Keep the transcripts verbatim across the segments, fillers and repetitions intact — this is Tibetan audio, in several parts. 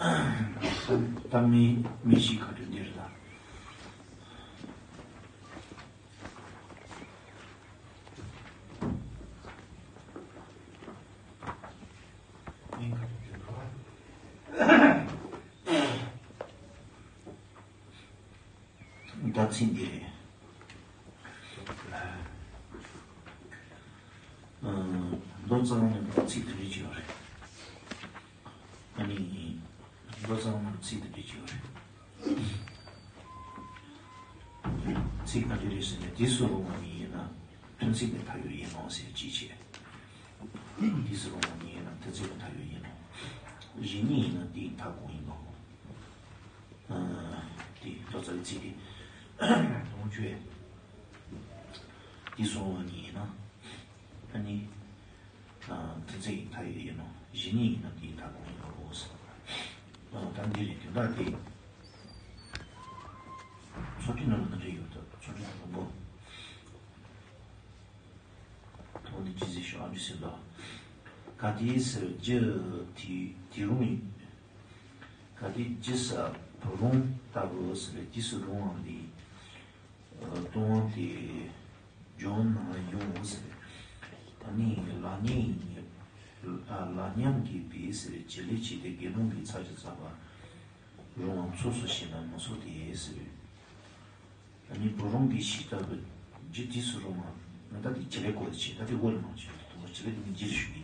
ད་མི་མི་ཤི་ཁ་དྲོད་འདིར་ལ། ད་ཚིག་འདི་རེད། མདོ་རྩ་བ་ནས་ཚིག་དེ་འདྲ་ཅིག་ཡོད་རེད། ཨ་ནི། མདོ་རྩ་བ་ནས་ཚིག་དེ་འདྲ་ཅིག་ཡོད་རེད། ཚིག་ག་འདྲ་རེད་ཟེར་ན། དུས་སུ་རུང་བ་ཉིད་ཡིན་ན། ཐུན་ཚིག་གི་མཐའ་ཡོད་ཡིན་ནོ་ཟེར་ཅིག་བྱས། དུས་སུ་རུང་བ་ཉིད་ཡིན་ན་ཐུན་ཚིག་གི་མཐའ་ཡོད་ཡིན་ནོ། གཞན་ཉིད་ཡིན་ན་དེའི་མཐའ་གང་ཡིན་ནོ། དེ་མདོ་རྩ་བའི་ཚིག་དེ། ལོངས་སྤྱོད། དུས་སུ་རུང་བ་ཉིད་ཡིན་ན། ཨ་ནི། ཐུན་ཚིག་གི་མཐའ་ཡོད་ཡིན་ནོ། གཞན་ཉིད་ཡིན་ན་དེའི་མཐའ་གང་ཡིན་ནོ་ཟེར། ད་འདི་རེད། དོན་དག་དེ། ཚོ་ཁྲི་ནང་ལ་འདི་འདྲ་ཡོད་ད། ཚོ་ཁྲི་དང་པོ། ཐོག་འདི་ཅི་ཟེར་ཤོག་ཨ་འདི་ཟེར་ལ། གལ་ཏེ་ཟེར་རྒྱུ་དེ་དེ་རུང་ཡིན། གལ་ཏེ་རྒྱུ་ཟེར་བུ་རུང་ལྟ་བུ་ཟེར་དུས་སུ་རུང་བ་ལས། ལྟུང་བ་དེ་འཇོམས་ན་ཡོང་ཟེར། ད་ནི་ལག་ཉམས་ལག་ཉམས་དགེ་བའི་ཟེར་བྱེད་ལས་བྱས་ཏེ་དགེ་སློང་གིས་ཚར་གཅིག་བསགས་པ་རུང་བ་ཚོགས་སུ་བྱས་ན་མི་ཚོགས་ཏེ་ཟེར། ད་ནི་བུ་རུང་གི་ཤིག་ལྟ་བུ་རྒྱུ་དུས་སུ་རུང་བ་ད་དེ་བྱེད་ལས་སྐོར་བྱེད། ད་དེ་འོག་ལ་མང་ཆེ་བ་དུ་བ་བྱེད་ལས་དེ་ནི་རྒྱུ་རེད་ཞུ་གི་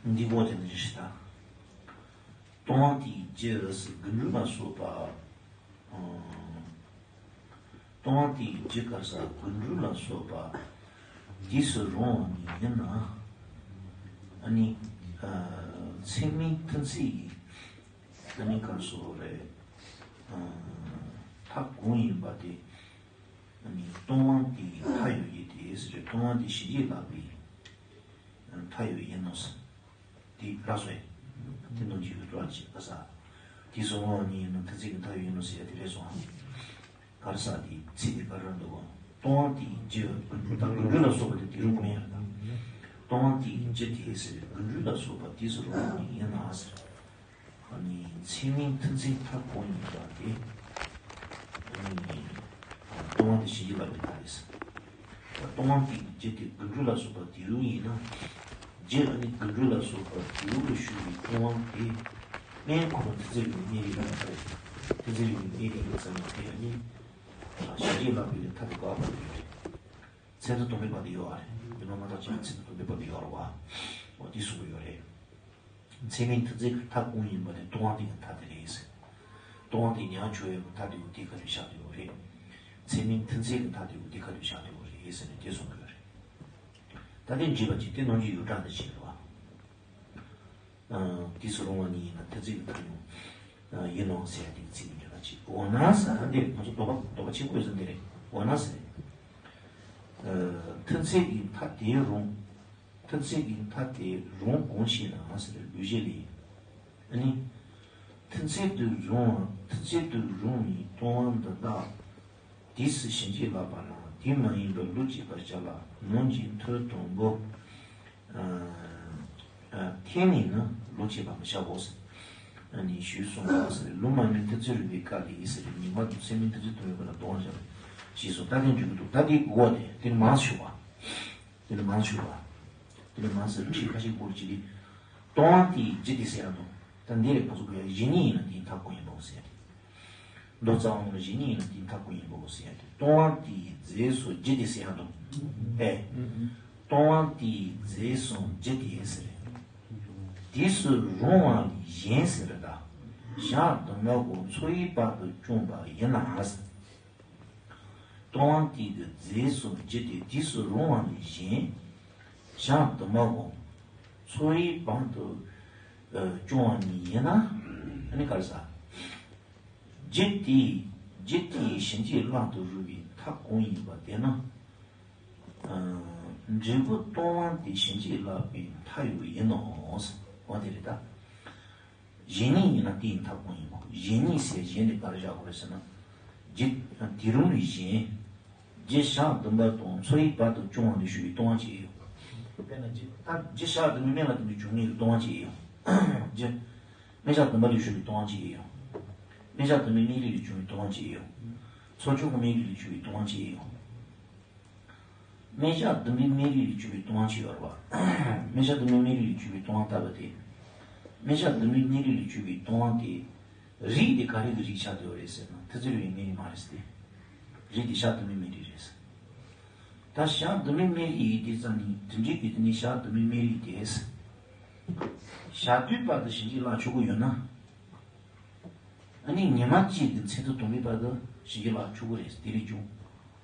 ད། འདི་འོག་དེ་ནི་རེད་ད། ལྟུང་བ་དེའི་རྒྱུ་ཟེར་དགུ་འབྲུ་ལ་སོགས་པ། ལྟུང་བ་དེའི་རྒྱུ་ག་རེ་ཟེར་དགུ་འབྲུ་ལ་སོགས་པ་དུས་སུ་རུང་བ་ཉིད་ཡིན་ན། ཨ་ནི། ཚད་མིན་ཐུན་ཚིག་གི་ཨ་ནི་ག་རེ་ཟེར་རེད། མཐའ་གང་ཡིན་པ་དེ། ཨ་ནི་ལྟུང་བ་དེའི་མཐའ་ཡོད་ཡིན་ཏེ་ཟེར། ལྟུང་བ་དེ་ཞི་བྱེད་ལག་པའི་མཐའ་ཡོད་ཡིན་ནོ་ཟེར། དེ་རག་སོང་ཡ། དེ་ནང་གི་ཡོད་དོ་ཅེས་པ་ས། དེ་སོང་བ་ཉིད་ཡིན་ན་ཐུན་ཚིག་གི་མཐའ་ཡོད་ཡིན་ནོ་ཟེར་ཡ་དེ་རེད་སོང་ཨ། ག་རེ་ཟེར་དེ་ཚིག་དེ་ག་རེ་འདུག་ག་ལྟུང་བ་དེའི་རྒྱུ་དགུ་འབྲུ་དང་དགུ་འབྲུ་ལ་སོགས་པ་དེ་དེ་རུང་གང་ཡང་དང་། ལྟུང་བ་དེའི་རྒྱུ་དེ་ཟེར་དགུ་འབྲུ་ལ་སོགས་པ་དུས་སུ་རུང་བ་ཉིད་ཡིན་ན་ཟེར། ཨ་ནི་ཚད་མིན་ཐུན་ཚིག་མཐའ་གང་ཡིན་པ་དེ། ཨ་ནི་ལྟུང་བ་དེ་ཞི་བྱེད་ལག་པའི་མཐའ་རེད་ཟེར། ལྟུང་བ་དེའི་རྒྱུ་དེ་དགུ་འབྲུ་ལ་སོགས་པ་དེ་རུང་ཡིན་ན། རྒྱུ་ཨ་ནི་དགུ་འབྲུ་ལ་སོགས་པ་དེ་རུང་ལ་ཞུགས་པའི་ལྟུང་བ་དེ། སྨན་ཁོ་ན་ཐུན་ཚིག་རིང་གནས་རིགས་ལ་མ་རེད། ཐུན་ཚིག་རིང་གནས་རིགས་ལ་ཙམ་ཡང་དེ་ཨ་ནི། ཞི་བྱེད་ལག་པའི་མཐའ་དེ་དགག་པ་རེད། ཚད་མཐའ་སྟོང་པའི་བར་དུ་ཡོད་པ་རེད། དེ་མ་མ་ཐག་ཆོད་ཚད་མཐའ་སྟོང་པའི་བར་དུ་ཡོད་རེད་བ། འོ་དེ་གསུངས་ཡོད་རེད། ཚད་མིན་ཐུན་ཚིག་གི་མཐའ་གང་ཡིན་པ་དེ་ལྟུང་བ་དེ་གི་མཐའ་དེ་རེད་ཟེར། ལྟུང་བ་དེ་ཉག་ཆོད་ཡོད་པའི་མཐའ་དེ་འོ་དེ་ག་དུས་བཞག་དེ་ཡོད་རེད། ཚད་མིན་ཐུན་ཚིག་གི་མཐའ་དེ་འོ་དེ་ག་དུས་བཞག་དེ་ཡོད་རེད་ཟེར་ནས་དེ་གསུངས་ཡོད་རེད། ད་དེ་འདྲི་བ་ཅིག་དེ་ནང་བཞིན་ཡོད་གྲངས་དེ་བྱེད་རེད་བ། དུས་སུ་རུང་བ་ཉིད་ཡིན་ན་ཐུན་ཚིག་གི་མཐའ་ཡང་ཡིན་ནོ་ཟེར་ཡ་དེ་གི་ཚིག་འདི་འདྲ་ཅིག་འོ་ན་ཟེར་ན་འདི་ང་ཚོ་དོགས་པ་དོགས་པ་ཆེན་པོ་ཡོད་ས་འདི་རེད། འོ་ན་ཟེར། ཐུན་ཚིག་གི་མཐའ་དེ་རུང་། ཐུན་ཚིག་གི་མཐའ་དེ་རུང་གང་ཞེ་ན་ཟེར་ལུས་བཞི་ལས། ཨ་ནི། ཐུན་ཚིག་ཏུ་རུང་བ་ཐུན་ཚིག་ཏུ་རུང་བའི་ལྟུང་བ་འདི་དག་དུས་སུ་བྱིན་གྱིས་བརླབས་པ་ན་དུས་མ་ཡིན་པར་ལོག་བྱེད་པར་བྱ་ལ་ནང་གི་མཐུ་དང་པོ། ཐེག་ནས་ནི་ལོག་བྱེད་པར་མི་བྱའོ་ཟེར། ཨ་ནི་ཞུས་གསུངས་པ་ཟེར། ལུང་མ་རྨོས་ཐུན་ཚིག་རིགས་པའི་བཀའ་ལས་ཟེར། ངེས་པར་དུ་ཚད་མིན་ཐུན་ཚིག་ཏུ་ཡོད་པ་ལ་ལྟུང་བ་བྱ་ཞེས་གསུངས། ད་དེ་འཇུག་གི་འདུག་ད་དེ་འོག་དེ་དེ་ནི་མང་ཆེ་བ། དེ་ནི་མང་ཆེ་བ། དེ་ནི་མང་ཟེར་ཁྲིད་ཁ་ཤས་སྐོར་གྱི་དེ། ལྟུང་བ་དེའི་རྒྱུ་དེ་ཟེར་ཡ་འདུག་ད་འདི་རེད། ང་ཚོ་གོ་ཡ་གཞན་ཉིད་ཡིན་ན་དེའི་མཐའ་གང་ཡིན་པའོ་ཟེར་ཡ་དེ། མདོ་རྩ་བ་ནང་ལ་གཞན་ཉིད་ཡིན་ན་དེའི་མཐའ་གང་ཡིན་པའོ་ཟེར་ཡ་དེ། ལྟུང་བ་དེའི་རྫས་སོགས་རྒྱུ་དེ་ཟེར་ཡ་འདུག་ཨེ། ལྟུང་བ་དེའི་རྫས་སོགས་རྒྱུ་དེ་ཟེར། དུས་སུ་རུང་བ་ལས་གཞན་ཟེར་ད། ཞག་དུ་མ་གོ་འཚོ་བའི་བར་དུ་བསྐྱངས་པ་ཡིན་ན་ཟེར། ལྟུང་བ་དེ་གི་རྫས་སུ་འགྱུར་ཏེ་དུས་སུ་རུང་བ་ནི་གཞན། ཞག་དུ་མ་གོ་འཚོ་བའི་བར་དུ་སྐྱོང་བ་ནི་ཡིན་ན། ཨ་ནི་ག་རེ་ཟ། རྒྱུ་དེས་རྒྱུ་དེས་བྱིན་གྱིས་བརླབ་ཏུ་རུང་བའི་མཐའ་གང་ཡིན་པ་དེ་ནི། འབྲས་བུ་ལྟུང་བ་དེ་བྱིན་གྱིས་བརླབས་པའི་མཐའ་ཡང་ཡིན་ནོ། འོ་དེ་རེད་ད། གཞན་ཉིད་ཡིན་ན་དེའི་མཐའ་གང་ཡིན་པ། གཞན་ཉིད་ཟེར་གཞན་དེ་ག་རེ་བཞག་དགོས་རེད་ཟེར་ན། རྒྱུ་དེ་རུང་ནི་གཞན། རྒྱུ་ཞག་བདུན་པ་དང་འཚོ་བའི་བར་དུ་སྐྱོང་བ་ནི་ཞུ་བའི་ལྟུང་བ་ཅིག་ཡོད། དཔེར་ན་རྒྱུ་ད་རྒྱུ་ཞག་བདུན་པའི་སྨད་ལ་བསྟུན་པའི་འབྱུང་ངེས་ཀྱི་ལྟུང་བ་ཅིག་ཡོད། རྒྱུ། སྨན་ཞག་བདུན་པ་ལས་བྱུང་བའི་ལྟུང་བ་གཅིག་ཡོད། སྨན་ཞག་བདུན་པའི་སྨན་རིགས་ལས་བྱུང་བའི་ལྟུང་བ་གཅིག་ཡོད། ཚོགས་བཅུ་པོ་སྨན་རིགས་ལས་བྱུང་བའི་ལྟུང་བ་གཅིག་ཡོད། སྨན་ཞག་བདུན་པའི་སྨན་རིགས་ལས་བྱུང་བའི་ལྟུང་བ་གཅིག་ཡོད་རེད་བ། སྨན་ཞག་བདུན་པའི་སྨན་རིགས་ལས་བྱུང་བའི་ལྟུང་བ་ལྟ་བུ་དེ། སྨན་ཞག་བདུན་པའི་སྨན་རིགས་ལས་བྱུང་བའི་ལྟུང་བ་དེ། རིགས་དེ་ག་རེ་གི་རིགས་ཆགས་བསྡད་ཡོད་རེད་ཟེར་ན་མཐུ་རྩལ་རིགས་པའི་སྨན་རིགས་མ་རེད་ཟེར་ཏེ། རིགས་དེ་ཞག་བདུན་པའི་སྨན་རིགས་རེད་ཟེར། ད་ཞག་བདུན་པའི་སྨན་རིགས་ཡིན་དུས་ཙམ་ནས་དེ་འདྲའི་རྒྱུ་དེ་ནི་ཞག་བདུན་པའི་སྨན་རིགས་དེ། ཞག་དུས་བར་དུ་ཞིབ་འཇུག་བརླག་ཆོག་གི་ཡོད་ན། ཨ་ནི་ཉི་མ་གཅིག་གི་མཚན་ཐོ་དང་པོའི་བར་དུ་ཞིབ་འཇུག་བརླག་ཆོག་གི་རེད་དེ་རིགས་ཀྱང་།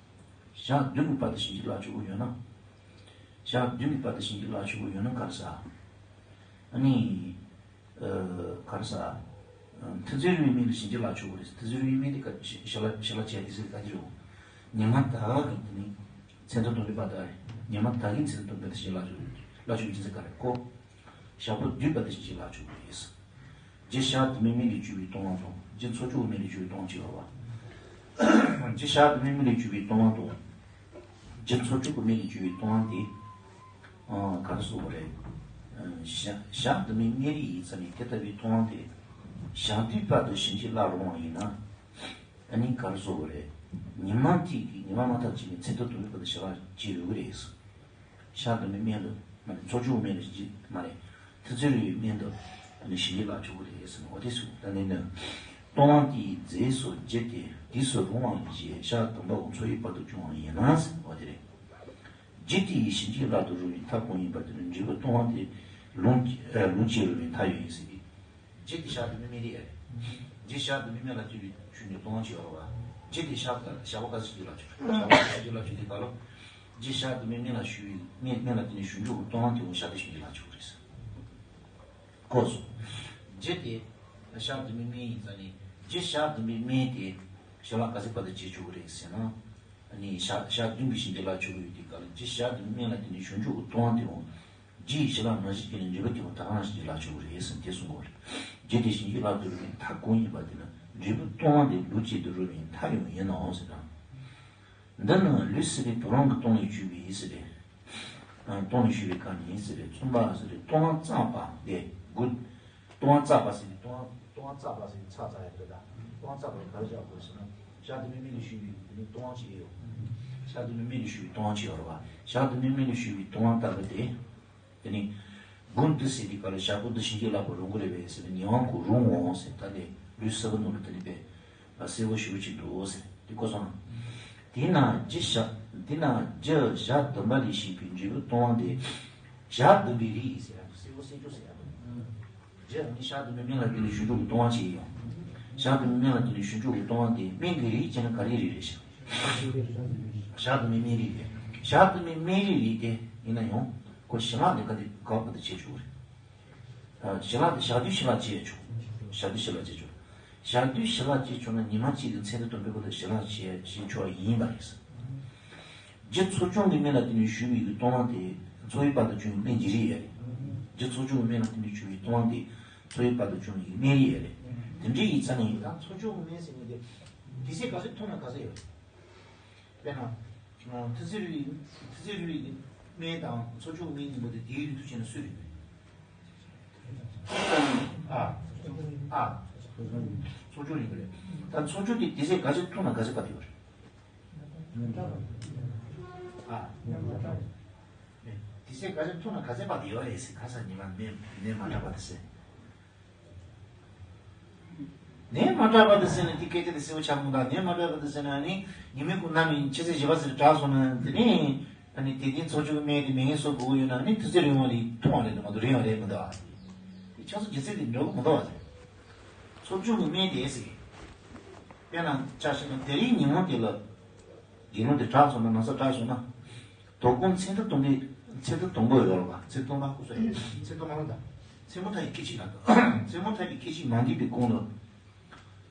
ཞག་བདུན་གྱི་བར་དུ་ཞིབ་འཇུག་བརླག་ཆོག་གི་ཡོད་ན། ཞག་བདུན་གྱི་བར་དུ་ཞིབ་འཇུག་བརླག་ཆོག་གི་ཡོད་ན་ག་རེ་ཟེར། ཨ་ནི། ཨ། ག་རེ་ཟེར། མཐུ་རྩལ་རིགས་པའི་སྨན་ལ་ཞིབ་འཇུག་བརླག་ཆོག་གི་རེད། མཐུ་རྩལ་རིགས་པའི་སྨན་དེ་ག་ཞིབ་བརླག་ཞིབ་བརླག་བྱས་དེ་ཟེར་ག་དེ་རེད། ཉི་མ་ད་ག་གི་དེ་ནི་མཚན་ཐོ་དང་པོའི་བར་དུ་རེད། ཉི་མ་ད་གི་མཚན་ཐོ་དང་པོའི་བར་དུ་ཞིབ་བརླག་ཆོག་གི་རེད། བརླག་ཆོག་གི་རེད་ཟེར་ག་རེད་ཁོ། ཞག་པོ་བདུན་བར་དུ་ཞིབ་འཇུག་བརླག་ཆོག་གི་རེད། རྗེ་ཞག་བདུན་པའི་སྨན་ལས་བྱུང་བའི་ལྟུང་བ་དང་རྗེ་ཚོགས་བཅུ་པོ་སྨན་ལས་བྱུང་བའི་ལྟུང་བ་གཅིག་ཡོད་རེད་བ། རྗེ་ཞག་བདུན་པའི་སྨན་ལས་བྱུང་བའི་ལྟུང་བ་དང་། རྗེ་ཚོགས་བཅུ་པོ་སྨན་ལས་བྱུང་བའི་ལྟུང་བ་དེ། ཨ། ག་རེ་ཟེར་དགོས་རེད། ཨ། ཞག་ཞག་བདུན་པའི་སྨན་རིགས་ཡིན་ཙང་ནི་དེ་ལྟ་བུའི་ལྟུང་བ་དེ། ཞག་དུས་བར་དུ་ཞིབ་འཇུག་བརླག་རུང་བ་ཡིན་ན། ཨ་ནི་ག་རེ་ཟེར་དགོས་རེད། ཉི་མ་གཅིག་གིས་ཉི་མ་མ་ཐག་ཅིག་ནས་མཚན་ཐོ་དང་པོའི་བར་དུ་ཞིབ་བརླག་བྱེད་འོས་ཀྱི་རེད། ཞག་བདུན་པའི་སྨན་ལ་མ་རེད། ཚོགས་བཅུ་པོ་སྨན་ལ་ཞིབ་འཇུག་མ་རེད། མཐུ་རྩལ་རིགས་པའི་སྨན་དུ་ཨ་ནི་ཞིབ་འཇུག་བརླག་ཆོག་གི་རེད་ཟེར་ན་འོ་དེ་ཟེར། ད་ནི་ནི། ལྟུང་བ་དེའི་རྫས་སུ་རྒྱུ་དེ་དུས་སུ་རུང་བ་ཡིན་ཞེས་ཞག་བདུན་པའམ་ཚོགས་ཀྱི་བར་དུ་བྱུང་བ་ཡིན་ན་ཟེར་བ་དེ་རེད། རྒྱུ་དེ་ཡི་ཞིབ་འཇུག་བརླག་ཏུ་རུང་བའི་མཐའ་གང་ཡིན་པ་དེ་ནི་འབྲས་བུ་ལྟུང་བ་དེ་ལུང་ལུང་བྱེད་རུང་བའི་མཐའ་ཡང་ཡིན་ཟེར་གི། རྒྱུ་དེ་ཞག་བདུན་པའི་སྨན་རིགས་ཡ་རེད། རྒྱུ་ཞག་བདུན་པའི་སྨན་ལ་ལྟོས་པའི་ཆོས་ནི་ལྟུང་བ་ཅི་ཡོད་རེད་བ། རྒྱུ་དེ་ཞག་ཞག་པོ་ག་ཚོད་ཞིབ་འཇུག་བརླག་ཆོག་རེད། ཞག་པོ་ག་ཚོད་ཞིབ་འཇུག་བརླག་ཆོག་དེ་ག་ལོ། རྒྱུ་ཞག་བདུན་པའི་སྨན་ལ་ཞུ་བའི་སྨན་སྨན་ལ་བརྟེན་ནས་ཞིབ་འཇུག་གི་ལྟུང་བ་དེ་འོ་ཞག་དེ་ཞིབ་འཇུག་བརླག་ཆོག་རེད། གོ་སོང་། རྒྱུ་དེ་ཞག་བདུན་པའི་སྨན་ཡིན་ཙང་ནི་རྒྱུ་ཞག་བདུན་པའི་སྨན་དེ་ཞིབ་བརླག་ག་ཚོད་བར་དུ་བྱེད་ཆོག་གི་རེད་ཟེར་ན། ཨ་ནི་ཞག་ཞག་བདུན་གྱི་ཞིབ་འཇུག་བརླག་ཆོག་གི་ཡོད་དུས་ག་ལ་རྒྱུ་ཞག་བདུན་པའི་སྨན་ལ་བརྟེན་ནས་ཞིབ་འཇུག་གི་ལྟུང་བ་དེ་འོང་། རྒྱུ་ཡི་ཞིབ་བརླག་མ་བྱས་ཀྱི་ནི་འབྲས་བུ་དེ་འོང་ད་ག་རང་ཞིབ་འཇུག་བརླག་ཆོག་གི་རེད་ཟེར་དེ་གསུང་གི་རེད། རྒྱུ་དེ་ཞིབ་འཇུག་བརླག་ཏུ་རུང་བའི་མཐའ་གང་ཡིན་པ་དེ་ནི་འབྲས་བུ་ལྟུང་བ་དེ་ལུང་བྱེད་དུ་རུང་བའི་མཐའ་ཡང་ཡིན་ནའང་ཟེར་དང་། འདི་ནི་ལུས་སྲིད་པའི་བུ་རང་གི་ལྟུང་ལས་བྱུང་བའི་ཡིན་ཟེར་རེད། ལྟུང་ལས་བྱུང་བའི་སྐབས་ནི་ཡིན་ཟེར་རེད། མཚུངས་པ་ཟེར་རེད། ལྟུང་བ་བསྩམས་པ་སྟེ་དགུ། ལྟུང་བ་བསྩམས་པ་ཟེར་ནས་ལྟུང་བ་ལྟུང་བ་བསྩམས་པ་ཟེར་ནས་ཚ་ཚ་ཡ་འདི་ལྟ། ལྟུང་བ་བསྩམས་པ་ལ་ག་རེ་བཞག་དགོས་ཟེར་ན། ཞག་བདུན་པའི་སྨན་ལས་བྱུང་བའི་དེ་ནི་ལྟུང་བ་ཅི་ཡོད། ཞག་བདུན་པའི་སྨན་ལས་བྱུང་བའི་ལྟུང་བ་ཅི་ཡོད་རེད་བ། ཞག་བདུན་པའི་སྨན་ལས་བྱུང་བའི་ལྟུང་བ་ལྟ་བུ་སྟེ། དེ་ནི། དགུ་འདི་ཟེར་དུས་ག་ལ་ཞག་པོ་འདི་ཞིབ་འཇུག་བརླག་པ་རུང་གི་རེད་པས་ཟེར་ན་ཉེ་བ་ཁོ་རུང་འོང་ཟེར་ད་ནི་ལུས་སྲིད་པ་ནང་ལ་དེ་ནི་པས། གསལ་པོ་ཞེ་པོ་ཅིག་འདུག་ཟེར་དེ་གོ་སོང་ན། དེས་ན་རྒྱུ་ཞག་དེས་ན་རྒྱུ་ཞག་བདུན་པ་ལས་བྱུང་བའི་འབྲས་བུ་ལྟུང་བ་དེ། ཞག་བདུན་པའི་རིགས་ཡིན་ཟེར་ཡ་འདུག་གསལ་པོ་གསལ་རྒྱུ་ཟེར་ཡ་འདུག་རྒྱུ་ནི་ཞག་བདུན་པའི་སྨན་ལ་བརྟེན་ནས་ཞིབ་འཇུག་གི་ལྟུང་བ་ཅི་ཡིན། ཞག་བདུན་པའི་སྨན་ལ་བརྟེན་ནས་ཞིབ་འཇུག་གི་ལྟུང་བ་དེ་སྨན་གྱི་རིགས་བྱས་ན་ག་རེའི་རིགས་རེད་ཤག་ཞག་བདུན་པའི་སྨན་རིགས་རེད། ཞག་བདུན་པའི་སྨན་རིགས་རིགས་དེ་ཡིན་ན་ཡང་ཁོ་ཞིབ་བརླག་ནི་ག་དེ་ག་བར་དུ་བྱེད་ཆོག་རེད། ཞིབ་བརླག་དེ་ཞག་དུས་ཞིབ་བརླག་བྱེད་ཆོག་ཞག་དུས་ཞིབ་བརླག་བྱེད་ཆོག་ཞག་དུས་ཞིབ་བརླག་བྱེད་ཆོག་ན་ཉི་མ་གཅིག་གི་མཚན་ཐོ་དང་པོའི་བར་དུ་ཞིབ་བརླག་བྱེད་བྱེད་ཆོག་པ་ཡིན་པ་རེད། རྒྱུ་ཚོགས་ཆུང་གི་སྨན་ལ་བརྟེན་ནས་ཞུས་པའི་ལྟུང་བ་དེ་ཚོགས་པའི་བར་དུ་བྱུང་བའི་སྨན་གྱི་རིགས་ཡིན། རྒྱུ་ཚོགས་ཆུང་གི་སྨན་ལ་བརྟེན་ནས་ཞུས་པའི་ལྟུང་བ་དེ་ཚོགས་པའི་བར་དུ་བྱུང་བའི་སྨན་རིགས་ཡིན། དེ་འདྲའི་ཡིག་ཚང་ནས་ཡིན། ད་ཚོགས་ཆུང་གི་སྨན་ཟེར་མཁན་དེ་དུས་ཚོད་ག་ཚོད་ཐུང་ན་ག་ཚོད་ཡོད། དཔེར་ན། མཐུ་རྩལ་རིགས་མཐུ་རྩལ་རིགས་སྨན་དང་ཚོགས་ཆུང་སྨན་གཉིས་པོ་དེ་དེའི་རིང་དུ་བྱས་ན་སུ་རིང་རེད། ཨ། ཨ། ཚོགས་ཆུང་རིང་པོ་རེད། ད་ཚོགས་ཆུང་དེ་དུས་ཚོད་ག་ཚོད་ཐུང་ན་ག་ཚོད་བར་དུ་ཡོད་རེད། ཨ། དུས་ཚོད་ག་ཚོད་ཐུང་ན་ག་ཚོད་བར་དུ་ཡོད་རེད་ཟེར་ཁ་སང་ཉི་མ་ནད་ནད་མ་དྲག་པ་དེ་ཟེར། ནད་མ་དྲག་པ་དེ་ཟེར་ན་དེ་སྐད་ཆ་དེ་གསལ་པོ་ཆགས་མི་འདུག་ནད་མ་དྲག་པ་དེ་ཟེར་ན་ནི་ཉི་མའི་གུང་ན་ནི་ཕྱི་ཚེས་བཞི་པ་ཟེར་དྲག་སོང་ན་དེ་ནི་ཨ་ནི་དེ་དུས་ཚོགས་ཆུང་སྨན་དེ་མི་ངན་གསོ་དགོས་ཀྱི་ཡོད་ན་ནི་དུས་ཚོད་རིང་བ་ལས་ཐུང་བ་ལས་མ་གཏོགས་རིང་བ་རེད་མི་འདུག་ཨ། དེ་ཆ་ཚོད་སྒྱུ་རྩལ་དེ་འགྲོ་གི་མི་འདུག་ཨ། ཚོགས་ཆུང་གི་སྨན་དེ་ཟེར། དཔེར་ན་ཆ་བཞག་ན་དེ་རིང་ཉིན་མོ་དེ་ལ་དགེ་སློང་དེ་དྲག་སོང་ན་ན་ཚ་དྲག་སོང་ན། དོ་དགོང་མཚན་ཐོ་གཏོང་གི་མཚན་ཐོ་གཏོང་དགོས་ཡོད་རེད་པ། མཚན་ཐོ་མ་ལོ་ད། མཚན་ཐོ་མ་ལོ་ད། མཚན་མོ་མཐའ་ཡི་སྐད་ཅིག་ལ་མཚན་མོ་མཐའ་ཡི་སྐད་ཅིག་མ་འདས་པའི་གོང་ལ།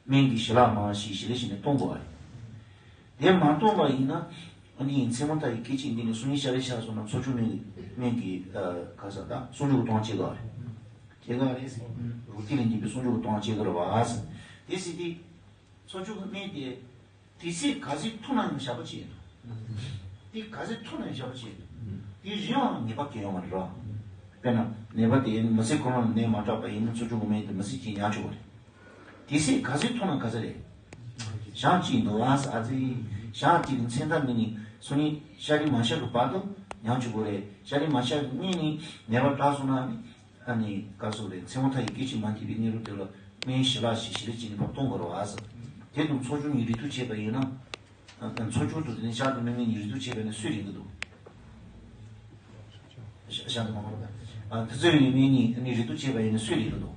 སྨན་གྱི་ཞལ་ལག་མ་ཞིག་ཞལ་ལག་ཞིག་ནས་གཏོང་དགོས་པ་རེད། དེ་མ་གཏོང་པ་ཡིན་ན། ཨ་ནི་མཚན་མོ་མཐའ་ཡི་སྐད་ཅིག་འདི་ནས་སང་ཉིན་ཤར་རེ་ཤར་སོང་ན་ཚོགས་ཆུང་སྨན་སྨན་གྱི་ཨ་ག་ས་ད་གསོག་འཇོག་གི་གཏོང་བ་བྱེད་དགོས་པ་རེད། བྱེད་དགོས་པ་རེད་ཟེར། རུ་ཏི་ལ་འགྱིབ་པའི་གསོག་འཇོག་གི་གཏོང་བ་བྱེད་དགོས་རེད་པ་ཟེར། དེ་ཟེར་དུས། ཚོགས་ཆུང་གི་སྨན་དེ། དུས་ཚོད་ག་ཚོད་ཐུང་ན་ཡང་ཞག་པོ་གཅིག་ཡིན་འདུག་དེ་ག་ཚོད་ཐུང་ན་ཡང་ཞག་པོ་གཅིག་ཡིན་འདུག་དེ་རིང་བའང་ངེས་པ་གང་ཡང་མ་རེད་རོ། དཔེར་ན་ནད་པ་དེ་མི་ཚེ་ཁོ་རང་ནད་མ་དྲག་པ་ཡིན་ན་འཚོ་བཅུད་ཀྱི་སྨན་དེ་མི་ཚེ་གཅིག་ཉར་ཆོག་པ་རེད། དེ་ཚེ་ག་ཚོད་འཐུང་ན་ག་ཚོད་རེད། ཞག་གཅིག་འདུག་ཨ་ཨ་ཙི། ཞག་གཅིག་གི་མཚན་རྟགས་སྨན་ནི་སོ་ནི་ཤ་རི་མ་ཤ་གི་བར་དུ་ཉར་ཆོག་གི་རེད། ཤ་རི་མ་ཤ་གི་སྔོན་ནས་ནད་པ་དྲག་སོང་ན་ནི་ཨ་ནི་ག་ཚོད་རེད། མཚན་མོ་མཐའ་ཡི་སྐད་ཅིག་མ་སྐྱེས་པའི་ནད་རོ་དེ་ལ་སྨན་ཞི་ལ་ཞིག་ཞི་ལ་ཅིག་ནི་ཕར་གཏོང་དགོས་རེད་ཨ་ཙི། དེ་དང་འཚོ་བཅུད་ནི་རེ་ལྟོས་བྱས་པ་ཡིན་ན། ཚོ་ཆུང་དུ་དེ་ནས་ཤར་དུ་མི་མི་ཉིས་རེ་དུ་བྱས་པས་ནི་སུས་རིང་གི་འདུག་ཤ- ཤར་དུ་མ་མོར་པ། ཨ་ཐི་ཚེ་རིང་མི་གཉིས་ནི་རེ་དུ་བྱས་པ་ཡིན་ནི་སུས་རིང་གི་འདུག་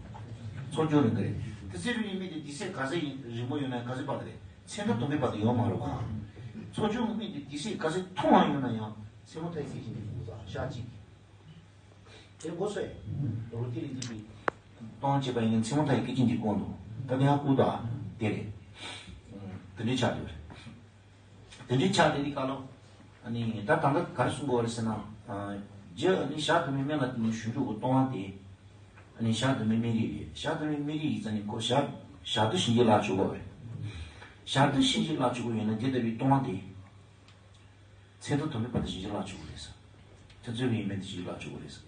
ཚོ་ཆུང་རིང་གི་རེད། ཐི་ཚེ་རིང་མི་དེ་དེ་སྲས་ག་ཚོད་ཡིན་རིང་པོ་ཡོད་ན་ག་ཚོད་བར་དུ་རེད། མཚན་ཐོ་དུམ་བུའི་བར་དུ་ཡོད་མ་རེད་བ། ཚོ་ཆུང་གི་མི་དེ་དེ་སྲས་ག་ཚོད་ཐུང་བ་ཡོད་ན་ཡང་མཚན་མོ་མཐའ་ཡི་སྲས་ཀྱི་འདི་འདུག་ས་ཤ་གཅིག་དེ་མགོ་སོས། རོ་ཏི་རི་འདི་གི་གཏོང་བྱེད་པ་ཡིན་ན་མཚན་མོ་མཐའ་ཡི་སྐད་ཅིག་འདི་དགོངས་འདུག་ད་དེ་ཡང་ཨུ་དང་དེ་རེད། དེ་འདྲའི་ཆགས་ཡོད་རེད། དེ་འདྲའི་ཆགས་དེ་འདི་ག་ལོ། ཨ་ནི་ད་ད་ལྟ་ག་རེ་གསུང་དགོས་རེད་ཟེར་ན། རྒྱུ་ཨ་ནི་ཞག་དུ་མའི་སྨན་ལ་བརྟེན་ནས་ཞིབ་འཇུག་གི་ལྟུང་བ་དེ། ཨ་ནི་ཞག་དུ་མའི་སྨན་རིགས་རེད། ཞག་དུ་མའི་སྨན་རིགས་ཡིན་ཙང་ནི་ཁོ་ཞག་ཞག་དུ་ཞིབ་འཇུག་ལ་བཅུག་དགོས་རེད། ཞག་དུ་ཞིབ་འཇུག་ལ་བཅུག་དགོས་ཡོད་ན་དེ་ལྟ་བུའི་ལྟུང་བ་དེ། མཚན་ཐོ་དུམ་བུའི་བར་དུ་ཞིབ་འཇུག་ལ་བཅུག་དགོས་རེད་ཟེར། ཐི་ཚེ་རིང་མི་དེ་ཞིབ་འཇུག་ལ་བཅུག་དགོས་རེད་ཟེར།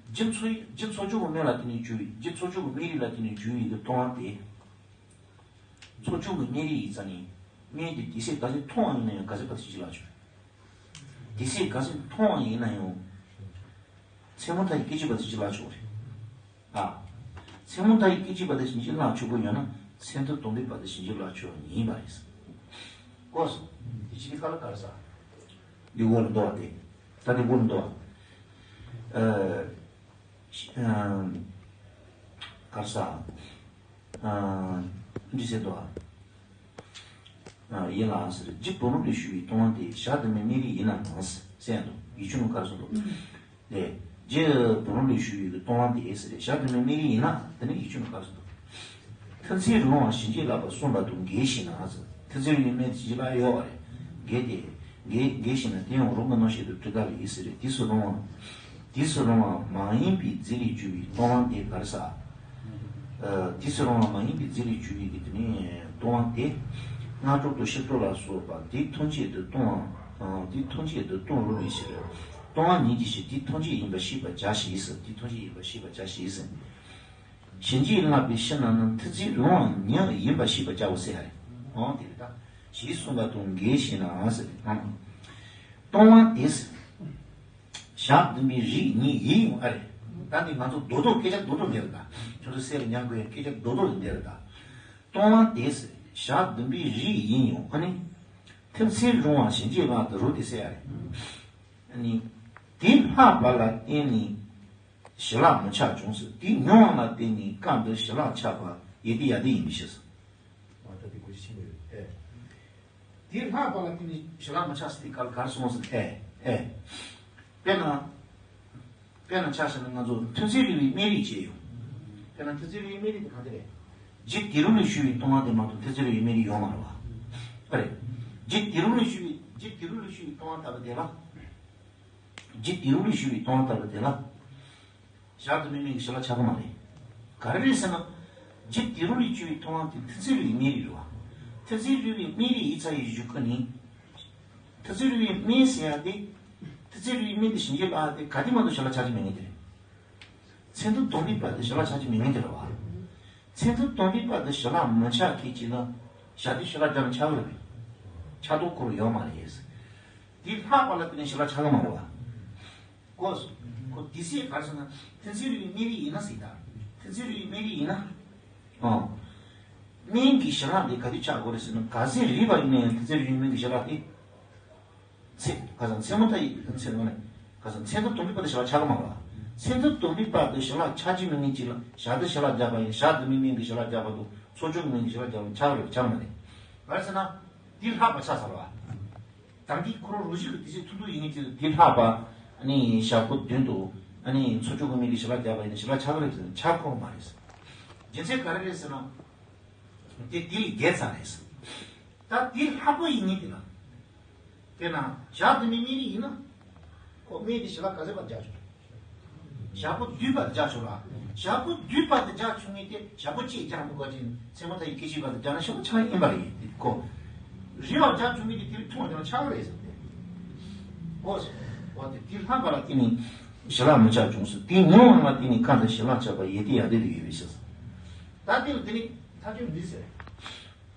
རྒྱུ་ཚོ་རྒྱུ་ཚོ་ཆུང་གི་སྨན་ལ་བརྟེན་ནས་བྱུང་བའི་རྒྱུ་ཚོ་ཆུང་གི་སྨན་རིགས་ལ་བརྟེན་ནས་བྱུང་བའི་གི་ལྟུང་བ་དེ། ཚོ་ཆུང་གི་སྨན་རིགས་ཡིན་ཙང་ནི། སྨན་དེ་དེ་སྲས་ག་ཚོད་ཐུང་བ་ཡིན་ན་ཡང་ག་ཚོད་བར་དུ་ཞིབ་འཇུག་ལ་བཅུག་དེ་སྲས་ག་ཚོད་ཐུང་བ་ཡིན་ན་ཡང་། མཚན་མོ་མཐའ་ཡི་སྐད་ཅིག་བར་དུ་ཞིབ་འཇུག་ལ་བཅུག་རེད། ཨ། མཚན་མོ་མཐའ་ཡི་སྐད་ཅིག་བར་དུ་ཞིབ་འཇུག་ལ་བཅུག་པ་ཡོད་ན་མཚན་ཐོ་དུམ་བུའི་བར་དུ་ཞིབ་འཇུག་ལ་བཅུག་ཡིན་པ་རེད། གོ་སོང་། དེ་ཕྱི་ནི་ཁ་ལ་གར་ས། འདི་འོག་ལ་འདུག་བ་དེ། ད་འདི་འོག་ལ་འདུག་བ། ཨ། ཨ། གར་ས། ཨ། འདི་ཟེར་འདུག་བ། ཡིན་ལ་ཟེར། རྒྱུ་བུ་རམ་ལས་བྱུང་བའི་ལྟུང་བ་དེ་ཞག་དུ་མའི་སྨན་རིགས་ཡིན་ན་ཡང་ཟེར་འདུག་ཡིག་ཆུང་ནང་ག་རེ་གསུངས་འདུག་ལས། རྒྱུ་བུ་རམ་ལས་བྱུང་བའི་ལྟུང་བ་དེ་ཟེར་ཞག་དུ་མའི་སྨན་རིགས་ཡིན་ན་དེ་ནི་ཡིག་ཆུང་ནང་ག་རེ་གསུངས་འདུག་ཐི་ཚེ་རིང་བ་ཞིབ་འཇུག་ལ་བ་གསུངས་པ་དང་འགལ་ཞིང་ན་ཟེར། ཐི་ཚེ་རིང་བའི་སྨན་དེ་ཞིབ་འཇུག་ལ་ཡོད་པ་རེད། འགལ་ཏེ། འགལ་འགལ་ཞིང་ན་དེ་ཡང་རང་གི་རྣམ་ཤེས་དང་དྲི་ད་ལ་ཡིན་ཟེར་རེད། དུས་སུ་རུང་བ། དུས་སུ་རུང་བ་མ་ཡིན་པའི་རྫས་ལས་བྱུང་བའི་ལྟུང་བ་དེ་ག་རེ་ཟེར། ཨ། དུས་སུ་རུང་བ་མ་ཡིན་པའི་རྫས་ལས་བྱུང་བའི་གི་དེ་ནི་ལྟུང་བ་དེ། སྔ་དྲོ་དང་ཕྱི་དྲོ་ལ་སོགས་པ་དེ་ཐམས་ཅད་དུ་ལྟུང་བ། དེ་ཐམས་ཅད་དུ་ལྟུང་རུང་བའི་ཕྱིར། ལྟུང་བ་ཉིད་ཀྱི་ཕྱིར་དེ་ཐམས་ཅད་ཡིན་པར་ཤེས་པར་བྱ་ཞེས་ཟེར། དེ་ཐམས་ཅད་ཡིན་པར་ཤེས་པར་བྱ་ཞེས་ཟེར། ཞིབ་འཇུག་ལ་བའི་ཕྱིར་ན་ནི་ཐི་ཚེ་རིང་བ་ཉིད་ཡིན་པར་ཤེས་པར་བྱའོ་ཟེར་ཡ་རེད། འོང་དེ་རེད་ད། ཞེས་གསུངས་པ་དང་འགལ་ཞེ་ན་ཟེར་རེད། ལྟུང་བ་དེ་ཟེར། ཞག་བདུན་པའི་རིགས་ཉིད་ཡིན་ཡང་ཨ་རེད། ད་འདི་ང་ཚོ་རྡོག་རྡོག་སྐད་ཆ་རྡོག་རྡོག་འདི་རེད་ད། ཁྱོད་ཚོ་སེམས་ལ་ཉར་དགོས་ཡ་སྐད་ཆ་རྡོག་རྡོག་འདི་རེད་ད། ལྟུང་བ་དེ་ཟེར་ཞག་བདུན་པའི་རིགས་ཡིན་ཡང་ཨ་ནི། ཐི་ཚེ་རིང་བ་ཞིབ་འཇུག་ལ་དུ་རུ་དེ་ཟེར་ཡ་རེད། ཨ་ནི། དེ་ལྷག་པ་ལ་བརྟེན་ནས་ཞི་ལ་མི་ཆགས་བྱུང་ཟེར། དེ་ཉུང་བ་ལ་བརྟེན་ནས་སྐབས་འདིར་ཞི་ལ་ཆགས་པ་ཡེ་དེ་ཡ་དེ་ཡིན་པའི་ཕྱིར་ཟེར། ཨ་ད་དེ་གོ་ཤེས་ཆེན་པོ་ཡོད་ཨེ། དེ་ལྷག་པ་ལ་བརྟེན་ནས་ཞི་ལ་མི་ཆགས་ཟེར་དེ་ག་ལ་ག་རེ་གསུངས་ཟེར་ཨེ་ཨེ། དཔེར་ན། དཔེར་ན་ཆ་བཞག་ན་ང་ཚོ་ཐུན་ཚོད་རིང་བའི་སྨན་རིགས་བྱས་ཡོང་། དཔེར་ན་ཐུན་ཚོད་རིང་བའི་སྨན་རིགས་དེ་གང་དེ་རེད། རྒྱུ་དེ་རུ་ལས་བྱུང་བའི་ལྟུང་བ་དེ་མ་གཏོགས་ཐུན་ཚོད་རིང་བའི་སྨན་རིགས་ཡོད་མ་རེད་བ། ཨ་རེད། རྒྱུ་དེ་རུ་ལས་བྱུང་བའི་རྒྱུ་དེ་རུ་ལས་བྱུང་བའི་ལྟུང་བ་ལྟ་བུ་དེ་ལ། རྒྱུ་དེ་རུ་ལས་བྱུང་བའི་ལྟུང་བ་ལྟ་བུ་དེ་ལ། ཞག་དུ་མའི་སྨན་གྱིས་ཞི་ལ་ཆགས་ཀྱི་མ་རེད། ག་རེ་རེད་ཟེར་ན། རྒྱུ་དེ་རུ་ལས་བྱུང་བའི་ལྟུང་བ་དེ་ཐུན་ཚོད་རིང་བའི་སྨན་རིགས་རེད་བ། ཐུན་ཚོད་རིང་བའི་སྨན་རིགས་ཡིན་ཚར་བའི་གཞུག་གུ་ནི། ཐུན་ཚོད་རིང་བའི་སྨན་ཟེར་ཡ་དེ། ཐུན་ཚོད་རིང་བའི་སྨན་དེ་ཞིབ་འཇུག་ལ་དེ་ག་དེ་མ་གཏོགས་ཞི་ལ་ཆགས་ཀྱི་མེད་ངེས་དེ་རེད། མཚན་ཐོ་དུམ་བུའི་བར་དུ་ཞི་ལ་ཆགས་ཀྱི་མེད་ངེས་དེ་རེད་བ། མཚན་ཐོ་དུམ་བུའི་བར་དུ་ཞི་ལ་མི་ཆགས་མཁན་གྱི་ན། ཞག་དེ་ཞི་ལ་རྒྱབ་ན་ཆགས་ཀྱི་རེད། ཆགས་རྟོག་འཁོར་ཡོད་མ་རེད། དེ་ལྷག་པ་ལ་བརྟེན་ནས་ཞི་ལ་ཆགས་ཀྱི་མ་རེད་བ། གོ་སོང་། ཁོ་དེ་སྲས་ག་རེ་ཟེར་ན་ཐུན་ཚོད་རིང་བའི་སྨན་རིགས་ཡིན་ན་ཟེར་ད། ཐུན་ཚོད་རིང་བའི་སྨན་རིགས་ཡིན་ན། ཨང་། སྨན་གྱི་ཞི་ལ་དེ་ག་དུས་ཆགས་དགོས་རེད་ཟེར་ན་ག་ཚོད་རིང་བ་ཡིན་ན་ཡང་ཐུན་ཚོད་རིང་བའི་སྨན་གྱི་ཞི་ལ་དེ། ཚེ་ག་ཚང་མཚན་མོ་མཐའ་ཡི་མཚན་མོ་ནས་ག་ཚང་མཚན་ཐོ་དུམ་བུའི་བར་དུ་ཞི་ལ་ཆགས་ཀྱི་མ་རེད་བ། མཚན་ཐོ་དུམ་བུའི་བར་དུ་ཞི་ལ་ཆགས་ཀྱི་མེད་མཁན་གཅིག་ལ་ཞག་དུ་ཞི་ལ་རྒྱབ་པ་ཡིན་ཞག་དུ་མའི་སྨན་གྱིས་ཞི་ལ་རྒྱབ་པ་དང་ཚོ་ཆུང་གི་སྨན་གྱིས་ཞི་ལ་རྒྱབ་པ་ཆགས་རེད་ཆགས་མ་རེད། ག་རེ་ཟེར་ན། དེ་ལྷག་པ་ཆགས་ཚར་བ། ད་འདི་ཁོ་རང་རུ་བཞི་གི་དེ་ཚོའི་ཐུན་ཐུང་ཡིན་ངེས་ཀྱི་དེ་ལྷག་པ། ཨ་ནི་ཞག་པོ་བདུན་དུ། ཨ་ནི་ཚོ་ཆུང་གི་སྨན་གྱིས་ཞི་ལ་རྒྱབ་པ་ཡིན་ན་ཞི་ལ་ཆགས་ཀྱི་རེད་ཟེར་ན་ཆགས་ཀྱི་མ་རེད་ཟེར། རྒྱུ་མཚན་ག་རེ་རེད་ཟེར་ན། དེ་དེ་ལས་བརྒལ་ཚར་རེད་ཟེར། ད་དེ་ལྷག་པོ་ཡིན་ངེས་དེ་ལ། དེ་ན་ཞག་དུ་མའི་སྨན་རིགས་ཡིན་ན། ཁོ་སྨན་དེ་ཞི་ལ་ག་ཚོད་བར་རྒྱག་ཆོག་ཞག་པོ་བདུན་བར་རྒྱག་ཆོག་ལ། ཞག་པོ་བདུན་བར་དུ་རྒྱག་ཆོག་ངེས་དེ་ཞག་པོ་གཅིག་རྒྱག་མི་དགོས་ཅིང་མཚན་མོ་མཐའ་ཡི་སྐད་ཅིག་བར་དུ་རྒྱག་ན་ཞི་ལ་ཆགས་ཡིན་པ་རེད་དེ་ཁོ། རིང་བར་རྒྱག་ཆོག་ངེས་དེ་དེ་ལས་ཐུང་བ་རྒྱག་ན་ཆགས་རེད་ཟེར་ཏེ། ཨོ་ཟེར། ཨོ་དེ་དེ་ལྷག་པ་ལ་བརྟེན་ནས། ཞི་ལྷག་མི་ཆགས་བྱུང་ཟེར། དེའི་ངོ་བོ་ལ་བརྟེན་ནས་ཁ་དང་ཞི་ལྷག་ཆགས་པ་ཡིད་བརྟན་ཡར་ལྡན་དུ་ཡོད་པའི་ཕྱིར། ད་དེ་ལ་དེ་ནི་ཐག་གཅོད་འདི་ཟེར།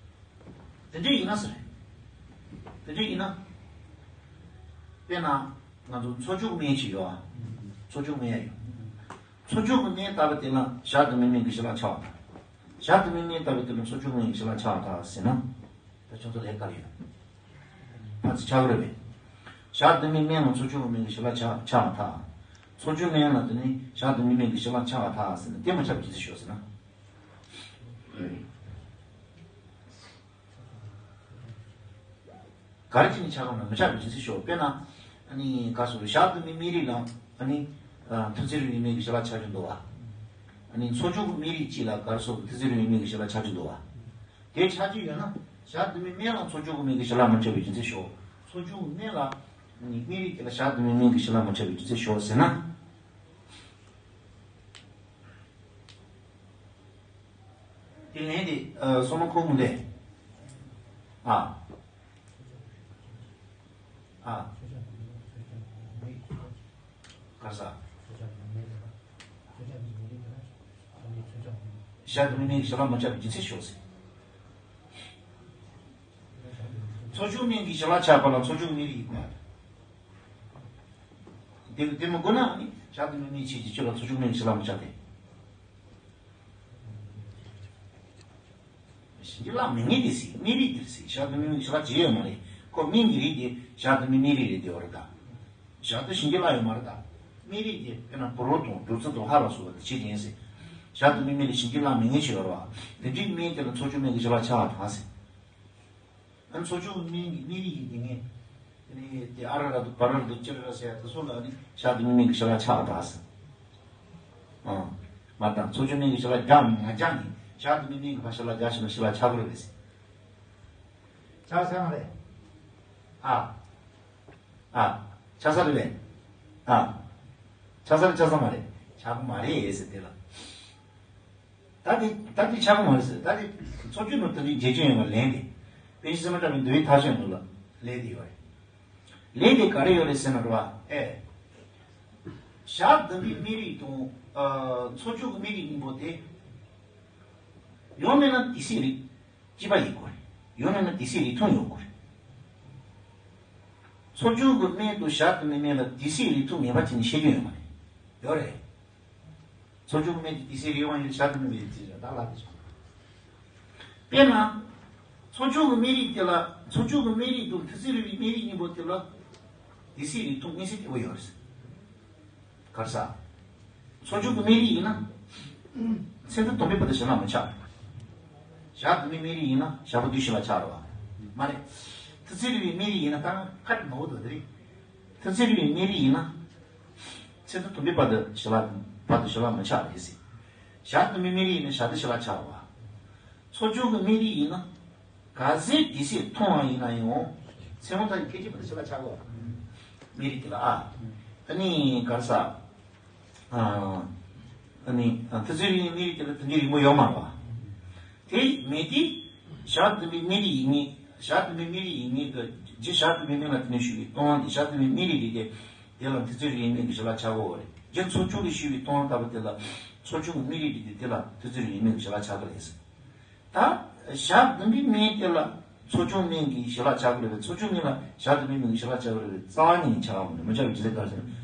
དེ་འདྲ་ཡིན་ན་ཟེར། དེ་འདྲ་ཡིན་ན། དཔེར་ན། ང་ཚོ་འཚོ་བཅུད་སྨན་ཅིག་ཡོད་ཨ། འཚོ་བཅུད་སྨན་ཡོད། འཚོ་བཅུད་ཀྱི་སྨན་བཏབ་པ་དེ་ལ་ཞག་དུ་མའི་སྨན་གྱི་ཞི་ལྷག་ཆགས་པ་དང་། ཞག་དུ་མའི་སྨན་བཏབ་པ་དེ་ལ་འཚོ་བཅུད་སྨན་གྱི་ཞི་ལྷག་ཆགས་པ་དང་ཟེར་ན། ད་ཁྱོད་ཚོ་ལས་ཀ་ལ་ཡོད། ཕ་ཚི་ཆགས་ཀྱི་རེད་པས། ཞག་དུ་མའི་སྨན་ལ་འཚོ་བཅུད་ཀྱི་སྨན་གྱི་ཞི་ལྷག་ཆགས་ཆགས་པ་དང་། འཚོ་བཅུད་སྨན་ལ་དེ་ནི་ཞག་དུ་མའི་སྨན་གྱི་ཞི་ལྷག་ཆགས་པ་དང་ཟེར་ན་དེ་མ་ཆགས་པའི་རྒྱུ་མཚན་ཤོག་ཟེར་ན། ག་རེ་བྱས་ནས་ཆགས་ཀྱི་མེད་མི་ཆགས་པའི་རྒྱུ་མཚན་ཤོག་དཔེར་ན། ཨ་ནི་ག་སོགས་ཞག་དུ་མའི་སྨན་རིགས་ལ་ཨ་ནི། མཐུན་རྩལ་རིགས་ཀྱི་སྨན་གྱི་ཞི་ལྷག་ཆགས་ཀྱི་འདུག་བ། ཨ་ནི་འཚོ་བཅུད་ཀྱི་སྨན་རིགས་གཅིག་ལ་ག་རེ་སོགས་མཐུན་རྩལ་རིགས་ཀྱི་སྨན་གྱི་ཞི་ལྷག་ཆགས་ཀྱི་འདུག་བ། དེ་ཆགས་ཀྱི་ཡོད་ན་ཞག་དུ་མའི་སྨན་ལ་འཚོ་བཅུད་ཀྱི་སྨན་གྱི་ཞི་ལྷག་མ་ཆགས་པའི་རྒྱུ་མཚན་ཤོག་འཚོ་བཅུད་ཀྱི་སྨན་ལ་ཨ་ནི་སྨན་རིགས་དེ་ལ་ཞག་དུ་མའི་སྨན་གྱི་ཞི་ལྷག་མ་ཆགས་པའི་རྒྱུ་མཚན་ཤོག་ཟེར་ན། དེ་ལན་དེ་སོ་མ་ཁོ་མུ་ལེ། ཨ། ཨ། ག་ས། ཞག་དུ་མའི་སྨན་གྱི་ཞི་ལྷག་མ་ཆགས་པའི་རྒྱུ་མཚན་ཤོག་ཟེར། འཚོ་བཅུད་སྨན་གྱི་ཞི་ལྷག་ཆགས་པ་ལ་འཚོ་བཅུད་སྨན་རིགས་ཡིན་པ། དེ་དེ་མ་དགོས་ན་ནི་ཞག་དུ་མའི་སྨན་ཆེད་ཀྱི་ཆོས་ལ་འཚོ་བཅུད་སྨན་གྱི་ཞི་ལྷག་མ་ཆགས་ཏེ། བྱིན་གྱིས་བརླབས་མེད་ངེས་དེ་སྲིད་སྨན་རིགས་དེར་སྲིད་ཞག་དུ་མའི་སྨན་གྱི་ཞི་ལྷག་ཅི་ཡོད་མ་རེད། ཁོ་སྨན་གྱི་རིགས་དེ་ཞག་དུ་མའི་སྨན་རིགས་རེད་དེ་བ་རེད་ད། ཞག་དུ་བྱིན་གྱིས་བརླབས་ཡོད་མ་རེད་ད། སྨན་རིགས་དེ་དཔེར་ན་ཕུ་རོལ་དང་བདུད་རྩི་དང་ཧ་ལ་སོགས་པ་དེ་ཆེད་ཡིན་ཟེར། ཞག་དུ་མའི་སྨན་ལ་བྱིན་གྱིས་བརླབས་མེད་ངེས་ཆེ་བ་རེད་བ། དེ་འདྲའི་སྨན་དེ་ལ་འཚོ་བཅུད་སྨན་གྱི་ཞི་ལྷག་ཆགས་པ་དང་ཟེར། ཨ་ནི་འཚོ་བཅུད་སྨན་གྱི་སྨན་རིགས་ཀྱི་དེ་ངས། དེ་ནས་དེ་ཨ་ར་ར་དང་བ་ར་ར་དང་ཅི་ར་ར་ཟེར་ཡ་དེ་ཚོ་ལ་ནི་ཞག་དུ་མའི་སྨན་གྱི་ཞི་ལྷག་ཆགས་པ་དང་ཟེར། ཨང་། མ་དང་འཚོ་བཅུད་སྨན་གྱི་ཞི་ལྷག་རྒྱག་མ་རྒྱག་ནི་ཞག་དུ་མའི་སྨན་གྱི་ཕར་ཞི་ལྷག་རྒྱག་ཤེས་ན་ཞི་ལྷག་ཆགས་ཀྱི་རེད་པས། ཆགས་ས་མ་རེད། ཨ། ཨ། ཆགས་ས་རེད་པས། ཨ། ཆགས་ས་རེད་ཆགས་ས་མ་རེད། ཆགས་ཀྱི་མ་རེད་ཟེར་དེ་ལ། ད་དེ་ད་དེ་ཆགས་ཀྱི་མ་རེད་ཟེར། ད་དེ་འཚོ་བཅུད་ནང་ད་དེ་འཇལ་རྒྱུ་ཡོད་པ་ལན་དེ། པཎ་ཆེན་སེམས་དཔའ་གྲགས་པའི་འདུལ་བའི་མཐའ་དཔྱད་ནང་ལ་ལན་དེ་ཡོད་རེད། ལན་དེ་ག་རེ་ཡོད་རེད་ཟེར་ན་རེད་བ། ཨེ། ཞག་དུ་མའི་སྨན་རིགས་དང་། ཨ། འཚོ་བཅུད་ཀྱི་སྨན་རིགས་གཉིས་པོ་དེ། ཡོད་མེད་ན་དེ་སྲིད་རིགས་གཅིག་པ་ཡིན་དགོས་རེད། ཡོད་མེད་ན་དེ་སྲིད་རིགས་མཐུན་ཡོད་དགོས་རེད། འཚོ་བཅུད་ཀྱི་སྨན་དང་ཞག་དུ་མའི་སྨན་ལ་དེ་སྲིད་རིགས་མཐུན་ངེས་པ་བྱས་ནས་བཤད་རྒྱུ་ཡོད་མ་རེད། ཡོད་རེད། འཚོ་བཅུད་ཀྱི་སྨན་དེ་དེ་སྲིད་རིགས་དབང་ཡོད་ཞག་དུ་མའི་སྨན་དེ་རེད་ད་ལ་དེ་བྱུང་། དཔེར་ན། འཚོ་བཅུད་ཀྱི་སྨན་རིགས་དེ་ལ་འཚོ་བཅུད་ཀྱི་སྨན་རིགས་དང་མཐུན་རྩལ་རིགས་པའི་སྨན་རིགས་གཉིས་པོ་དེ་ལ། དེ་སྲིད་རིགས་མཐུན་མངོན་གསལ་དོད་པོ་ཡོད་རེད། ག་རེ་ཟ། འཚོ་བཅུད་ཀྱི་སྨན་རིགས་ཡིན་ན། ཚེ་འདི་སྟོང་པའི་བར་དུ་ཞི་ལྷག་མི་ཆགས། ཞག་དུ་མའི་སྨན་རིགས་ཡིན་ན་ཞག་པོ་དུས་ཞི་ལྷག་ཆགས་རེད་བ། མ་རེད། མཐུན་རྩལ་རིགས་པའི་སྨན་རིགས་ཡིན་ན་ད་ཁ་ནོར་འདུག་དེ་རེད། མཐུན་རྩལ་རིགས་པའི་སྨན་རིགས་ཡིན་ན། ཚེ་འདི་སྟོང་པའི་བར་དུ་ཞི་ལྷག་བར་དུ་ཞི་ལྷག་མི་ཆགས་རེད་ཟེར། ཞག་དུ་མའི་སྨན་རིགས་ཡིན་ན་ཞག་དུ་ཞི་ལྷག་ཆགས་རེད་བ། འཚོ་བཅུད་ཀྱི་སྨན་རིགས་ཡིན་ན། ག་ཚད་དེ་སྲིད་མཐུན་པ་ཡིན་ན་ཡང་། མཚན་མོ་མཐའ་ཡི་སྐད་ཅིག་བར་དུ་ཞི་ལྷག་ཆགས་དགོས། སྨན་རིགས་དེ་ལ་ཨ། ཨ་ནི་ག་རེ་ཟ། ཨ། ཨ་ནི་མཐུན་རྩལ་རིགས་པའི་སྨན་རིགས་དེ་ལ་དེ་འདྲའི་རིང་པོ་ཡོད་མ་རེད་བ། དེ་མེད་དེ། ཞག་དུ་མའི་སྨན་རིགས་ཡིན་ངེས། ཞག་དུ་མའི་སྨན་རིགས་ཡིན་ངེས་ཀྱི་རྗེས་ཞག་དུ་མའི་སྨན་ལ་དེ་ནས་ཞུས་པའི་ལྟུང་བ་འདི་ཞག་དུ་མའི་སྨན་རིགས་རེད་དེ། དེ་ལ་མཐུན་རྩལ་རིགས་པའི་སྨན་གྱི་ཞི་ལྷག་ཆགས་དགོས་པ་རེད། རྗེས་འཚོ་བཅུད་ལ་ཞུས་པའི་ལྟུང་བ་ལྟ་བུ་དེ་ལ་འཚོ་བཅུད་ཀྱི་སྨན་རིགས་རེད་དེ་དེ་ལ་མཐུན་རྩལ་རིགས་པའི་སྨན་གྱི་ཞི་ལྷག་ཆགས་ཀྱི་རེད། ད་ཞག་བདུན་པའི་སྨན་དེ་ལ་འཚོ་བཅུད་སྨན་གྱི་ཞི་ལྷག་ཆགས་ཀྱི་རེད་པས། འཚོ་བཅུད་སྨན་ལ་ཞག་བདུན་པའི་སྨན་གྱི་ཞི་ལྷག་ཆགས་ཀྱི་རེད་པས། རྩ་བ་ཉིད་ནས་ཆགས་པ་མི་འདུག་མི་ཆགས་པའི་རྒྱུ་མཚན་ག་རེ་ཟེར་ན།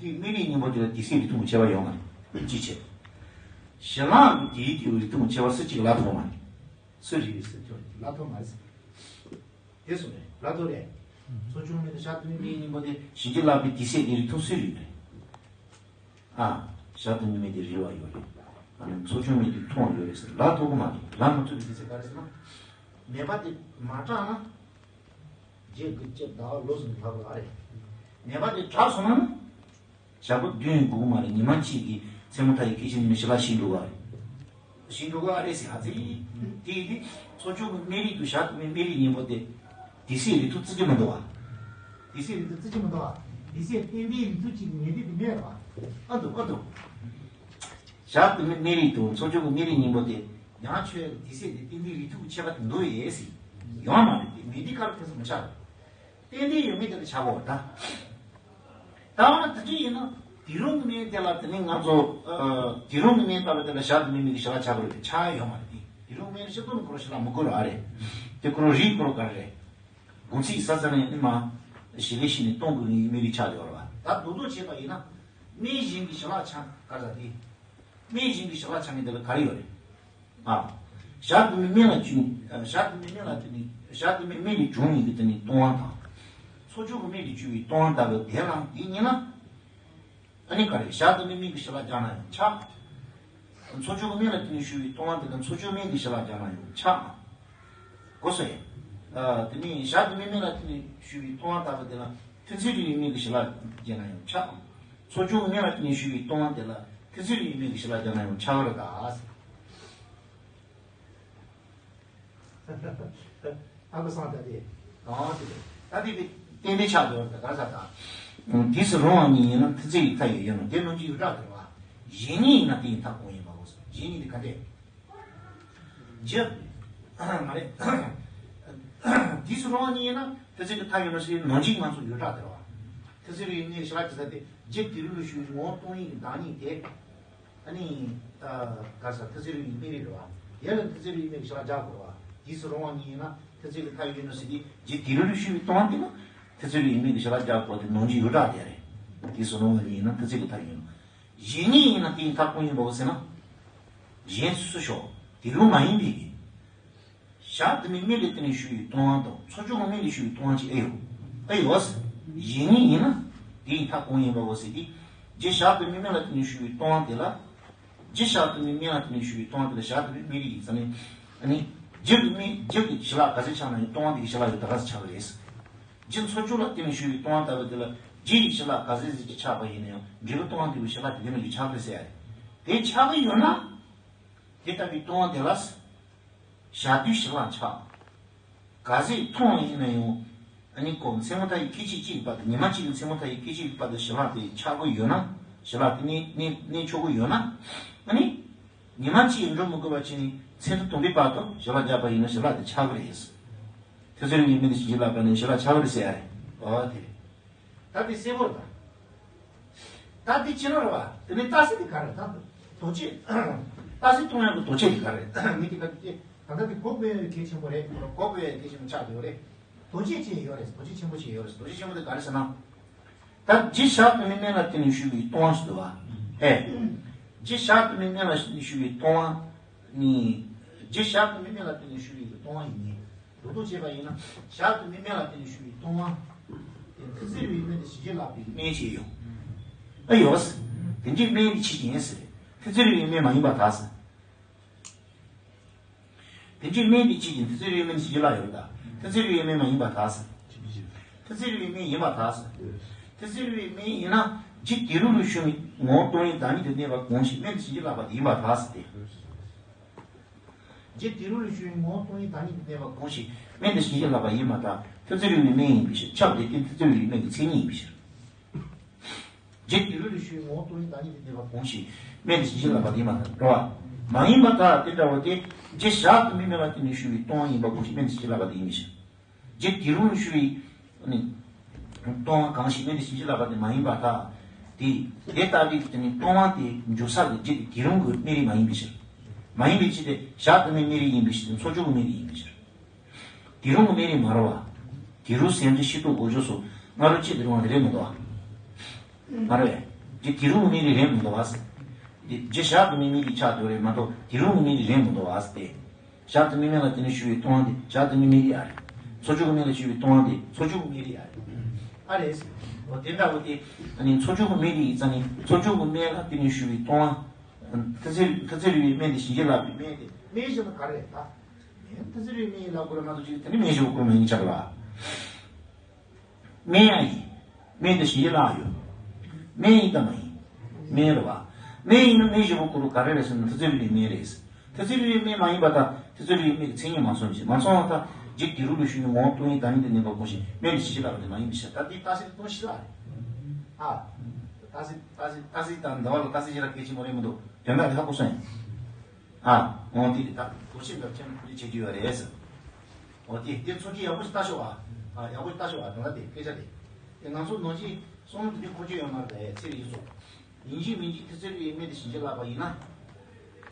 དེའི་སྨན་རིགས་གཉིས་པོ་དེ་ལ་དེ་སྲིད་རིགས་མཐུན་གྱི་ཁྱད་པར་ཡོད་མ་རེད། ཅི་བྱེད། ཞི་ལྷག་གི་དེའི་དེའི་རིགས་མཐུན་གྱི་ཁྱད་པར་སུ་གཅིག་ལ་ཐོགས་མ་རེད། སུ་རིགས་སུ་ཐོགས་ལ་ཐོགས་མ་རེད། དེ་སོང་རེད་ལ་ཐོགས་རེད། འཚོ་བཅུད་སྨན་དང་ཞག་བདུན་པའི་སྨན་གཉིས་པོ་དེ་བྱིན་གྱིས་བརླབས་པའི་དེ་སྲིད་དེའི་རིགས་མཐུན་སུའི་རིགས་རེད། ཨ། ཞག་བདུན་པའི་སྨན་དེ་རིལ་བ་ཡོད་རེད། ཨ་ནི་འཚོ་བཅུད་སྨན་དེ་འཐུང་བ་ཡོད་རེད་ཟེར་ལ་ཐོགས་ཀྱི་མ་རེད། ལ་མ་ཐོགས་པའི་རྒྱུ་མཚན་ག་རེ་ཟེར་ན། ནད་པ་དེ་མ་དྲག་ན། རྗེས་ཀྱི་ལྕེ་ཟླ་བ་ལོ་ཟིན་ལྷག་ལ་རེད། ནད་པ་དེ་དྲག་སོང་ན། ཞག་པོ་བདུན་སྒུག་མ་རེད། ཉི་མ་གཅིག་གི་མཚན་མོ་མཐའ་ཡི་སྐད་ཅིག་ནས་ཞི་ལྷག་ཞིག་འགྲོ་ག་རེད། ཞིག་འགྲོ་ག་རེད་ཟེར་ཨ་ཙི། དེ་ཡིན་དུས་འཚོ་བཅུད་ཀྱི་སྨན་རིགས་དང་ཞག་བདུན་པའི་སྨན་རིགས་གཉིས་པོ་དེ། དེ་སྲིད་རིགས་མཐུན་བརྩི་རྒྱུ་མི་འདུག་བ། དེ་སྲིད་རིགས་མཐུན་བརྩི་རྒྱུ་མི་འདུག་བ། དེ་སྲིད་གཏན་བདེའི་རིགས་མཐུན་གཅིག་ངེས་དེ་དེ་མེད་རེད་བ། ཨ་འདུག་ཨ་འདུག་ཞག་བདུན་པའི་སྨན་རིགས་དང་འཚོ་བཅུད་ཀྱི་སྨན་རིགས་གཉིས་པོ་དེ། ཡང་ཆོས་ལ་དེ་སྲིད་དེ་གཏན་བདེའི་རིགས་མཐུན་གྱི་ཁྱད་པར་དེ་འདུག་ཡས་ཟེར། ཡོད་མ་རེད་དེ་མེད་དེ་ག་རེ་ཐེ་ཚོམ་མི་བྱ་རེད། གཏན་བདེའི་ཡོད་མེད་དེ་ལ་བྱ་དགོས་ད། ད་འོ་ན་དེ་འདྲ་ཡིན་ན། དེ་རུང་གི་དམིགས་དེ་ལ་དེ་ནི་ང་ཚོ་ཨ་དེ་རུང་གི་དམིགས་ལྟ་བུ་དེ་ལ་ཞག་དུ་མའི་མིག་གི་ཞི་ལ་ཆགས་ཀྱི་རེད། ཆགས་ཡོད་མ་རེད། དེ་དེ་རུང་དམིགས་ནི་ཤེས་ཐུབ་ནི་ཁོ་རང་ཞི་ལ་མི་དགོས་ར་རེད། དེ་ཁོ་རང་རིག་ཁོ་རང་ག་རེ་རེད། དགུང་ཚིགས་ས་ས་ནས་ནི་མ་ཞི་ལི་ཤི་ནི་སྟོང་གི་མིག་རིག་ཆགས་ཡོད་ར་བ། ད་རྡོག་རྡོག་བྱས་པ་ཡིན་ན་དམིགས་གཞན་གྱི་ཞི་ལ་ཆགས་ག་ས་དེ། དམིགས་གཞན་གྱི་ཞི་ལ་ཆགས་ནི་དེ་ལ་ག་རེ་ཡོད་རེད། ཨ། ཞག་དུ་མའི་མིག་ལ་བྱུང་། ཞག་དུ་མའི་མིག་ལ་དེ་ནི་ཞག་དུ་མའི་མིག་ལས་བྱུང་ཡིན་གྱི་དེ་ནི་སྟོང་བ་དང་། ཚོགས་བཅུ་གི་མིག་ལས་བྱུང་བའི་སྟོང་བ་ལྟ་བུ་དེ་ལ་དེ་ཉིད་ལ། ཨ་ནི་ག་རེ། ཞག་དུ་མའི་མིག་གི་ཞི་ལ་སྦྱར་ན་ཡང་ཆགས། ཚོགས་བཅུ་གི་མིག་ལ་དེ་ནི་ཞུ་བའི་སྟོང་བ་དེ་ལ་ཚོགས་བཅུ་མིག་གི་ཞི་ལ་སྦྱར་ན་ཡང་ཆགས། གོ་སོང་ངས། ཨ། དེ་ནི་ཞག་དུ་མའི་མིག་ལ་དེ་ནི་ཞུ་བའི་སྟོང་བ་ལྟ་བུ་དེ་ལ་ཐུར་ཚེ་རིང་བའི་མིག་གི་ཞི་ལ་སྦྱར་ན་ཡང་ཆགས། ཚོགས་བཅུ་གི་མིག་ལ་དེ་ནི་ཞུ་བའི་སྟོང་བ་དེ་ལ་ཐུར་ཚེ་རིང་བའི་མིག་གི་ཞི་ལ་སྦྱར་ན་ཡང་ཆགས་པ་རེད་ད། ཨ་ཁུ་སང་ད་དེ། ཨང་དེ་རེད། ད་དེ་གི་ཏན་ཏན་ཆགས་འགྲོ་བ་རེད། ག་རེ་ཟེར་ད། དུས་སུ་རུང་བ་ཉིད་ཡིན་ན་ཐུར་ཚེ་ཡི་མཐའ་ཡོད་ཡོད་ན་དེ་ནང་གི་ཡུལ་བྲལ་དེ་རེད་བ། གཞན་ཉིད་ཡིན་ན་དེ་ཡི་མཐའ་གང་ཡིན་པའོ། གཞན་ཉིད་དེ་ག་འདྲས། ཇི། མ་རེད། དུས་སུ་རུང་བ་ཉིད་ཡིན་ན་ཐུར་ཚེ་གི་མཐའ་ཡོད་ན་ཞེས་ནང་གི་ང་ཚོ་ཡུལ་བྲལ་དེ་རེད་བ། ཐུར་ཚེ་རིང་བའི་ཞི་ལ་ཅི་ཟེར་ཏེ་རྗེ་དེ་རུ་ལུ་ཞུ་བའི་ངོ་བོ་སྟོང་ཉིད་ཀྱི་བདག་ཉིད་དེ། ཨ་ནི། ཨ། ག་རེ་ཟེར། ཐུར་ཚེ་རིང་བའི་མིག་རིག་རེད་བ། དེ་ལ་ཐུར་ཚེ་རིང་བའི་མིག་གི་ཞི་ལ་སྦྱར་དགོས་རེད་བ། དུས་སུ་རུང་བ་ཉིད་ཡིན་ན་ཐུར་ཚེ་གི་མཐའ་ཡོད་ན་ཟེར་དུས་རྗེ་དེ་རུ་ལུ་ཞུ་བའི་སྟོང་བ་དེ་ལ་ཐུར་ཚེ་རིང་བའི་མིག་གི་ཞི་ལ་སྦྱར་དགོས་ཏེ་ནང་གི་ཡུལ་བྲལ་དེ་རེད། དུས་སུ་རུང་བ་ཉིད་ཡིན་ན་ཐུར་ཚེ་གི་མཐའ་ཡོད་ན། གཞན་ཉིད་ཡིན་ན་དེའི་མཐའ་གང་ཡིན་པའོ་ཟེར་ན། གཞན་སུ་ཞོག་དེ་རུང་མ་ཡིན་པའི་གི། ཞག་དུ་མའི་མིག་ལས་བརྟེན་ནས་ཞུ་བའི་སྟོང་བ་དང་ཚོགས་བཅུ་གི་མིག་ལས་ཞུ་བའི་སྟོང་བ་ཅིག་ཨེ་ཡོད། ཨེ་ཡོད། གཞན་ཉིད་ཡིན་ན་དེའི་མཐའ་གང་ཡིན་པའོ་ཟེར་ཏེ། རྗེ་ཞག་དུ་མའི་མིག་ལ་བརྟེན་ནས་ཞུ་བའི་སྟོང་བ་དེ་ལ། རྗེ་ཞག་དུ་མའི་མིག་ལ་བརྟེན་ནས་ཞུ་བའི་སྟོང་བ་དེ་ལ་ཞག་དུ་མའི་མིག་རིག་ཡིན་ཙང་ནི། ཨ་ནི། རྗེ་གི་མིག་རྗེ་གི་ཞི་ལ་ག་ཚད་ཆགས་ན་ཡང་སྟོང་བ་དེ་གི་ཞི་ལ་ཡང་ད་ག་ཚད་ཆགས་པ་རེད། རྗེ་ཚོགས་བཅུ་ལ་བརྟེན་ནས་ཞུ་བའི་སྟོང་བ་ལྟ་བུ་དེ་ལ་རྗེ་ཡི་ཞི་ལ་ག་ཚད་ཅིག་ཆགས་པ་ཡིན་ན་ཡང་འབྲས་བུ་སྟོང་བ་དེ་བས་ཞི་ལ་དེ་དེ་ན་ཡང་ཆགས་པ་རེད་ཟེར་ཡ་རེད། དེ་ཆགས་ཀྱི་ཡོད་ན། དེ་ལྟ་བུའི་སྟོང་བ་དེ་ལ། ཞག་དུས་ཞི་ལ་ཆགས། ག་ཚད་མཐོང་བ་ཡིན་ན་ཡང་། ཨ་ནི་ཁོ་མཚན་མོ་མཐའ་ཡས་སྐད་ཅིག་གཅིག་བར་དུ་ཉི་མ་གཅིག་གི་མཚན་མོ་མཐའ་ཡས་སྐད་ཅིག་བར་དུ་ཞི་ལ་དེ་ཆགས་ཀྱི་ཡོད་ན། ཞི་ལ་དེ་གནས་གནས་གནས་ཆོག་གི་ཡོད་ན། ཨ་ནི། ཉི་མ་གཅིག་འགྲོ་མི་དགོས་པ་བྱས་ནས་མཚན་དུས་དུམ་བུའི་བར་དུ་ཞི་ལ་བརྒྱབ་པ་ཡིན་ན་ཞི་ལ་དེ་ཆགས་ཀྱི་རེད། ཐུར་ཚེ་རིང་བའི་མིག་དེ་བཞིན་གྱི་ལག་པ་ནས་ཞི་ལ་ཆགས་ཀྱི་རེད་ཟེར་ཡ་རེད། འོ་དེ་རེད། ད་དེ་གསལ་པོ་རེད་ད། ད་དེ་ཅི་ལ་རེད་བ། དེ་ནས་རྟགས་གསལ་དེ་ག་རེད་ད། རྡོ་རྗེ། རྟགས་གསལ་མཐོང་ཡག་གི་རྡོ་རྗེ་དེ་ག་རེད། མི་དེ་ག་དེ་ད་ལྟ་དེ་གོ་དགོས་ཡག་གལ་ཆེན་པོ་རེད། གོ་དགོས་ཡག་གལ་ཆེན་པོ་ཆགས་ཡོད་རེད། རྡོ་རྗེ་ཅིག་ཡོད་རེད། རྡོ་རྗེ་ཆེན་པོ་ཅིག་ཡོད་རེད། རྡོ་རྗེ་ཆེན་པོ་དེ་ག་རེ་ཟེར་ན། ད་རྗེ་ཞག་དུ་མའི་མིག་ལ་བརྟེན་ནས་ཞུ་བའི་སྟོང་བ་ཞིག་འདུག་བ། ཨེ། རྗེ་ཞག་དུ་མའི་མིག་ལ་བརྟེན་ནས་ཞུ་བའི་སྟོང་བ་ནི། རྗེ་ཞག་དུ་མའི་མིག་ལ་བརྟེན་ནས་ཞུ་བའི་སྟོང་བ་ཡིན་ནི། རྡོག་རྡོག་བྱས་པ་ཡིན་ན་ཞག་དུ་མའི་མིག་ལ་བརྟེན་ནས་ཞུ་བའི་སྟོང་བ། དེ་ཐུར་ཚེ་རིང་བའི་མིག་དེ་བཞིན་གྱི་ལག་པའི་མིག་ཅེས་ཡོད། ཨ་ཡོད། དེ་འདྲའི་མིག་དེ་ཕྱི་རྐྱེན་ཟེར། ཐུར་ཚེ་རིང་བའི་མིག་མ་ཡིན་པར་ཐལ་ཟེར། དེ་འདྲའི་མིག་དེ་ཕྱི་རྐྱེན་ཐུར་ཚེ་རིང་བའི་མིག་དེ་བཞིན་གྱི་ལག་ཡོད་ད། ཐུར་ཚེ་རིང་བའི་མིག་མ་ཡིན་པར་ཐལ་ཟེར། ཐུར་ཚེ་རིང་བའི་མིག་ཡིན་པར་ཐལ་ཟེར། ཐུར་ཚེ་རིང་བའི་མིག་ཡིན་ན་རྗེ་དེ་རུ་ལུ་ཞུ་བའི་ངོ་བོ་སྟོང་ཉིད་བདག་ཉིད་དུ་གནས་པ་གང་ཞིག་མིག་དེ་བཞིན་གྱི་ལག་པ་དེ་ཡིན་པར་ཐལ་ཟེར་ཏེ། རྗེ་དེ་རུ་ལུ་ཞུ་བའི་ངོ་བོ་སྟོང་ཉིད་བདག་ཉིད་དུ་གནས་པ་གང་ཞིག་མིག་དེ་བཞིན་གྱི་ལག་པ་ཡིན་པར་ཐལ། ཐུར་ཚེ་རིང་བའི་མིག་ཡིན་པའི་ཕྱིར། ཁྱབ་བདེ་སྟེ་ཐུར་ཚེ་རིང་བའི་མིག་གི་མཚན་ཉིད་ཡིན་པའི་ཕྱིར། རྗེ་དེ་རུ་ལུ་ཞུ་བའི་ངོ་བོ་སྟོང་ཉིད་བདག་ཉིད་དུ་གནས་པ་གང་ཞིག་མིག་དེ་བཞིན་གྱི་ལག་པ་དེ་ཡིན་པར་ཐལ། འགྲོ་བ། མ་ཡིན་པར་ཐལ། དེ་འདྲ་བ་སྟེ། རྗེ་ཞག་དུ་མའི་མིག་ལ་བརྟེན་ནས་ཞུ་བའི་སྟོང་བ་ཡིན་པ་གང་ཞིག་མིག་དེ་བཞིན་གྱི་ལག་པ་དེ་ཡིན་པའི་ཕྱིར། རྗེ་དེ་རུ་ལུ་ཞུ་བའི། ནི། སྟོང་བ་གང་ཞིག་མིག་དེ་བཞིན་གྱི་ལག་པ་དེ་མ་ཡིན་པར་ཐལ། དེ། དེ་ལྟ་བུའི་དེ་ནི་སྟོང་བ་དེ་འཇུག་ས་གི་རྗེ་དེ་རུ་གི་མིག་རིག་མ་ཡིན་པའི་ཕྱིར། མ་ཡིན་པའི་ཕྱིར་ཏེ་ཞག་དུ་མའི་མིག་རིག་ཡིན་པའི་ཕྱིར་ཏེ་ཚོགས་བཅུ་གི་མིག་རིག་ཡིན་པའི་ཕྱིར། དེ་རུ་གི་མིག་རིག་མ་རེད་བ། དེ་རུ་སེམས་ཅན་ཤེས་རྟོགས་གོ་ཆོད་སོགས་སྔ་རོལ་གཅིག་ཏུ་རུང་བ་དེ་རེད་མི་འདུག་བ། མ་རེད་པས། དེ་དེ་རུ་གི་མིག་རིག་རེད་མི་འདུག་བ། དེ་རྗེ་ཞག་དུ་མའི་མིག་རིག་ཆགས་འདུག་རེད་མ་གཏོགས་དེ་རུ་གི་མིག་རིག་རེད་མི་འདུག་བ་སྟེ། ཞག་དུ་མའི་མིག་ལ་བརྟེན་ནས་ཞུ་བའི་སྟོང་བ་དེ་ཞག་དུ་མའི་མིག་རིག་ཨ་རེད། ཚོགས་བཅུ་གི་མིག་ལ་ཞུ་བའི་སྟོང་བ་དེ་ཚོགས་བཅུ་གི་མིག་རིག་ཨ་རེད། ཨ་རེད། འོ་དེ་འདྲ་བོ་དེ། ཨ་ནི་ཚོགས་བཅུ་གི་མིག་རིག་ཡིན་ཙང་ནི་ཚོགས་བཅུ་གི་མིག་ལ་བརྟེན་ནས་ཞུ་བའི་སྟོང་བ། ཐུར་ཚེ་ཐུར་ཚེ་རིང་བའི་མིག་དེ་བཞིན་གྱི་ལག་པའི་མིག་དེ་མིག་ཞེས་པ་ག་རེ་རེད་ད། མིག་ཐུར་ཚེ་རིང་བའི་མིག་ལ་བསྐུར་མ་གཏོགས་ཅིག་དེ་ནི་མིག་ཞེས་པ་བསྐུར་མ་ཡིན་ཆགས་ལ། མིག་ཡང་ཡིན། མིག་དེ་བཞིན་གྱི་ལག་ཡོད། མིག་ཡིན་དང་མ་ཡིན། མིག་རེད་བ། མིག་ཡིན་ན་མིག་ཞེས་པ་བསྐུར་བ་ག་རེ་རེད་ཟེར་ན་ཐུར་ཚེ་རིང་བའི་མིག་རེད། ཐུར་ཚེ་རིང་བའི་མིག་མ་ཡིན་པར་ཐལ། ཐུར་ཚེ་རིང་བའི་མིག་གི་མཚན་ཉིད་མ་སོང་ཞིང་མ་སོང་བར་ཐལ། རྗེ་དེ་རུ་ལུ་ཞུ་བའི་ངོ་བོ་སྟོང་ཉིད་བདག་ཉིད་དུ་གནས་པ་གང་ཞིག་མིག་དེ་བཞིན་གྱི་ལག་པ་དེ་མ་ཡིན་པའི་ཕྱིར། ད་འདི་རྟགས་གསལ་སྟོང་ཞི་ལ་རེད། ཨ། རྟགས་གསལ་རྟགས་གསལ་རྟགས་གསལ་དང་འདི་བ་ལ་རྟགས་གསལ་ཞི་ལ་གལ་ཆེན་པོ་རེད་མི་འདུག་དོན་དག་དེ་ཧ་གོ་སོང་ཡིན། ཨ། འོ་དེ་རེད་ད་དོགས་གཞི་འདྲ་ཅན་དེ་བྱེད་རྒྱུ་ཡོད་རེད་ཟེར། འོ་དེ་དེ་ཚོ་གི་ཡག་པོ་ཞིག་ལྟ་ཤོག་ཨ། ཨ་ཡག་པོ་ཞིག་ལྟ་ཤོག་ཨ། དོན་དག་དེ་སྐད་ཆ་དེ། དེ་ང་ཚོ་ནང་བཞིན་བསམ་བློ་དེ་འདྲའི་འཁོར་རྒྱུ་ཡོད་མ་རེད་ད་ཨེ་ཚེ་རིང་ཚོ། ཡིན་གཅིག་མིན་གཅིག་མཐུ་རྩལ་རིག་པའི་སྨན་དེ་ཞིབ་འཇུག་ལབ་པ་ཡིན་ན།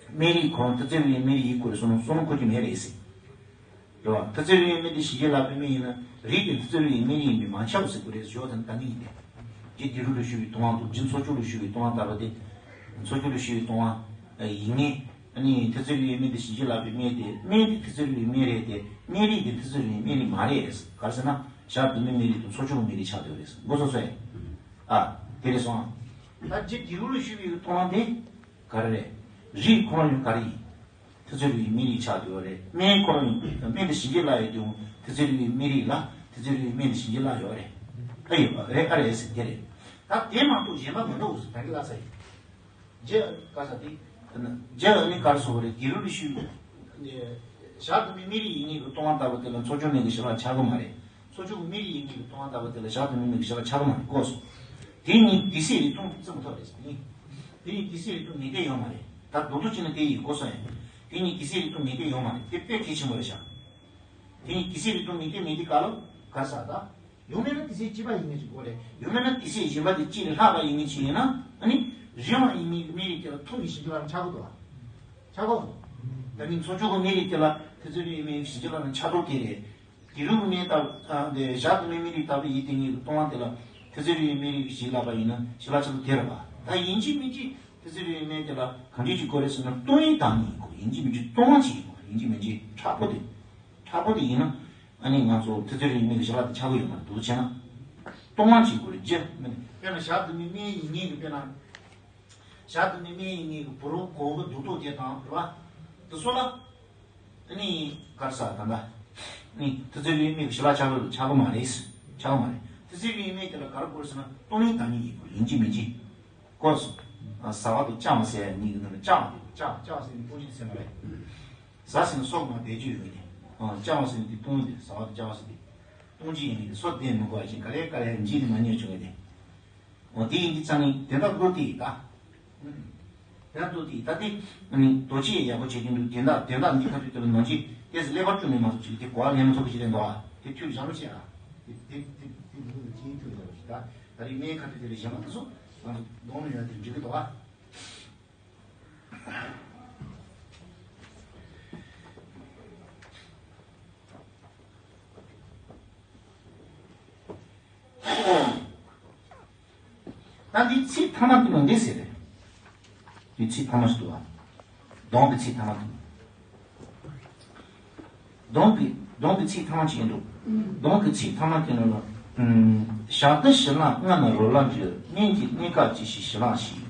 སྨན་རིགས་ཁོ་རང་མཐུ་རྩལ་རིག་པའི་སྨན་རིགས་ཡིན་དགོས་རེད་བསམ་ན་བསམ་བློ་འཁོར་རྒྱུ་མེད་རེད་ཟེར། རེད་བ། མཐུ་རྩལ་རིག་པའི་སྨན་དེ་ཞིབ་འཇུག་ལབ་པའི་སྨན་ཡིན་ན་རིགས་དེ་མཐུ་རྩལ་རིག་པའི་སྨན་རིགས་ཡིན་པས་མ་ཁྱབ་ཟེར་དགོས་རེད་ཟེར་ཞོག་དང་ད་ནི་ཡིན་ཏེ། རྗེ་དེ་རུ་ལ་ཞུ་བའི་ལྟུང་བ་འདུག་རྗེ་མཚོ་སྐྱོགས་ལ་ཞུ་བའི་ལྟུང་བ་ལྟ་བུ་དེ། མཚོ་སྐྱོགས་ལ་ཞུ་བའི་ལྟུང་བ་ཡིན་ངེས། ཨ་ནི་མཐུ་རྩལ་རིག་པའི་སྨན་དེ་ཞིབ་འཇུག་ལབ་པའི་སྨན་དེ་སྨན་དེ་མཐུ་རྩལ་རིག་པའི་སྨན་རེད་དེ་སྨན་རིགས་དེ་མཐུ་རྩལ་རིག་པའི་སྨན་རིགས་མ་རེད། ག་རེ་ཟེར་ན་ཞག་དུ་མའི་སྨན་རིགས་དང་མཚོ་སྐྱོགས་ཀྱི་སྨན་རིགས་ཆགས་བསྡད་ཡོད་རེད་མགོ་ཚོས་སོ་ཡ། ཨ། དེ་རེད་སོང་ཨ། ད་རྗེ་དེ་རུ་ལ་ཞུ་བའི་ལྟུང་བ་དེ་ག་རེ་རེད། རིགས་ཁོ་རང་ཡང་ག་རེ་ཡིན། མཐུ་རྩལ་རིག་པའི་སྨན་རིགས་ཆགས་བསྡད་ཡོད་རེད། སྨན་ཁོ་རང་ཡང་སྨན་དེ་ཞིབ་འཇུག་ལབ་ཡོད་དུས་མཐུ་རྩལ་རིག་པའི་སྨན་རིགས་ལ་མཐུ་རྩལ་རིག་པའི་སྨན་དེ་ཞིབ་འཇུག་ལབ་ཡོད་རེད། ཨ་ཡོད་པ་རེད་ཨ་རེད་ཟེར་དེ་རེད། ད་དེ་མ་གཏོགས་གཞན་པ་མི་འདུག་ཟེར་ད་གི་ལབ་ས་ཡིན། རྗེ་ག་ས་དེ། རྗེ་ཨ་ནི་ག་རེ་ཟེར་བ་རེད་དེ་རུ་ལ་ཞུ། ཞག་དུ་མའི་སྨན་རིགས་ཡིན་ངེས་ཀྱི་ལྟུང་བ་ལྟ་བུ་དེ་ལ་མཚོ་སྐྱོགས་སྨན་གྱི་ཞིབ་ལ་ཆགས་ཀྱི་མ་རེད། མཚོ་སྐྱོགས་ཀྱི་སྨན་རིགས་ཡིན་ངེས་ཀྱི་ལྟུང་བ་ལྟ་བུ་དེ་ལ་ཞག་དུ་མའི་སྨན་གྱི་ཞིབ་ལ་ཆགས་ཀྱི་མ་རེད་གོ་སོང་། དེ་གཉིས་དེ་སྲིད་རིགས་མཐུན་ཙམ་ཐོག་རེད་ཟེར་ནི། དེ་གཉིས་དེ་སྲིད་རིགས་མཐུན་མེད་དེ་ཡོད་མ་རེད། ད་རྡོག་རྡོག་ཅིག་ནི་དེ་ཡིན་གོ་སོང་ཡ། དེ་གཉིས་དེ་སྲིད་རིགས་མཐུན་མེད་དེ་ཡོད་མ་རེད་དེ་དཔེ་གལ་ཆེན་པོ་རེད་ཤག་དེ་གཉིས་དེ་སྲིད་རིགས་མཐུན་མེད་དེ་མེད་དེ་ག་ལ་ག་རེ་ཟེར་ད། ཡང་མིན་ན་དེ་སྲིད་གཅིག་པ་ཡིན་ངེས་ཅིག་དགོས་རེད། ཡང་མིན་ན་དེ་སྲིད་གཞན་པ་དེ་གཅིག་ལས་ལྷག་པ་ཡིན་ངེས་ཅིག་ཡིན་ན་ཨ་ནི། རིགས་དབང་ཡིན་མིན་གྱི་སྨན་རིགས་དེ་ལ་མཐུན་གྱི་ཞིབ་འཇུག་ལ་ཆགས་ཀྱི་འདུག་བ། ཆགས་ཀྱི་འདུག་ད་ནི་མཚོ་སྐྱོགས་ཀྱི་སྨན་རིགས་དེ་ལ་མཐུ་རྩལ་རིག་པའི་སྨན་རིགས་ཞིབ་འཇུག་ལ་ནི་ཆགས་རྟོག་དེ་རེད། དེ་རུ་སྨན་ལྟ་བུ་དེ་ཞག་དུ་མའི་སྨན་རིགས་ལྟ་བུ་ཡིན་དེ་ངེས་ཀྱི་ལྟུང་བ་དེ་ལ་མཐུ་རྩལ་རིག་པའི་སྨན་རིགས་ཞིབ་ལབ་པ་ཡིན་ན་ཞིབ་ལ་ཆགས་རྟོག་དེ་རེད་བ། ད་ཡིན་གཅིག་མིན་གཅིག་མཐུ་རྩལ་རིག་པའི་སྨན་དེ་ལ་གང་འདྲ་ཅིག་དགོས་རེད་ཟེར་ན་ལྟུང་བའི་བདག་ཉིད་ཡིན་དགོས་ཡིན་གཅིག་མིན་གཅིག་ལྟུང་བ་ཅིག་ཡིན་དགོས་ཡིན་གཅིག་མིན་གཅིག་དྲག་པོ་དེ། དྲག་པོ་དེ་ཡིན་ན། ཨ་ནི་ང་ཚོ་མཐུ་རྩལ་རིག་པའི་སྨན་གྱི་ཞིབ་ལ་དེ་ཆགས་ཀྱི་ཡོད་མ་རེད་འདུག་བྱས་ན། ལྟུང་བ་ཅིག་དགོས་རེད་ཅེས་མིན། དཔེར་ན་ཞག་དུ་མའི་སྨན་ཡིན་ངེས་ཀྱི་དཔེར་ན། ཞག་དུ་མའི་སྨན་ཡིན་ངེས་ཀྱི་བུ་རོ་གོ་བུ་རྡོག་རྡོག་དེ་དང་རེད་བ། དེ་ཚོ་ལ། ཨ་ནི་ག་རེ་ཟེར་ད་ལྟ། ཨ་ནི་མཐུ་རྩལ་རིག་པའི་སྨན་གྱི་ཞིབ་ལ་ཆགས་ཀྱི་ཆགས་ཀྱི་མ་རེད། ཆགས་ཀྱི་མ་རེད། མཐུ་རྩལ་རིག་པའི་སྨན་དེ་ལ་ག་རེ་དགོས་རེད་ཟེར་ན་ལྟུང་བའི་བདག་ཉིད་ཡིན་དགོས་ཡིན་གཅིག་མིན་གཅིག་སྐོར་སོང་། ཟ་བ་དང་བཅའ་བ་ཟེར་ཡ་གཉིས་ཀྱི་ནང་ལ་བཅའ་བ་དེ་བཅའ་བ་བཅའ་བ་ཟེར་ནི་ལྟུང་བྱེད་ཟེར་མ་རེད། ཟ་ཟེར་ན་སྲོག་མ་བསྡད་རྒྱུ་ཡོད་ནི། བཅའ་བ་ཟེར་ནི་དེ་ལྟུང་དེ་ཟ་བ་དང་བཅའ་བ་ཟེར་དེ། ལྟུང་བྱེད་ཡིན་ནི་དེ་སྲོག་བསྡད་མི་དགོས་པ་ཅིག་ག་ལེ་ག་ལེ་འཇིག་ནི་མ་ཉོས་བྱུང་ངེས་དེ། འོ་དེ་ཡིན་དུས་ཙང་ནི་དེ་འདྲ་བློ་དེ་ཡིས་ད། དེ་འདྲ་བློ་དེ་ཡིས་ད་དེ། རྡོ་ཆས་ཡག་པོ་བྱེད་ཀྱི་འདུག་དེ་འདྲ་དེ་འདྲ་འདི་ཁ་ཐུག་དེ་ལ་ནང་ཆེན་ཏེ་སི་ཀླད་པ་བསྐྲུན་ནས་མ་གཏོགས་ཅིག་དེ་གོ་བ་ལེན་མི་ཐུབ་པ་ཞིག་རེད་འདུག་ཨ། དེ་ཐུགས་བཞག་རོགས་བྱེད་ཨ། དེ་དེ་དེ་དེ་མི་འདུག་ཅིག་ཐུགས་བཞག་རོགས་བྱེད་ད། ད་རེས་སྨན་ཁ་ཐུག་དེ་ལ་གཞན་པ་དེ་ཚོ་ང་ཚོ་གདོང་ལ་ཡོད་དེ་འགྲིག་གི་འདུག་ཨ། ད་འདི་ཚིག་ཐ་མ་དེ་ལ་འདི་ཟེར་རེད། འདི་ཚིག་ཐ་མ་ཞིག་འདུག་ཨ། གདོང་གི་ཚིག་ཐ་མ་དེ། གདོང་གི་གདོང་གི་ཚིག་ཐ་མ་ཅིག་ཡིན་འདུག་གདོང་གི་ཚིག་ཐ་མ་དེ་ནང་ལ། ཞག་བདུན་ཞི་ལྷག་ལྔ་ན་རོ་ལངས་འགྱུར། སྨན་གྱི་གནས་སྐབས་ཅི་ཞིག་ཞི་ལྷག་ཞིག་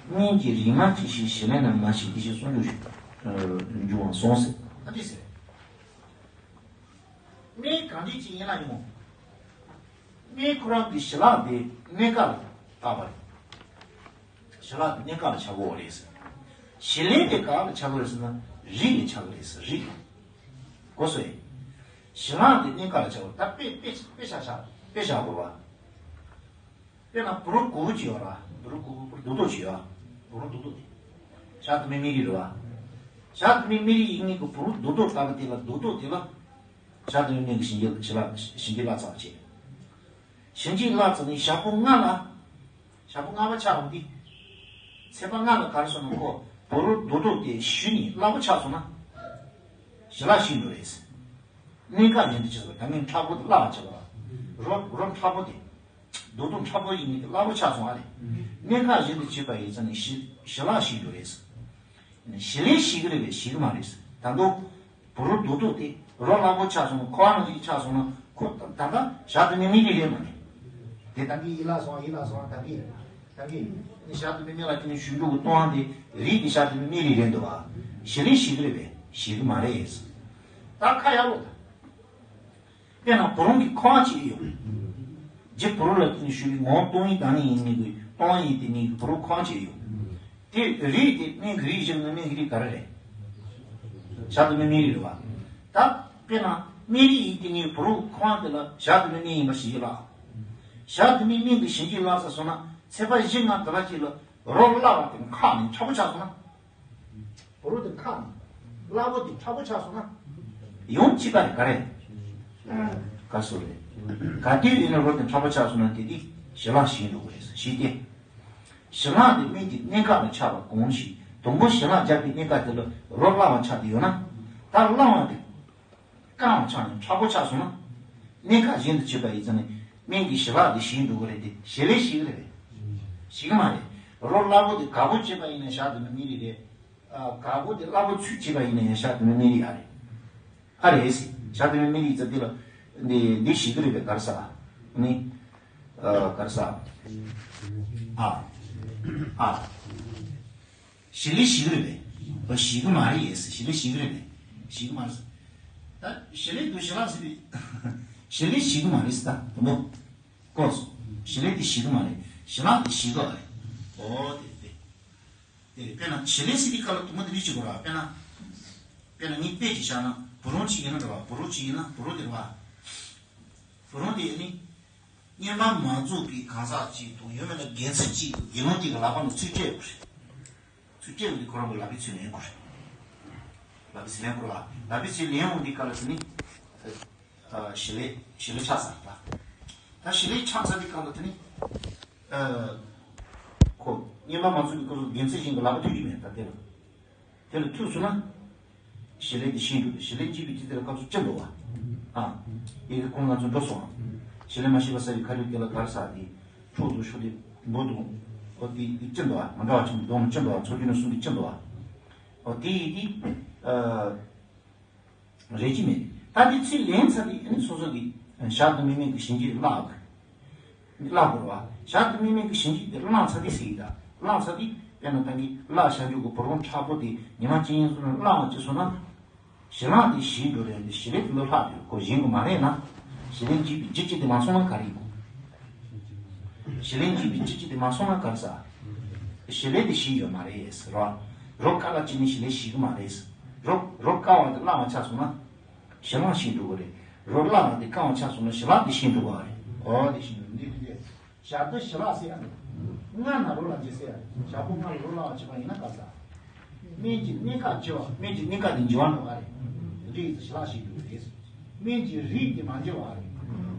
སྨན་གྱི་རིག་སྔགས་ཅི་ཞིག་ཞི་ལྷག་ན་མ་ཞི་དེ་ཞིག་གསུང་རྒྱུ་ཞིག་འབྱུང་བ་སོང་ཟེར། ཨ་འདི་ཟེར། སྨན་གང་འདྲ་ཅིག་ཡིན་ན་ཡང་། སྨན་ཁོ་རང་གི་ཞི་ལྷག་དེ་གནས་སྐབས་ལ་བརྟག་པ་རེད། ཞི་ལྷག་དེ་གནས་སྐབས་ལ་ཆགས་ཀྱི་ཡོད་རེད་ཟེར། ཞི་ལྷག་དེ་ག་ལ་ཆགས་ཀྱི་ཡོད་རེད་ཟེར་ན་རིགས་ལ་ཆགས་ཀྱི་རེད་ཟེར་རིགས། གོ་སོང་ངས། ཞི་ལྷག་དེ་གནས་སྐབས་ལ་ཆགས་ཀྱི་ཡོད་རེད་ད་དཔེ་དཔེ་དཔེ་བཞག་བཞག་དཔེ་བཞག་དགོས་པ། དཔེར་ན་བུ་རོ་གོ་བུ་ཅིག་ཡོད་ར། བུ་རོ་གོ་བུ་བུ་རོ་རྡོག་རྡོག་ཅིག་ཡོད། བུ་རོ་རྡོག་རྡོག་དེ། ཞག་དུ་མའི་སྨན་རིགས་རེད་བ། ཞག་དུ་མའི་སྨན་རིགས་ཡིན་ངེས་ཀྱི་བུ་རོ་རྡོག་རྡོག་ལྟ་བུ་དེ་ལ་རྡོག་རྡོག་དེ་ལ། ཞག་དུ་མའི་སྨན་གྱི་ཞི་འཇམ་ཞི་ལྷག་ཞི་འཇམ་ལྷག་ཙམ་བྱས། ཞི་འཇམ་ལྷག་ཙམ་ནི་ཞག་པོ་ལྔ་ལ། ཞག་པོ་ལྔ་པ་ཆགས་འོང་དུས། ཚེས་པ་ལྔ་ལ་ག་རེ་སོང་ན་ཁོ་བུ་རོ་རྡོག་རྡོག་དེ་ཞུ་ནས་སླ་པོ་ཆགས་སོང་ན། ཞི་ལྷག་ཞིག་འགྲོ་རེད། གནས་སྐབས་ཡིན་དུ་ཆགས་པ་ད་ངས་མཁྲེགས་པོ་དེ་སླ་བ་ཆགས་པ། རོ་རོ་མཁྲེགས་པོ་དེ། རྡོག་རྡོག་མཁྲེགས་པོ་ཡིན་ནི་དེ་སླ་པོ་ཆགས་སོང་ཨ་ལས། གནས་སྐབས་གཞན་དུ་བྱས་པ་ཡིན་ཙང་ནི་ཞི་ཞི་ལྷག་ཞིག་འགྲོ་རེད། ཞི་ལྷག་ཞིག་གི་རེད་པས་ཞིག་གི་མ་རེད། ད་དུང་། བུ་རོ་རྡོག་རྡོག་དེ་རོ་སླ་པོ་ཆགས་སོང་ན་ཁོ་ཨ་ནང་ཞིག་ཆགས་སོང་ན་ཁོ་ད་ད་ལྟ་ཞག་དུ་མའི་སྨན་རིགས་རེད་མ་རེད། དེ་ད་གིན་ཡིད་ལ་སོང་ཡིད་ལ་སོང་ད་གིན་ད་གིན་ནི་ཞག་དུ་མའི་སྨན་ལ་དེ་ནི་ཞུ་རྒྱུ་གི་ལྟུང་བ་དེ་རིགས་དེ་ཞག་དུ་མའི་སྨན་རིགས་རེད་འདུག་བ། ཞི་ལྷག་ཞིག་གི་རེད་པས་ཞིག་གི་མ་རེད། ད་ཁ་ཡར་ལོག་ད། དཔེར་ན་བུ་རོ་གི་ཁོག་ཅིག་ཡོད། རྗེ་བུ་རོ་ལ་དེ་ནི་ཞུ་བའི་ངོ་བོ་ལྟུང་བའི་བདག་ཉིད་ཡིན་ནི་གི་ལྟུང་བ་ཡིན་དེ་ནི་གི་བུ་རོ་ཁོག་ཅིག་ཡོད། དེ་རིགས་དེ་སྨན་གྱི་རིགས་བཞག་ན་སྨན་གྱི་རིགས་ག་རེ་རེད། ཞག་དུ་མའི་སྨན་རིགས་རེད་བ། ད་དཔེར་ན་སྨན་རིགས་ཡིན་དེ་ནི་བུ་རོ་ཁོག་དེ་ལ་ཞག་དུ་མའི་སྨན་ཡིན་པ་ཞི་འཇམ་ལྷག་ཞག་དུ་མའི་སྨན་གྱི་ཞི་འཇམ་ལྷག་ས་སོང་ན་ཚེས་པ་བཞི་ལྔ་དེ་ལ་ཅིག་ལ་རོ་སླ་བ་དེ་འཁག་ནས་མཁྲེགས་པོ་ཆགས་སོང་ན། བུ་རོ་དེ་འཁག་ནས་སླ་བོ་དེ་མཁྲེགས་པོ་ཆགས་སོང་ན། ཡང་གཅིག་པ་རེད་ག་རེ། ག་སོ་རེད། ག་དུས་ཡིན་ན་རོ་དེ་མཁྲེགས་པོ་ཆགས་སོང་ན་དེ་དེ་ཞི་ལྷག་ཞིག་འགྲོ་གི་རེད་ཞི་སྟེ། ཞི་ལྷག་དེ་སྨན་གྱི་གནད་འགག་ལ་ཆགས་པ་གང་ཞིག་དང་པོ་ཞི་ལྷག་རྒྱག་པའི་གནད་འགག་དེ་ལ་རོ་བསླ་བ་ཆགས་ཏེ་ཡོད་ན། ད་བསླ་བ་དེ་སྐམ་པ་ཆགས་ནས་ཁྲ་པོ་ཆགས་སོང་ན། གནད་འགག་གཞན་དུ་བྱེད་པ་ཡིན་ཙང་ནས་སྨན་གྱི་ཞི་ལྷག་དེ་ཞི་འགྲོ་གི་རེད་དེ། ཞི་ལྷག་ཞི་གི་རེད་པས། ཞི་གི་མ་རེད། རོ་སླ་པོ་དེ་ག་པོ་བྱས་པ་ཡིན་ན་ཞག་དུ་མའི་མི་རིགས་རེད། ཨ། ག་པོ་དེ་སླ་པོ་ཚུད་བྱས་པ་ཡིན་ན་ཡང་ཞག་དུ་མའི་མི་རིགས་ཨ་རེད། ཨ་རེད། ཞག་དུ་མའི་མི་རིགས་ཙ་དེ་ལ་འདི་འདི་ཞི་གི་རེད་པས། ག་རེ་ཟ། ནི། ཨ། ག་རེ་ཟ། ཨ། ཨ། ཞི་ལྷག་ཞི་གི་རེད་པས། ཨ། ཞི་གི་མ་རེད། ཞི་ལྷག་ཞི་གི་རེད་པས། ཞི་གི་མ་རེད། ད་ཞི་ལྷག་དང་ཞི་ལྷག་ཟེར་བའི། ཞི་ལྷག་ཞི་གི་མ་རེད་ཟེར། ད་དུམ་བུ། ཀོ་སོ། ཞི་ལྷག་དེ་ཞི་གི་མ་རེད། ཞི་ལྷག་དེ་ཞི་གི་རེད། ཨོ་དེ་དེ། དེ་རེད། དཔེར་ན་ཞི་ལྷག་ཟེར་དུས་སྐབས་ལ་དུམ་བུ་དེ་འདྲ་བྱེད་དགོས་ར། དཔེར་ན། དཔེར་ན་ངས་དཔེ་ཅིག་བཞག་ན། བུ་རམ་ཅིག་ཡིན་ན་རེད་པ། བུ་རམ་ཅིག་ཡིན་ན་བུ་རམ་དེ་རེད་པ། བུ་རམ་དེ་ནི་སྔོན་མ་མ་རྫོགས་པའི་གང་ཟག་ཅིག་དང་། ཡང་མིན་ན་རྒན་ཚོད་ཅིག་དང་། དགེ་སློང་དེ་གི་ལག་པ་ནས་ཚུར་སྤྲད་དགོས་རེད། ཚུར་སྤྲད་ཡོང་དུས་ཁོ་རང་གི་ལག་པའི་ཚུར་ལེན་དགོས་རེད། ལག་པའི་ཚུར་ལེན་དགོས་རེད་པ། ལག་པའི་ཚུར་ལེན་ཡོང་དུས་སྐབས་ལ་དེ་ནི། ཨ། ཞི་ལྷག་ཞི་ལྷག་ཆགས་ཚར་རེད་པ། ད་ཞི་ལྷག་ཆགས་ཚར་དུས་སྐབས་ལ་དེ་ནི། ཨ། ཁོ་སྔོན་མ་མ་རྫོགས་པའི་སྐབས་སུ་རྒན་ཚོད་ཅིག་གི་ལག་པ་ཐུག་གི་མེད། ད་དེ་ལ། དེ་ལ་ཐུག་སོང་ན། ཞི་ལྷག་དེ་ཞི་འགྲོ་རེད། ཞི་ལྷག་བྱེད་པའི་དུས་དེ་ལ་སྐབས་སུ་ཅི་འདུག་པ། ཨ། ཡི་གེ་ཁོང་ང་ཚོ་འགྲོ་སོང་། ཞི་ལྷག་མ་བྱས་པ་ཟ་བའི་ཁ་ལུད་དེ་ལ་ག་རེ་ཟ། དེ་ཕྲུག་དང་ཕྲུག་དེ་འབུ་དང་། ཨོ་དེ་དེ་ཅི་འདུག་པ། མ་འདྲ་བ་ཆེན་པོ་སྡོམ་ཅི་འདུག་པ། ཚོགས་རྒྱུ་ནི་གསུམ་དེ་ཅི་འདུག་པ། ཨོ་དེ་ཡི་དེ། ཨ། རེད་ཀྱི་མེད། ད་དེ་ཚུར་ལེན་ཚར་དུས་ཨ་ནི་སོ་སོ་གི་ཞག་དང་མི་མིན་གྱི་ཞིང་གི་བརླག་གི། བརླག་དགོས་རེད་པ། ཞག་དང་མི་མིན་གྱི་ཞིང་གི་དེ་བརླག་ཚར་དུས་ཟེར་གྱི་ད། བརླག་ཚར་དུས་དཔེར་ན་ད་གི་བརླག་བཞག་རྒྱུ་གི་བུ་རམ་ཁྲ་པོ་དེ་ཉི་མ་གཅིག་གཉིས་སོང་ན་བརླག་བ་ཅིག་སོང་ན། ཞི་ལྷག་དེ་ཞི་འགྲོ་རེད་དེ། ཞི་ལྷག་དེ་ལ་ལྷག་དེ་ཁོ་ཞི་གི་མ་རེད་ན། ཞི་ལྷག་བྱེད་པའི་རྒྱུ་ཅིག་དེ་མ་སོང་ན་ག་རེ་ཡིན། ཞི་ལྷག་བྱེད་པའི་རྒྱུ་ཅིག་དེ་མ་སོང་ན་ག་རེ་ཟ། ཞི་ལྷག་དེ་ཞི་ཡོད་མ་རེད་ཟེར་རོ། རོ་བསྐ་ལ་ཅི་ནི་ཞི་ལྷག་ཞི་གི་མ་རེད་ཟེར། རོ་རོ་བསྐ་བ་དེ་བརླག་བ་ཆགས་སོང་ན། ཞི་ལྷག་ཞི་འགྲོ་གི་རེད། རོ་བརླག་བ་དེ་བསྐམ་བ་ཆགས་སོང་ན་ཞི་ལྷག་དེ་ཞི་འགྲོ་གི་རེད། ཨོ་དེ་ཞི་འགྲོ་འདི་འདི་འདི། ཞག་དང་ཞི་ལྷག་ཟེར་ཡ་རེད། སྔ་ན་རོ་ལ་འཇི་ཟེར་ཡ་རེད། ཞག་པོ་སྔ་ལ་རོ་བརླག་བ་བྱེད་པ་ཡིན་ན་ག་རེ་ཟ། སྨན་གྱི་གནད་འགག་བྱེད་པ། སྨན་གྱི་གནད་འགག་དེ་འཇི་བ་འགྲོ་གི་རེད། འདི་ཡིན་ཙང་ཞི་ལྷག་ཞི་འགྲོ་གི་རེད། སྨན་གྱི་རིགས་དེ་མ་འཇི་བ་རེད།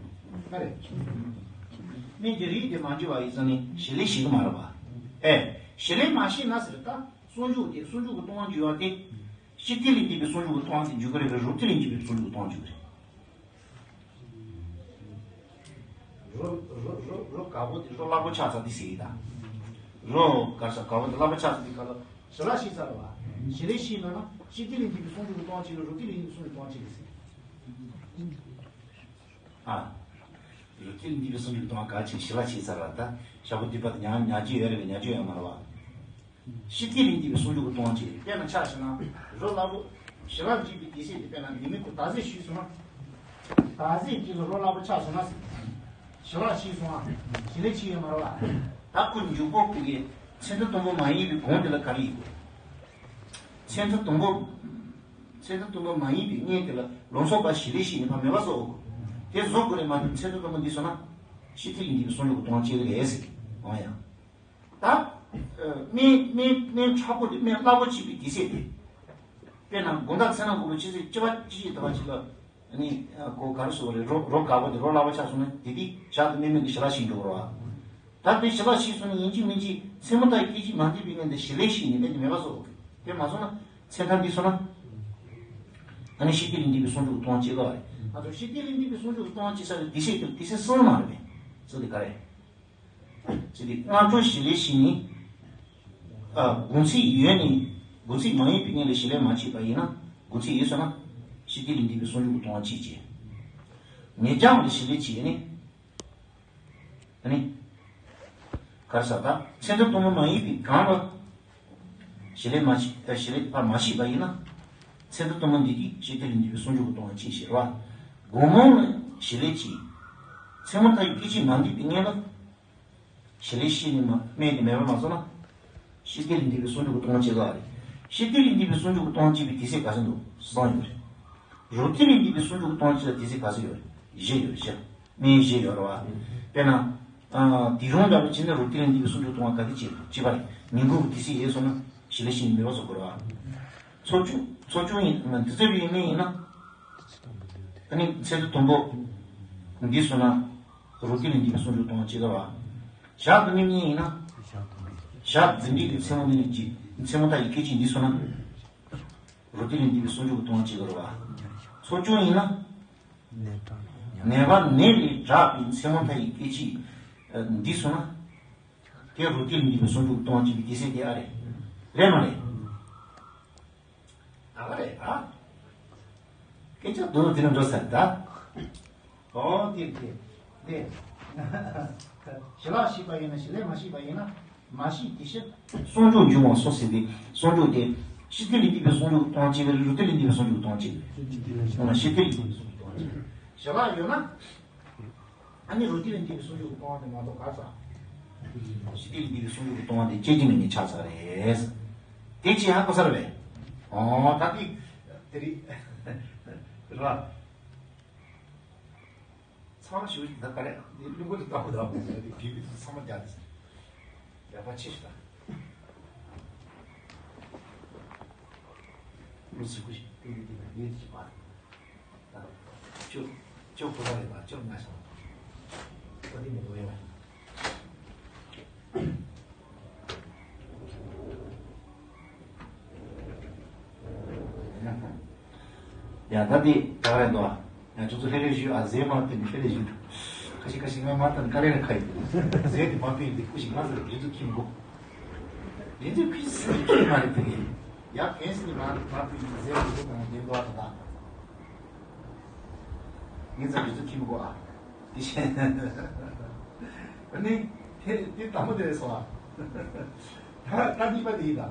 ག་རེ། སྨན་གྱི་རིགས་དེ་མ་འཇི་བ་ཡིན་ཙང་ནི་ཞི་ལྷག་ཞི་གི་མ་རེད་པ། ཨེ། ཞི་ལྷག་མ་ཞི་ན་ཟེར་ད། གསོག་འཇོག་དེ་གསོག་འཇོག་གི་ལྟུང་བ་འཇུག་པ་དེ། ཕྱི་ཐིག་ལས་འདས་པའི་གསོག་འཇོག་གི་ལྟུང་བ་དེ་འཇུག་གི་རེད་པས། རོ་ཐིག་ལས་འཇུག་པའི་གསོག་འཇོག་གི་ལྟུང་བ་འཇུག་གི་རེད། རོ་རོ་རོ་རོ་དཀར་པོ་དེ་རོ་སླ་པོ་ཆགས་ཚར་དུས་ཟེར་གྱི་ད། རོ་ག་རེ་ཟ། དཀར་པོ་དེ་སླ་པོ་ཆགས་ཚར་དུས་སྐབས་ལ་ཞི་ལྷག་ཞི་ཚར་བ། ཞི་ལྷག་ཞི་ན་ན་ཕྱི་ཐིག་ལས་འདས་པའི་གསོག་འཇོག་གི་ལྟུང་བ་གཅིག་ལ་རོ་ཐིག་ལས་འདས་པའི་གསོག་འཇོག་གི་ལྟུང་བ་གཅིག་རེད་ཟེར། ཨ། རོ་ཐིག་ལས་འདས་པའི་གསོག་འཇོག་གི་ལྟུང་བ་ག་ཅིག་ཞི་ལྷག་ཞི་ཚར་བ་ད། ཞག་པོ་འདི་བར་དུ་ཉར་ཉར་རྒྱུ་ཡོད་རེད་པས། ཉར་རྒྱུ་ཡོད་མ་རེད་པ། ཕྱི་ཐིག་ལས་འདས་པའི་གསོག་འཇོག་གི་ལྟུང་བ་གཅིག་རེད། དཔེར་ན་ཆ་བཞག་ན་རོ་སླ་པོ། ཞི་ལྷག་བྱེད་པའི་དུས་ཚོད་དེ་དཔེར་ན་ཉི་མའི་གུང་ཟླ་ཚེས་ཞུས་སོང་ན། ཟླ་ཚེས་གཅིག་ལ་རོ་སླ་པོ་ཆགས་སོང་ན། ཞི་ལྷག་ཞི་སོང་ཨ། ཞི་ལྷག་ཞི་ཡོད་མ་རེད་པ། ད་ཁོ་འཇུག་པོ་ཁོ་གི་ཚེ་འདི་དང་པོ་མ་ཡིན་པའི་གོང་དེ་ལ་ག་རེ་ཡིན་དགོས། ཚེ་འདི་དང་པོ། ཚེ་འདི་དང་པོ་མ་ཡིན་པའི་གནས་དེ་ལ་ལོག་འཚོ་བ་ཞི་ལྷག་ཞི་ནས་ཕར་མེད་པ་བཟོ་དགོས། དེ་བཟོ་དགོས་རེད་མ་གཏོགས་ཚེ་འདི་དང་པོ་འདས་སོང་ན། ཕྱི་ཐིག་ལས་འདས་པའི་གསོག་འཇོག་གི་ལྟུང་བ་གཅིག་རེད་ཟེར་གྱི། འོ་ཡ། ད། སྨན་སྨན་སྨན་ཁྲ་པོ་དེ་སྨན་སླ་པོ་བྱེད་པའི་དུས་ཚོད་དེ། དཔེར་ན་དགོང་དག་མཚན་ལ་འགོར་ལོ་ཕྱི་ཚེས་བཅུ་པ་བཅུ་གཅིག་དེ་བ་ཅིག་ལ། ནི། ཁོ་ག་རེ་ཟེར་དགོས་རེད། རོ་རོ་དཀར་པོ་དེ་རོ་སླ་པོ་ཆགས་སོང་ན་དེ་དུས་ཞག་དང་མི་མིན་གྱི་ཞི་ལྷག་ཞི་འགྲོ་གི་རེད་པ། ད་དེ་ཞི་ལྷག་ཞི་སོང་ན་ཡིན་གཅིག་མིན་གཅིག་མཚན་མོ་དང་སྐད་ཅིག་མ་འདས་པའི་སྔོན་དེ་ཞི་ལྷག་ཞི་ནས་སྨན་དེ་མེད་པ་བཟོ་དགོས་གི། དེ་མ་བཟོ་ན་ཚེ་མཐའ་འདས་སོང་ན། ཨ་ནི་ཕྱི་ཐིག་ལས་འདས་པའི་གསོག་འཇོག་གི་ལྟུང་བ་གཅིག་དགོས་པ་རེད། ང་ཚོ་ཕྱི་ཐིག་ལས་འདས་པའི་གསོག་འཇོག་གི་ལྟུང་བ་གཅིག་ཟེར་བའི་དུས་ཚོད་དེ་དུས་ཚོད་གསུམ་མ་རེད་པས། ཚོད་དེ་ག་རེ། ཚེ་འདི་སྔ་དྲོ་ཞི་ལྷག་ཞི་ནས། ཨ། དགུང་ཚིགས་ཡོལ་ནས། དགུང་ཚིགས་མ་ཡིན་པའི་སྔོན་ལ་ཞི་ལྷག་མ་བྱས་པ་ཡིན་ན། དགུང་ཚིགས་ཡོལ་སོང་ན། ཕྱི་ཐིག་ལས་འདས་པའི་གསོག་འཇོག་གི་ལྟུང་བ་གཅིག་བྱས། ཉེ་རྐྱང་ལ་ཞི་ལྷག་བྱས་ནས། ཨ་ནི། ག་རེ་ཟ་ད། ཚེ་འདི་དང་པོ་མ་ཡིན་པའི་གོང་ལ། ཞི་ལྷག་མ་བྱས། ཨ། ཞི་ལྷག་ཕར་མ་བྱས་པ་ཡིན་ན། ཚེ་འདི་དང་པོ་འདས་དུས་ཕྱི་ཐིག་ལས་འདས་པའི་གསོག་འཇོག་གི་ལྟུང་བ་གཅིག་བྱས་རེད་པ། དགོང་མོ་ལ་ཞི་ལྷག་བྱས། མཚན་མོ་ད་ཡི་སྐད་ཅིག་མ་འདས་པའི་སྔོན་ལ། ཞི་ལྷག་ཞི་ནས་མ་སྨན་དེ་མེད་པ་མ་བཟོ་ན། ཕྱི་ཐིག་ལས་འདས་པའི་གསོག་འཇོག་གི་ལྟུང་བ་གཅིག་དགོས་པ་རེད། ཕྱི་ཐིག་ལས་འདས་པའི་གསོག་འཇོག་གི་ལྟུང་བ་གཅིག་པའི་དུས་ཚོད་ག་ཚོད་འདུག་གསུམ་ཡོད་རེད། རོ་ཐིག་ལས་འདས་པའི་གསོག་འཇོག་གི་ལྟུང་བ་གཅིག་ལ་དུས་ཚོད་ག་ཚོད་ཡོད་རེད། བཞི་ཡོད་རེད་བཞི། སྨན་བཞི་ཡོད་རེད་པ། དཔེར་ན། ཨ། དེ་རིང་འདྲ་པོ་བྱས་ན་རོ་ཐིག་ལས་འདས་པའི་གསོག་འཇོག་གི་ལྟུང་བ་ག་དུས་བྱེད་དགོས། བྱེད་པ་རེད། ཉིན་གུང་གི་དུས་ཚོད་ཡོལ་སོང་ན་ཞི་ལྷག་ཞི་ནས་མེད་པ་བཟོ་དགོས་རེད་པ། ཚོགས་ཆུང་། ཚོགས་ཆུང་ཡིན། འདི་ཚོ་ཡིན་མིན་ཡིན་ན། ཨ་ནི་ཚེ་འདི་དང་པོ་འདས་སོང་ན་རོ་ཐིག་ལས་འདས་པའི་གསོག་འཇོག་གི་ལྟུང་བ་གཅིག་དགོས་པ། ཞག་དང་མི་མིན་ཡིན་ན། ཞག་འཛིན་པའི་གི་མཚན་མོ་ནི་ཅི། མཚན་མོ་མཐའ་ཡི་སྐད་ཅིག་འདི་སོང་ན། རོ་ཏི་ལས་འདས་པའི་ཟུང་འཇུག་གི་སྟོང་པ་སྐྱེ་དགོས་རེད་བ། ཚོགས་ཆུང་ཡིན་ན། ནད་པ་ནད་ལས་དྲག་པའི་མཚན་མོ་མཐའ་ཡི་སྐད་ཅིག་འདི་སོང་ན། དེ་རོ་ཏི་ལས་འདས་པའི་ཟུང་འཇུག་གི་སྟོང་པ་སྐྱེ་བའི་རྒྱལ་སྲས་དེ་ཨ་རེད། རེད་མ་རེད། ད་ག་རེད་ད། སྐད་ཆ་དུ་དེ་ནས་འགྲོ་ས་ད། ཨོ་དེ་དེ་དེ། ཞི་ལ་ཤེས་པ་ཡིན་ན་ཞི་ལས་མ་ཤེས་པ་ཡིན་ན་མ་ཤེས་དེ་ཤེས། ཟུང་འཇུག་འབྱུང་བ་སོ་ཟེར་ཏེ་ཟུང་འཇུག་དེ། ཕྱི་ཐིག་ལས་འདས་པའི་ཟུང་འཇུག་སྟོང་པ་སྐྱེ་བའི་རོ་ཏི་ལས་འདས་པའི་ཟུང་འཇུག་སྟོང་པ་སྐྱེ་བའི། ཕྱི་ཐིག་ལས་འདས་པའི་ཟུང་འཇུག་སྟོང་པ་སྐྱེ་བའི། ཞི་ལ་ཡོད་ན། ཨ་ནི་རོ་ཏི་ལས་འདས་པའི་ཟུང་འཇུག་གི་སྟོང་པ་དེ་མ་གཏོགས་ག་ས། ཕྱི་ཐིག་ལས་འདས་པའི་ཟུང་འཇུག་གི་སྟོང་པ་དེ་སྐྱེ་གི་མེད་ནི་ཆགས་ཚར་རེད། དེ་ཅི་ཧ་གོ་ས་རེད་པས། ཨོ་ད་དེ། དེ་རེད། ར། ཚང་མ་ཞུ་ད་ག་རེ་འདི་བླུན་པོ་དེ་ལྟ་བུ་ལྟ་བུ་ཟེར་དེ་དགེ་བའི་ཚུལ་ཚང་མ་རྒྱག་དེ་ཟེར། ཡག་པ་ཆེ་ཞིག་ད། ལུས་ཟིག་གུ་ཞིག་སྟེང་དེ་དེ་ཡོད་ཅིག་པ། ཅོ་ཅོ་ཕོ་ལ་རེད་པ་ཅོ་ང་ཤང་ཁོ་དེ་མི་འགྲོ་ཡོད་པ། ཡ་ད་འདི་ད་ག་རེ་འདུག་ཨ། ཡ་ཁྱོད་ཚོ་ལྷེ་ལྷེ་ཞུ་ཨ། ཟས་མ་བསྟན་ནས་ལྷེ་ལྷེ་ཞུ། ཁ་ཤས་ཁ་ཤས་ང་མ་བསྟན་ནས་དཀའ་ལས་རེ་ཁ་ཡིན། ཟས་དེ་མ་བསྟན་འདི་སྐུ་ཞིག་ང་ཟེར་ལས་འཛུལ་ཁྱིམ་གོ། ལས་འཛུལ་ཁུལ་ཟེར་ཁྱིམ་མ་རེད་དེ། ཡ་གན་སི་ནི་མ་མ་བསྟན་ནས་ཟས་མ་བསྟན་ནས་འདི་འདུག་ཨ། ད་ད་ངས་ཚ་འཛུལ་ཁྱིམ་གོ་ཨ། དེ་བཞིན་ཨ་ནི་དེ་དེ་དང་པོ་དེ་རེད་སོང་ཨ། ད་ད་གཉིས་པ་དེ་ཡིན་ད།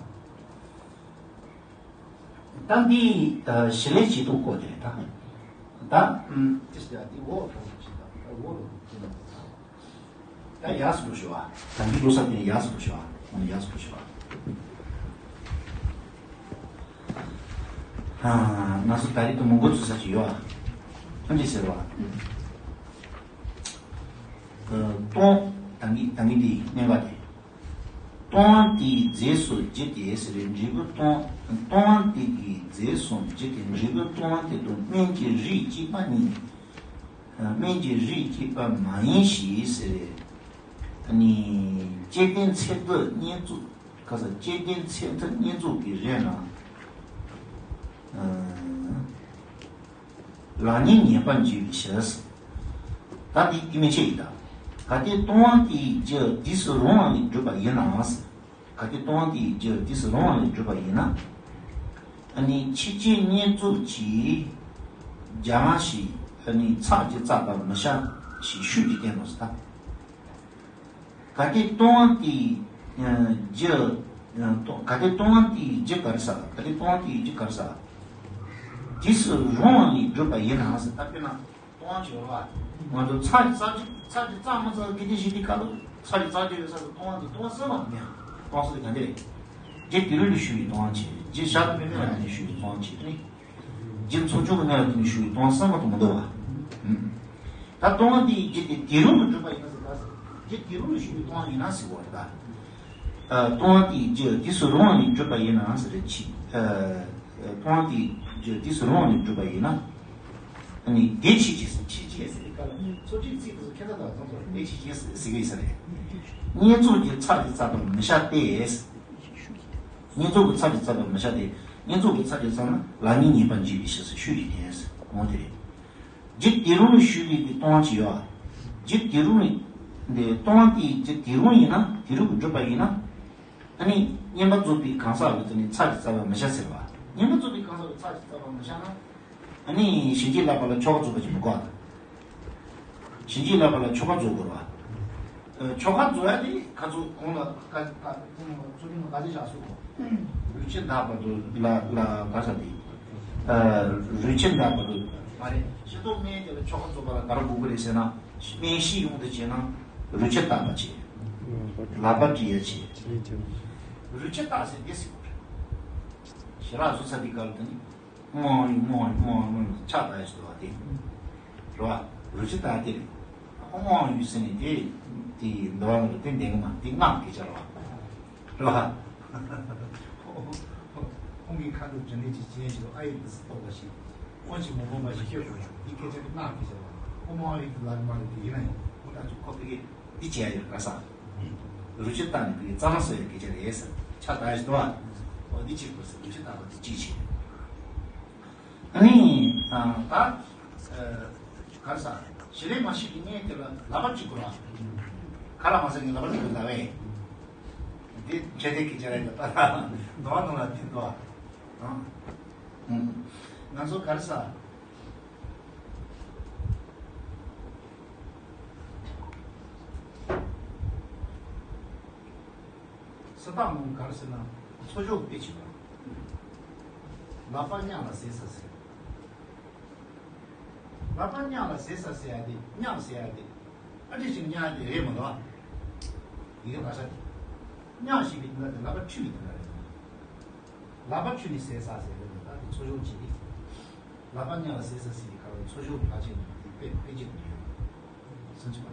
ད་འདི་ཞི་ལས་ཇི་ལྟར་བཀོད་དེ་ད། ད་ཨུམ་ཅི་ཞིག་ད་འདི་འོག་ལ་ཞིག་ད་འོག་ལ་ད་ཡག་སུ་འགྲོ་ཤོག་ཨ། ད་འདི་འགྲོ་ས་དེ་ཡག་སུ་འགྲོ་ཤོག་ཨ། ཡག་སུ་འགྲོ་ཤོག་ཨ། ཨ་ན་སུ་ད་རེས་ད་མོ་འགོ་ཚུགས་ས་ཞིག་ཡོད་ཨ། ཨ་འདི་ཟེར་བ། སྟོང་། ད་གིན་ད་གིན་འདི་གནས་པ་དེ། སྟོང་པ་དེའི་རྫས་སུ་འགྱུར་ཏེ་ཟེར་རེད། འབྲས་བུ་སྟོང་། སྟོང་པ་དེ་གི་རྫས་སུ་འགྱུར་ཏེ་འབྲས་བུ་སྟོང་པ་དེ་དང་སྨན་གྱི་རིགས་གཅིག་པ་ཉིད། སྨན་གྱི་རིགས་གཅིག་པ་མ་ཡིན་ཞེས་ཟེར་རེད། ཨ་ནི་སྐྱེ་ལྡན་ཚེ་འདོད་བསྙེན་རྫོགས། ཁ་ས་སྐྱེ་ལྡན་ཚེ་འདོད་བསྙེན་རྫོགས་ཀྱི་རེད་ན། ལག་ཉིད་ངེས་པར་འབྱེད་པའི་ཕྱིར། ད་འདི་དེ་མན་ཆད་ཡིན་ད། གལ་ཏེ་སྟོང་པ་དེའི་རྒྱུ་དུས་སུ་རུང་བ་ལས་གྲུབ་པ་ཡིན་ན། གལ་ཏེ་སྟོང་པ་དེའི་རྒྱུ་དུས་སུ་རུང་བ་ལས་གྲུབ་པ་ཡིན་ན། ཨ་ནི་ཕྱི་སྐྱེ་བསྙེན་རྫོགས་ཀྱིས་སྦྱང་ཞིང་ཨ་ནི་ཚར་གྱི་རྩ་བ་མི་བྱ་ཞེས་ཤུགས་ཀྱིས་བསྟན་ནོ་ཟེར་ད། གལ་ཏེ་སྟོང་པ་དེའི་རྒྱུ། གལ་ཏེ་སྟོང་པ་དེའི་རྒྱུ་ག་རེ་ཟེར། གལ་ཏེ་སྟོང་པ་དེའི་རྒྱུ་ག་རེ་ཟེར། དུས་སུ་རུང་བ་ལས་གྲུབ་པ་ཡིན་ན་ཟེར། ད་དཔེར་ན་སྟོང་པ་ཅིག་ཡོད་རེད་བ། ང་ཚོ་ཚར་གྱི་རྩ་གཅིག་ཚར་གྱི་རྩ་མ་ཚར་གི་དེ་བཞིན་དེ་ཁ་ལོ་ཚར་གྱི་རྩ་གཅིག་ཡོད་ས་དུ་སྟོང་པ་དེ་སྟོང་པ་ཟེར་བ་མིན། སྟོང་པ་ཟེར་ག་འདི་རེད། རྒྱུ་དེ་རུ་ལས་ཞུགས་པའི་སྟོང་པ་ཅིག་རྒྱུ་བཞག་ཏུ་མེད་མེད་ལ་ནས་ཞུགས་པའི་སྟོང་པ་ཅིག་རེད། རྒྱུ་ཚོགས་ཆུང་གི་གནས་ལ་དེ་ནས་ཞུགས་པའི་སྟོང་པ་ཟེར་མ་གཏོགས་མི་འདུག་བ། ད་སྟོང་པ་དེའི་རྒྱུ་དེ་དེ་རུ་ལས་གྲུབ་པ་ཡིན་ན་ཟེར་ད་ཟེར། རྒྱུ་དེ་རུ་ལས་ཞུགས་པའི་སྟོང་པ་ཡིན་ན་ཟེར་བ་རེད་ད། སྟོང་པ་དེའི་རྒྱུ་དུས་སུ་རུང་བ་ལས་གྲུབ་པ་ཡིན་ན་ཟེར་རེད་ཅི། སྟོང་པ་དེའི་རྒྱུ་དུས་སུ་རུང་བ་ལས་གྲུབ་པ་ཡིན་ན། ཨ་ནི་དེ་ཕྱིས་ཀྱི་ཕྱིས་ཀྱི་ཟེར་བའི་སྐབས་ལ་ཚོགས་ཀྱི་ཚིག་དེ་ཚོ་ཁྱད་མཚར་དང་མཚུངས་སོ། དེ་ཕྱིས་ཀྱི་ཟེར་གྱི་ཡོད་ས་རེད། བསྙེན་རྫོགས་ཀྱི་ཚར་གྱི་རྩ་བ་མི་བྱ་སྟེ། བསྙེན་རྫོགས་ཀྱི་ཚར་གྱི་རྩ་བ་མི་བྱ་སྟེ། བསྙེན་རྫོགས་ཀྱི་ཚར་གྱི་རྩ་ན་ལག་ཉིད་ངེས་པར་འབྱེད་པའི་ཕྱིར་ཟེར་ཤུགས་ཀྱིས་བསྟན། འོ་དེ་རེད། རྒྱུ་དེ་རུ་ལས་ཞུགས་པའི་དེ་སྟོང་པ་ཅིག་ཡོད། རྒྱུ་དེ་རུ་ལས། དེ་སྟོང་པ་དེའི་རྒྱུ་དེ་རུ་ཡིན་ན་དེ་རུ་གི་གྲུབ་པ་ཡིན་ན། ཨ་ནི་བསྙེན་པར་རྫོགས་པའི་གང་ཟག་གི་དེ་ནི་ཚར་གྱི་རྩ་བ་མི་བྱ་ཟེར་བ། བསྙེན་པར་རྫོགས་པའི་གང་ཟག་གི་ཚར་གྱི་རྩ་བ་མི་བྱ་ན། ཨ་ནི་བྱིན་གྱིས་བརླབས་པ་ལ་ཆོ་ག་རྫོགས་པ་ཅིག་མི་དགོས་པ་དང་། བྱིན་གྱིས་བརླབས་པ་ལ་ཆོ་ག་རྫོགས་དགོས་པ། ཨ་ཆོ་ག་རྫོགས་ཡ་དེ་ག་ཚོད་གོང་ལ་ག་ག་གོང་ལ་ཚོ་གིན་ལ་ག་ཚོད་བཞག་སོ། རུས་ཆེན་དག་པ་དུ་ལ་ལ་ག་ས་དེ། ཨ་རུས་ཆེན་དག་པ་དུ་མ་རེད། ཤིང་ཏོག་སྨན་དེ་ལ་ཆོ་ག་རྫོགས་པ་ལ་ག་རེ་དགོས་ཀྱི་རེད་ཟེར་ན། སྨན་ཤི་ཡོང་དུ་བྱས་ན་རུས་ཆེན་དག་པ་བྱེད། ལག་པ་བྲི་ཡ་བྱེད། རུས་ཆེན་དག་ཟེར་དེ་ཟེར་དགོས་རེད། ཞེ་དྲག་བཟོ་ཚར་དེ་ག་ལ་དེ་ནི། རྨོ་ཡིན་རྨོ་ཡིན་རྨོ་ཡིན་རྨོ་ཡིན་ཕྱག་དག་ཡ་ཞིག་འདུག་བ་དེ། རེད་བ། རུས་ཆེན་དག་དེ་རེད། ཁོ་རྨོ་ཡིན་ཟེར་ནས་དེ། དེ་འདུག་བ་ལ་དེ་འདེང་གི་མ་དེ་སྔགས་ཀྱི་ཆ་རེད་བ། རེད་བ། ཁོང་གི་ཁ་ཐུག་དྲི་ནས་ཅི་ཅན་ཞིག་ཨ་ཡི་དུ་སི་ཏོག་པ་ཞིག་ཁོང་ཞིག་མོ་མོ་མ་ཞིག་ཤོད་དགོས་ཡོད་འདི་སྐད་ཆ་དེ་སྔགས་ཀྱི་ཆ་རེད་བ། ཁོ་རྨོ་ཡིན་དུ་ལ་རི་མ་རེད་དེ་ཡིན་ན་ཡང་ཁོ་ད་ཅིག་ཁོ་ཕ་གི་འདི་བྱས་ཡོད་ག་ས། རུ་ཆི་བཏང་ནས་དེ་གི་རྩ་ལ་སོ་ཡ་སྐད་ཆ་རེད་ཟེར། ཆ་ད་ཡ་ཞིག་འདུག་བ། འོ་འདི་གཅིག་དགོས་ཟེར། རུ་ཆི་བཏང་བ་དེ་གཅིག་བྱས། ཨ་ནི་ད་ག་རེ་ཟ། ཞི་ལས་མ་ཤེས་པའི་གཉེན་དེ་ལ་ལག་པ་གཅིག་དགོས་ར། ག་ལ་མ་ཟེར་གི་ལག་པ་གཅིག་དགོས་ཟ་བས། འདི་འཕྲལ་དེ་སྐད་ཆ་རེད། ད་ད་འདུག་བ་འདུག་ལ་དེ་འདུག་བ། ང་ཚོ་ག་རེ་ཟ། སུ་དག་མོ་ག་རེ་ཟེར་ན། ཚོ་ཆོག་དཔེ་བྱེད་པ། ལག་པ་གཉའ་ལ་ཟེར་ས་ཟེར། ལག་པ་གཉའ་ལ་ཟེར་ས་ཟེར་ཡ་དེ། གཉའ་ཟེར་ཡ་དེ། ཨ་འདྲ་ཞིག་གཉའ་དེ་རེད་མ་གཏོགས། ཡི་གེ་བ་ས་དེ། གཉའ་ཞེས་པའི་དེ་ལ་དེ་ལག་པ་འཁྲུས་པའི་དེ་ལ་རེད། ལག་པ་འཁྲུས་ནས་ཟེར་ས་ཟེར་རེད། ད་དེ་ཚོ་ཆོག་བྱེད་དེ། ལག་པ་གཉའ་ལ་ཟེར་ས་ཟེར་གྱི་ཁ་ལ་ཚོ་ཆོག་ཕལ་ཆེར་དེ་དཔེ་དཔེ་ཅིག་ཡོད། སུན་ཆུ་པ།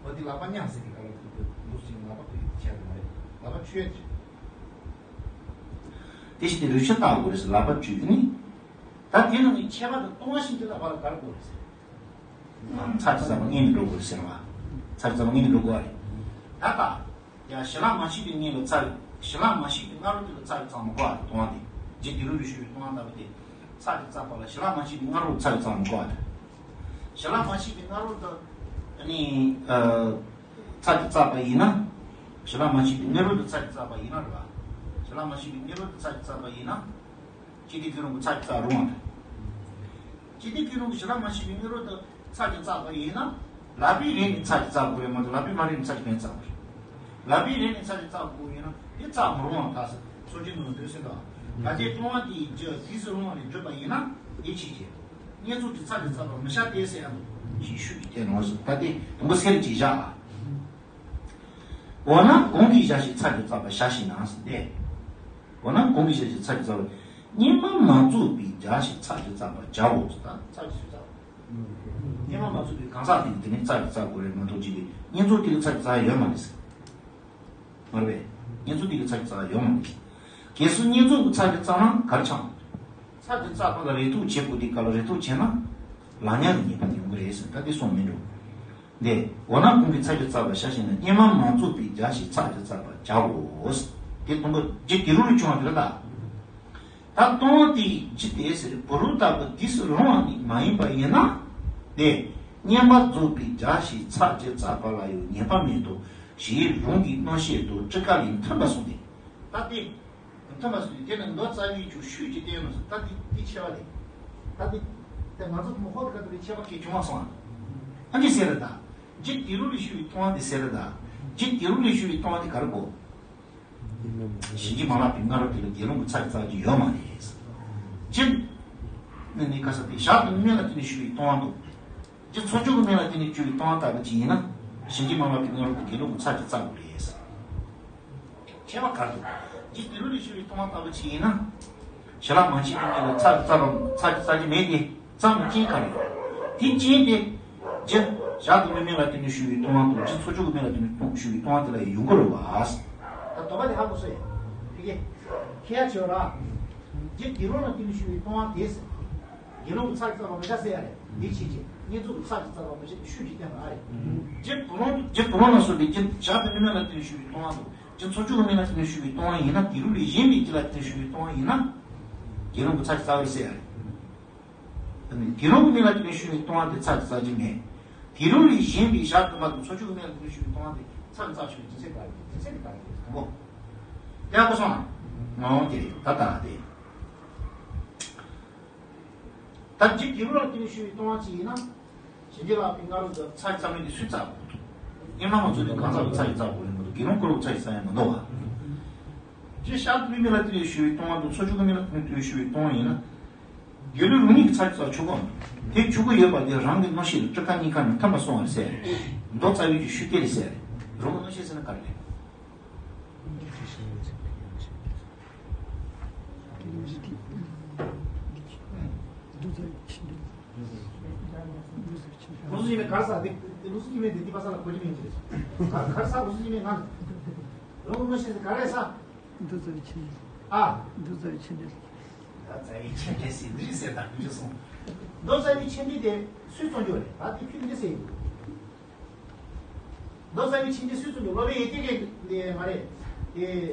འོ་དེ་ལག་པ་གཉའ་ཟེར་གྱི་ཁ་ལ་དེ་འདུག་ཟེར། ལག་པ་དཔེ་བྱས་པ་རེད། ལག་པ་འཁྲུས་ཡ་དེ། དེ་བཞིན་དེ་རུ་ཆི་བཏགས་དགོས་རེད་ཟེར། ལག་པ་འཁྲུས་ནི། ད་དེ་ནང་ནས་ཁྱད་པར་དུ་གཏོང་བ་ཞིག་དེ་ལ་བར་གར་དགོས་རེད་ཟེར། ཚ་གི་ཚ་པ་སྔོན་དུ་འགྲོ་དགོས་རེད་ཟེར་བ། ཚ་གི་ཚ་པ་སྔོན་དུ་འགྲོ་དགོས་རེད། ད་ལྟ། ཡང་ཞི་ལ་མ་ཞིག་པའི་སྔོན་ལ་ཚ་གི། ཞི་ལ་མ་ཞིག་པའི་སྔ་རོལ་དུ་ཚ་གི་ཚ་མི་དགོས་པ་དེ་གཏོང་བ་དེ། རྗེ་དེ་རུ་ལས་ཞུ་བའི་གཏོང་བ་ལྟ་བུ་དེ། ཚ་གི་ཚ་པ་ལ་ཞི་ལ་མ་ཞིག་པའི་སྔ་རོལ་ཚ་གི་ཚ་མི་དགོས་པ་དེ། ཞི་ལ་མ་ཞིག་པའི་སྔ་རོལ་དུ། ཨ་ནི། ཚ་གི་ཚ་པ་ཡིན་ན། ཞི་ལ་མ་ཞིག་པའི་སྔ་རོལ་དུ་ཚ་གི་ཚ་པ་ཡིན་ན་རེད་བ། ཞི་ལ་མ་ཞིག་པའི་སྔ་རོལ་དུ་ཚ་གི་ཚ་པ་ཡིན་ན། སྤྱི་དེ་དགེ་སློང་གི་ཚ་གི་ཚ་རུང་བ་དང་། སྤྱི་དེ་དགེ་སློང་གི་ཞི་ལ་མ་ཞིག་པའི་སྔ་རོལ་དུ་ཚ་གི་ཚ་པ་ཡིན་ན། ལག་པའི་རིང་ནས་ཚ་གི་ཚ་དགོས་རེད་མ་གཏོགས་ལག་པའི་མ་རིང་ནས་ཚ་གི་མེད་ཚ་དགོས་རེད། ལག་པའི་རིང་ནས་ཚ་གི་ཚ་དགོས་ཡིན་ན་དེ་ཚ་མི་རུང་བ་དག་ས་སོ་སྐྱེ་ནང་དུ་ཟེར་དང་། ད་ལྟའི་ལྟུང་བ་དེའི་རྒྱུ་དུས་སུ་རུང་བ་ནས་བརྗོད་པ་ཡིན་ན་དེ་ཕྱིས་ཀྱི། བསྙེན་རྫོགས་དེ་ཚ་གི་ཚ་པ་མི་བྱ་སྟེ་ཟེར་ཡང་ཞེས་ཤུགས་ཀྱིས་བསྟན་ནོ་ཟེར། ད་དེ་དུམ་བུ་གསེར་གྱིས་བཞག་ཨ། འོ་ན་གོང་གི་བྱ་ཞིག་ཚ་གི་ཚ་པ་བྱ་ཞིག་ན་ཟེར་ཏེ། འོ་ན་གོང་གི་བྱ་ཞིག་ཚ་གི་ཚ་པ། བསྙེན་པ་མ་རྫོགས་པའི་བྱ་ཞིག་ཚ་གི་ཚ་པ་བྱའོ་ཟེར། ད་ཚ་གི་ཚ་པ། བསྙེན་པ་མ་རྫོགས་པའི་གང་ཟག་དེ་གི་དེ་ནི་ཚ་གི་ཚ་དགོས་རེད་མ་གཏོགས་ཅི་སྟེ་བསྙེན་རྫོགས་དེ་གི་ཚ་གི་ཚ་ཡོད་མ་རེད་ཟེར། མ་རེད་པས། བསྙེན་རྫོགས་དེ་གི་ཚ་གི་ཚ་ཡོད་མ་རེད་ཟེར། གལ་སྲིད་བསྙེན་རྫོགས་ཀྱི་ཚ་གི་ཚ་ན་གར་འཆང་། ཚ་གི་ཚ་པ་ལ་རེ་ཐུག་བྱེད་དགོས་དུས་སྐབས་ལ་རེ་ཐུག་བྱས་ན། ལག་ཉར་གྱི་ཉེས་པ་ཡོང་གི་རེད་ཟེར། ད་དེ་གསུངས་མི་འགྲོ། འདི། འོ་ན་གོང་གི་ཚ་གི་ཚ་པ་བྱ་ཞིག་ན་བསྙེན་པ་མ་རྫོགས་པའི་བྱ་ཞིག་ཚ་གི་ཚ་པ་བྱའོ། དེ་དང་པོ་རྗེ་དེ་རུ་ལས་བྱུང་བ་དེ་ལ་ད། ད་ལྟུང་བ་དེའི་རྒྱུ་དེ་ཟེར་བུ་རུ་ལྟ་བུ་དུས་སུ་རུང་བ་ནི་མ་ཡིན་པ་ཡིན་ན། དེ། བསྙེན་པ་རྫོགས་པའི་བྱ་ཞིག་ཚ་གི་ཚ་པ་ལ་ཡང་ཉེས་པ་མེད་དོ། ཞེས་རང་གི་མངོན་ཤེས་དང་སྤྲུལ་སྐུ་ལས་མཐུན་པ་གསུངས་ཏེ། ད་དེ། མཐུན་པ་གསུངས་ཏེ་དེ་ནི་མདོ་རྩ་བའི་ཆོས་ཤུགས་ཀྱིས་བསྟན་ནོ་ཟེར། ད་དེ་དེ་ཆེ་བ་རེད། ད་དེ། དེ་ང་ཚོ་མོ་ཧོ་ག་དུ་རེ་ཆེ་བ་སྐད་བྱུང་བ་སོང་ཨ། ཨ་འདི་ཟེར་ར་ད། རྗེ་དེ་རུ་ལས་ཞུ་བའི་ལྟུང་བ་དེ་ཟེར་ར་ད། རྗེ་དེ་རུ་ལས་ཞུ་བའི་ལྟུང་བ་དེ་ག་རེ་གོ། བྱིན་གྱིས་མ་བརླབས་པའི་སྔ་རོལ་དེ་ལ་དགེ་སློང་གི་ཚ་གི་ཚ་གི་ཡོད་མ་རེད། སྤྱིར། ནི་ནི་ཁ་ས་དེ་ཞག་དང་སྨན་ལ་བརྟེན་ནས་ཞུ་བའི་ལྟུང་བ་དང་། རྗེ་ཚོགས་མཆོག་གི་སྨན་ལ་བརྟེན་ནས་ཞུ་བའི་ལྟུང་བ་ལྟ་བུ་ཅིག་ཡིན་ན། བྱིན་གྱིས་མ་བརླབས་པའི་སྔ་རོལ་དུ་དགེ་སློང་གི་ཚ་གི་ཚ་དགོས་རེད། ཁྱད་པར་ག་རེ་འདུག་རྗེ་དེ་རུ་ལས་ཞུ་བའི་ལྟུང་བ་ལྟ་བུ་ཅིག་ཡིན་ན། ཞི་ལ་མ་བྱིན་པའི་སྔོན་ལ་ཚ་གི་ཚ་རུང་ཚ་གི་ཚ་གི་མེད་དེ། ཙམ་རྐྱེན་ག་རེ་ཡོད། དེ་རྐྱེན་དེ། རྗེ། ཞག་དང་སྨན་ལ་བརྟེན་ནས་ཞུ་བའི་ལྟུང་བ་དང་རྗེ་ཚོགས་མཆོག་གི་སྨན་ལ་བརྟེན་ནས་ཞུ་བའི་ལྟུང་བ་དེ་ལ་ཡང་ཡོང་གི་རེད་བ། ད་དོགས་པ་དེ་ཧ་གོ་སོང་ཡ། ཕ་གི། ཁྱེད་ཡ་ཆེ་བ་ར། རྗེ་དགེ་སློང་ལ་བརྟེན་ནས་ཞུ་བའི་ལྟུང་བ་དེ་ཟེར། དགེ་སློང་གི་ཚ་གི་ཚ་པ་མི་བྱ་ཟེར་ཡ་རེད། འདི་བྱེད་ཅེས་བསྙེན་རྫོགས་ཀྱི་ཚ་གི་ཚ་པ་མི་བྱེད་དེ་ཤུགས་ཀྱིས་བསྟན་པ་ཨ་རེད། རྗེ་དགེ་སློང་རྗེ་དགེ་སློང་ལ་སོགས་པའི་རྗེ་ཞག་དང་སྨན་ལ་བརྟེན་ནས་ཞུ་བའི་ལྟུང་བ་དང་རྗེ་ཚོགས་མཆོག་གི་སྨན་ལ་བརྟེན་ནས་ཞུ་བའི་ལྟུང་བ་ཡིན་ན་དེ་རུ་ལས་གཞན་པའི་རྒྱུ་ལ་བརྟེན་ནས་ཞུ་བའི་ལྟུང་བ་ཡིན་ན། དགེ་སློང་གི་ཚ་གི་ཚ་བར་ཟེར་ཡ་རེད། དེ་ནི་དགེ་སློང་གི་སྨན་ལ་བརྟེན་ནས་ཞུ་བའི་ལྟུང་བ་དེ་ཚ་གི་ཚ་གི་མེད། དེ་རུ་ལས་གཞན་པའི་ཞག་དང་པ་དང་ཚོགས་མཆོག་གི་སྨན་ལ་བརྟེན་ནས་ཞུ་བའི་ལྟུང་བ་དེ་ཚ་གི་ཚ་ཞུ་བའི་རྒྱུ་མཚན་དེ་ག་རེ་རྒྱུ་མཚན་དེ་ག་རེ་རེད་དང་པོ། དེ་ཧ་གོ་སོང་ང་། འོང་དེ་རེད་ད་ད་དེ། ད་རྗེ་དེ་རུ་ལ་བརྟེན་ནས་ཞུ་བའི་ལྟུང་བ་ཅིག་ཡིན་ན། བྱིན་གྱིས་བརླབས་པའི་སྔ་རོལ་དུ་ཚ་གི་ཚ་མེད་དེ་སུས་བཙག་དགོས་འདུག་བསྙེན་པ་མ་རྫོགས་པའི་གང་ཟག་གིས་ཚ་གི་བཙག་དགོས་ཡོད་མ་གཏོགས་དགེ་སློང་ཁོ་རང་ཚ་གི་ཚ་ཡང་མི་འདུག་བ། ཅེས་ཞག་དང་སྨན་ལ་བརྟེན་ནས་ཞུ་བའི་ལྟུང་བ་དང་ཚོགས་མཆོག་གི་སྨན་ལ་བརྟེན་ནས་ཞུ་བའི་ལྟུང་བ་ཡིན་ན། དགེ་སློང་རང་ཉིད་ཀྱི་ཚ་གི་ཚ་ཆོག་གོ། དེ་ཆོག་གི་ཡོད་པ་དེ་རང་གི་མངོན་ཤེས་དང་སྤྲུལ་སྐུ་གཉིས་ཀ་ནས་མཐུན་པར་གསུངས་པར་ཟེར། མདོ་རྩ་བའི་གི་ཤུགས་དེ་རེད་ཟེར། རང་གི་མངོན་ཤེས་ཟེར་ན་ག་རེ་རེད། ལུགས་སྲོལ་ཡིན་ན་ག་རེ་ཟ་དེ་ལུགས་སྲོལ་ཡིན་མིན་དེ་འདི་པ་ས་ལ་གོ་རྒྱུ་མིན་གྱི་རེད། ག་ག་རེ་ཟ་ལུགས་སྲོལ་ཡིན་མིན་ང་རང་གི་མངོན་ཤེས་ཟེར་ག་རེ་ཟ། འདུ་འཛོམས་ཆེན་འདི། ཨ། འདུ་འཛོམས་ཆེན་འདི། ད་རྩ་བའི་ཆེན་འདི་ཟེར་འདི་ཟེར་ད་ཁོ་ཚོས་གསུངས། མདོ་རྩ་བའི་ཆེན་འདི་དེ་སུས་གསུངས་རྒྱུ་རེད་ད་དེ་ཁྱོད་འདི་ཟེར་ཡིན། མདོ་རྩ་བའི་མཆན་འགྲེལ་སུས་གསུངས་འདུག་སློབ་དཔོན་ཡེ་ཏུ་ཀས་འདི་མ་རེད། དེ་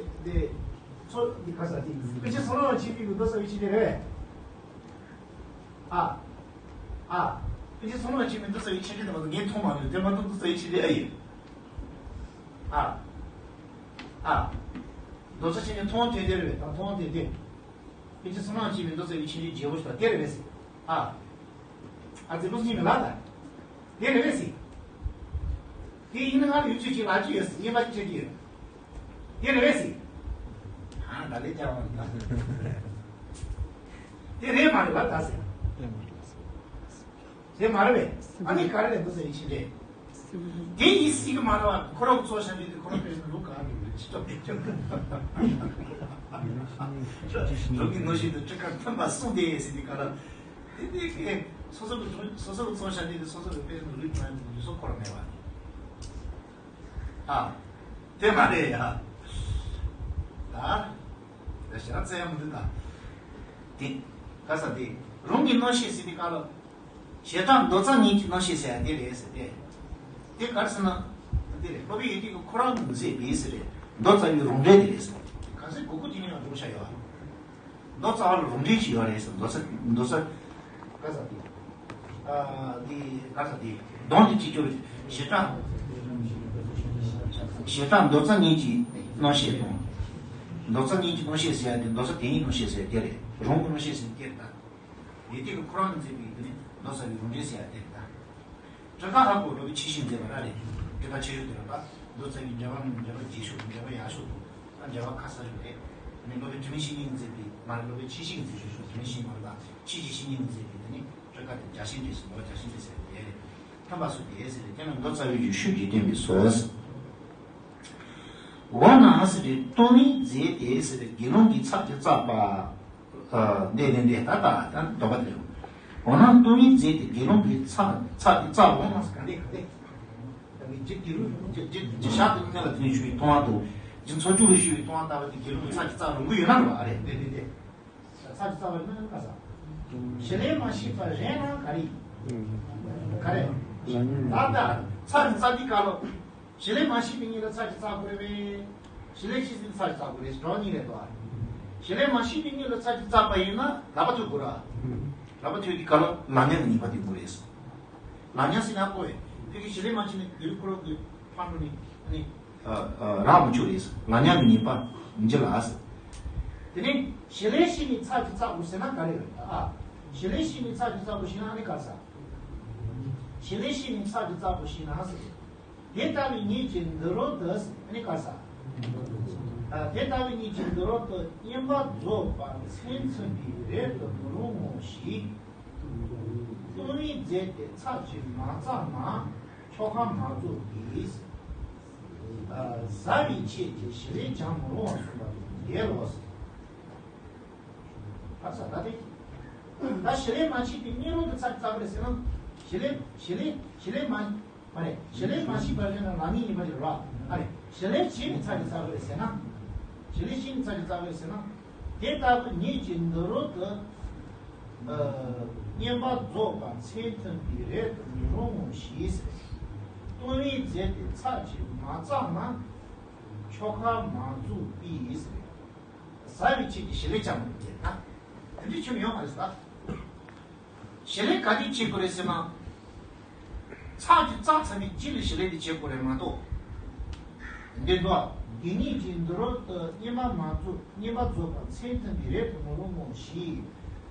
དེ་ཚོ་འདི་ག་ས་དེ་ཀུན་མཁྱེན་ཚོགས་ལམ་ཆོས་འཕེལ་གྱི་མདོ་རྩ་བའི་མཆན་འགྲེལ་རེད། ཨ། ཨ། ཀུན་མཁྱེན་ཚོགས་ལམ་ཆོས་འཕེལ་མདོ་རྩ་བའི་མཆན་འགྲེལ་དེ་མ་གཏོགས་ངས་མཐོང་མ་མྱོང་། དེ་མ་གཏོགས་མདོ་རྩ་བའི་མཆན་འགྲེལ་ཨ་ཡིན། ཨ། ཨ། མདོ་རྩ་ཆེན་གྱི་མཐོང་དེ་དེ་རེད་པས། ད་མཐོང་དེ་དེ། ཀུན་མཁྱེན་ཚོགས་ལམ་ཆོས་འཕེལ་མདོ་རྩ་བའི་མཆན་འགྲེལ་རྒྱས་པོ་ཞིག་དང་དེ་རེད་པས། ཨ། ཨ་ཙི་ལུགས་གཉིས་མི་ལ་ད། དེ་རེད་པས། དེ་ཡིན་ན་ང་ལ་ཡུན་ཚོད་ཅིག་ལ་ཅི་ཡོད་སྲིད་ཡིན་པ་ཅི་བྱེད་ཀྱི་ཡོད། དེ་རེད་པས། ཨ་ད་ལས་ཀྱང་བ་ད། དེ་རེད་མ་རེད་ལ་ད་ཟེར། དེ་མ་རེད་པས། ཨ་ནི་ག་རེ་རེད་འདུག་ཟེར་ཡིན་ཕྱིན་རེད། དེ་ཡིན་སྲིད་ཀྱི་མ་རེད་བ། ཁོ་རང་གི་ཚོགས་བཤད་འདི་དེ་ཁོ་རང་དཔེ་ལུགས་གང་གི་ལུགས་ཅི་ཐོབ་ཀྱི་ཐོབ། ལུགས་ཀྱི་ངོ་ཤེས་དང་སྤྲི་དཀར་མཐུན་པ་གསུངས་ཏེ་ཟེར་དེ་ག་རེ། དེ་དེ་གས་སོ་སོ་གི་སོ་སོ་གི་ཚོགས་བཤད་འདི་དེ་སོ་སོ་གི་དཔེ་ལུགས་གང་གི་ལུགས་སོགས་ཁོ་རང་མེད་བ། ཨ། དེ་མ་རེད་ཡ། ད། ད་ཞེ་དྲག་བཙལ་ཡ་མི་འདུག་ད། དེ། ག་ས་དེ། རང་གི་རྣམ་ཤེས་ཟེར་དེ་ག་ལ། ཞེ་དྲག་མདོ་རྩ་ཉིད་ཀྱི་རྣམ་ཤེས་ཟེར་ཡ་དེ་རེད་ཟེར་ཏེ། དེ་ག་རེ་ཟེར་ན། དེ་རེད། སློབ་དཔོན་ཡེ་ཏུ་ཀས་ཁོ་རང་གིས་མཛད་པའི་ཟེར་རེད། མདོ་རྩ་བའི་རང་འགྲེལ་དེ་རེད་ཟེར། ག་ཚོད་གོ་གོ་དེ་ནས་ཡང་སྒྲུབ་བྱ་ཡོད། མདོ་རྩ་བ་ལ་རང་འགྲེལ་ཞིག་ཡོད་རེད་ཟེར། མདོ་རྩ་མདོ་རྩ། ག་ས་དེ། ཨ་དེ་ག་ས་དེ། གདོན་དེ་ཅི་སྐྱོབ། ཞེ་དྲག་ཞེ་དྲག་མདོ་རྩ་ཉིད་ཀྱི་རྣམ་ཤེས་དང་། མདོ་རྩ་ཉིད་ཀྱི་རྣམ་ཤེས་ཟེར་ཡ་དེ་མདོ་རྩ་དེ་ཉིད་རྣམ་ཤེས་ཟེར་ཡ་དེ་རེད། རང་གི་རྣམ་ཤེས་ཟེར་ཡ་དེ་རེད། ཡེ་ཏུ་ཀ་ཁོ་རང་གིས་མཛད་པའི་དེ་ནི་མདོ་རྩ་བའི་རང་འགྲེལ་ཟེར་ཡ་དེ་རེད་ད། ཊཱི་ཀ་ཧ་གོ་སློབ་དཔོན་ཆེ་ཤོས་མཛད་པ་ར་རེད། ཊཱི་ཀ་ཆེ་ཤོས་དེ་རེད་པ། མདོ་རྩ་བའི་འགྲེལ་པ་ནི་འགྲེལ་པ་རྒྱས་ཤོས་དང་འགྲེལ་པ་ཡག་ཤོས་དང་། ཨ་འགྲེལ་པ་ཁ་གསལ་ཤོས་རེད། ཨ་ནི་སློབ་དཔོན་དྲི་མེད་བཤེས་གཉེན་གྱིས་མཛད་པའི་མ་རེད། སློབ་དཔོན་ཆེ་ཤོས་ཀྱིས་མཛད་ཤོས་ཤོས་དྲི་མེད་བཤེས་གཉེན་མ་རེད་ད། ཆེ་ཤོས་བཤེས་གཉེན་གྱིས་མཛད་པའི་དེ་ནི་ཊཱི་ཀ་དེ་རྒྱ་ཆེན་འགྲེལ་ཟེར། མདོ་རྒྱ་ཆེན་འགྲེལ་ཟེར་དེ་རེད། ཐོན་པ་སོགས་དེ་ཟེར་ཏེ་ནི་མདོ་རྩ་བའི་རྒྱུད་ཤུགས་ཀྱིས་བསྟན་པའི་སོ། འོ་ན་ཟེར་ཏེ་སྟོང་ཉིད་རྫས་དེ་ཟེར་ཏེ་དགེ་སློང་གི་ཚབ་ཀྱིས་བཙགས་པ། ཨ་འདི་འདི་འདི་ད་ད་ད་འདོད་པ་དེ་རེད། འོ་ན་སྟོང་ཉིད་རྫས་དེ་དགེ་སློང་གི་ཚབ་ཚབ་ཀྱིས་བཙགས་པ། འོ་ན་ཟེར་ག་འདི་ག་འདི། ད་གི་ཇི་དགེ་སློང་ཇི་ཇི་ཇི་ཞག་དེ་ནས་ལ་དེ་ནས་ཞུ་བའི་ལྟུང་བ་དང་། ཇི་འཚོ་བཅུད་ལ་ཞུ་བའི་ལྟུང་བ་ལྟ་བུ་དེ་དགེ་སློང་གི་ཚབ་ཀྱིས་བཙགས་རུང་གི་ཡོད་ན་རེད་བ། ཨ་རེད་འདི་འདི་འདི། ཚབ་ཀྱིས་བཙགས་པ་ཡིན་ན་ག་ས། གཞི་ལས་མ་སྐྱེས་པ་རེད་ན་ག་རེ། ག་རེ། ད་ལྟ་ཚབ་ཀྱིས་བཙགས་དུས་སྐབས་ལ། གཞི་ལས་མ་སྐྱེས་པའི་གཉིས་ལ་ཚབ་ཀྱིས་བཙགས་དགོས་རེད་པས། གཞི་ལས་སྐྱེས་ཟིན་ཚབ་ཀྱིས་བཙགས་དགོས་རེད། གྲོགས་གཉིས་རེད་དོ། གཞི་ལས་མ་སྐྱེས་པའི་གཉིས་ལ་ཚབ་ཀྱིས་བཙགས་པ་ཡིན་ན་ལག་པ་ཐོད་དགོས་ར། ལག་པ་ཐོད་དུས་སྐབས་ལ་ལག་ཉག་གི་ཉེས་པ་དེ་དགོས་རེད། ལག་ཉག་ཟེར་ན་ཨ་ཁོ་བས་དེ་གི་གཞི་ལས་མ་སྐྱེས་ནས་དགོས་ཁོ་རང་གི་ཕར་འགྲོ་ནས་ཨ་ནི། ཨ་ཨ་རག་མི་ཆོག་རེད། ལག་ཉག་གི་ཉེས་པ་འཇིག་ལ་ཟེར། དེ་ནས་གཞི་ལས་སྐྱེས་ནས་ཚབ་ཀྱིས་བཙགས་དགོས་ཟེར་ན་ག་རེ་རེད། ཨ་གཞི་ལས་སྐྱེས་ནས་ཚབ་ཀྱིས་བཙགས་དགོས་ཞེ་ན་ཨ་ནི་ག་ས། གཞི་ལས་སྐྱེས་ནས་ཚབ་ཀྱིས་བཙགས་དགོས་ཞེ་ན་ཟེར། དེ་ལྟ་བུའི་གཉིས་ཀྱི་འདུ་རོལ་དུ་ཟེར་ཨ་ནི་ག་ས། ཨ་དེ་ལྟ་བུའི་གཉིས་ཀྱི་འདུ་རོལ་དུ་བསྙེན་པར་རྫོགས་པ་མཚན་མཚོན་པའི་རེ་དུ་མི་རུང་ངོ་ཞེས། སྟོང་ཉིད་རྫས་དེ་ཚབ་ཀྱིས་མ་བཙགས་ན་ཆོ་ག་མ་རྫོགས་པས། ཨ་ཟ་བའི་ཆེད་ཀྱི་གཞི་ལས་ཀྱང་མི་རུང་བར་གསུངས་པ་དང་འགལ་ལོ་ཟེར། ཕར་ས་ད་དེ། ད་གཞི་ལས་མ་སྐྱེས་པའི་གཉིས་རོལ་དུ་ཚབ་ཀྱིས་བཙགས་པ་རེད་ཟེར་ན། གཞི་ལས་གཞི་ལས་གཞི་ལས་མ། མ་རེད། གཞི་ལས་མ་སྐྱེས་པ་རེད་ན་རང་ཉིད་ཡིན་པ་རེད་ར། ཨ་རེད། གཞི་ལས་སྐྱེས་ནས་ཚབ་ཀྱིས་བཙགས་པ་རེད་ཟེར་ན། གཞི་ལས་སྐྱེས་ནས་ཚབ་ཀྱིས་བཙགས་པ་རེད་ཟེར་ན། དེ་ལྟ་བུ་གཉིས་ཀྱི་འདུ་རོལ་དུ། ཨ་བསྙེན་པར་རྫོགས་པ་མཚན་མཐུན་པའི་རེ་དུ་མི་རུང་ངོ་ཞེས་ཟེར། སྟོང་ཉིད་རྫས་དེ་ཚབ་ཀྱིས་མ་བཙགས་ན། ཆོ་ག་མ་རྫོགས་པས་ཟེར། ཟ་བའི་ཆེད་ཀྱི་གཞི་ལས་ཀྱང་མི་འདུག་ཟེར་ན། དེ་འདྲའི་ཁྱོན་ཡོད་མ་རེད་ཟེར། གཞི་ལས་ག་དུས་བྱེད་དགོས་རེད་ཟེར་ན། ཚབ་ཀྱིས་བཙགས་ཚར་བའི་རྗེས་ལ་གཞི་ལས་དེ་བྱེད་དགོས་རེད་མ་གཏོགས། འདི་འདུག་ག་གཉིས་ཀྱི་འདུ་རོལ་དུ་བསྙེན་པར་མ་རྫོགས་བསྙེན་པར་རྫོགས་པ་མཚན་མཐུན་པའི་རེ་དུ་མི་རུང་ངོ་ཞེས།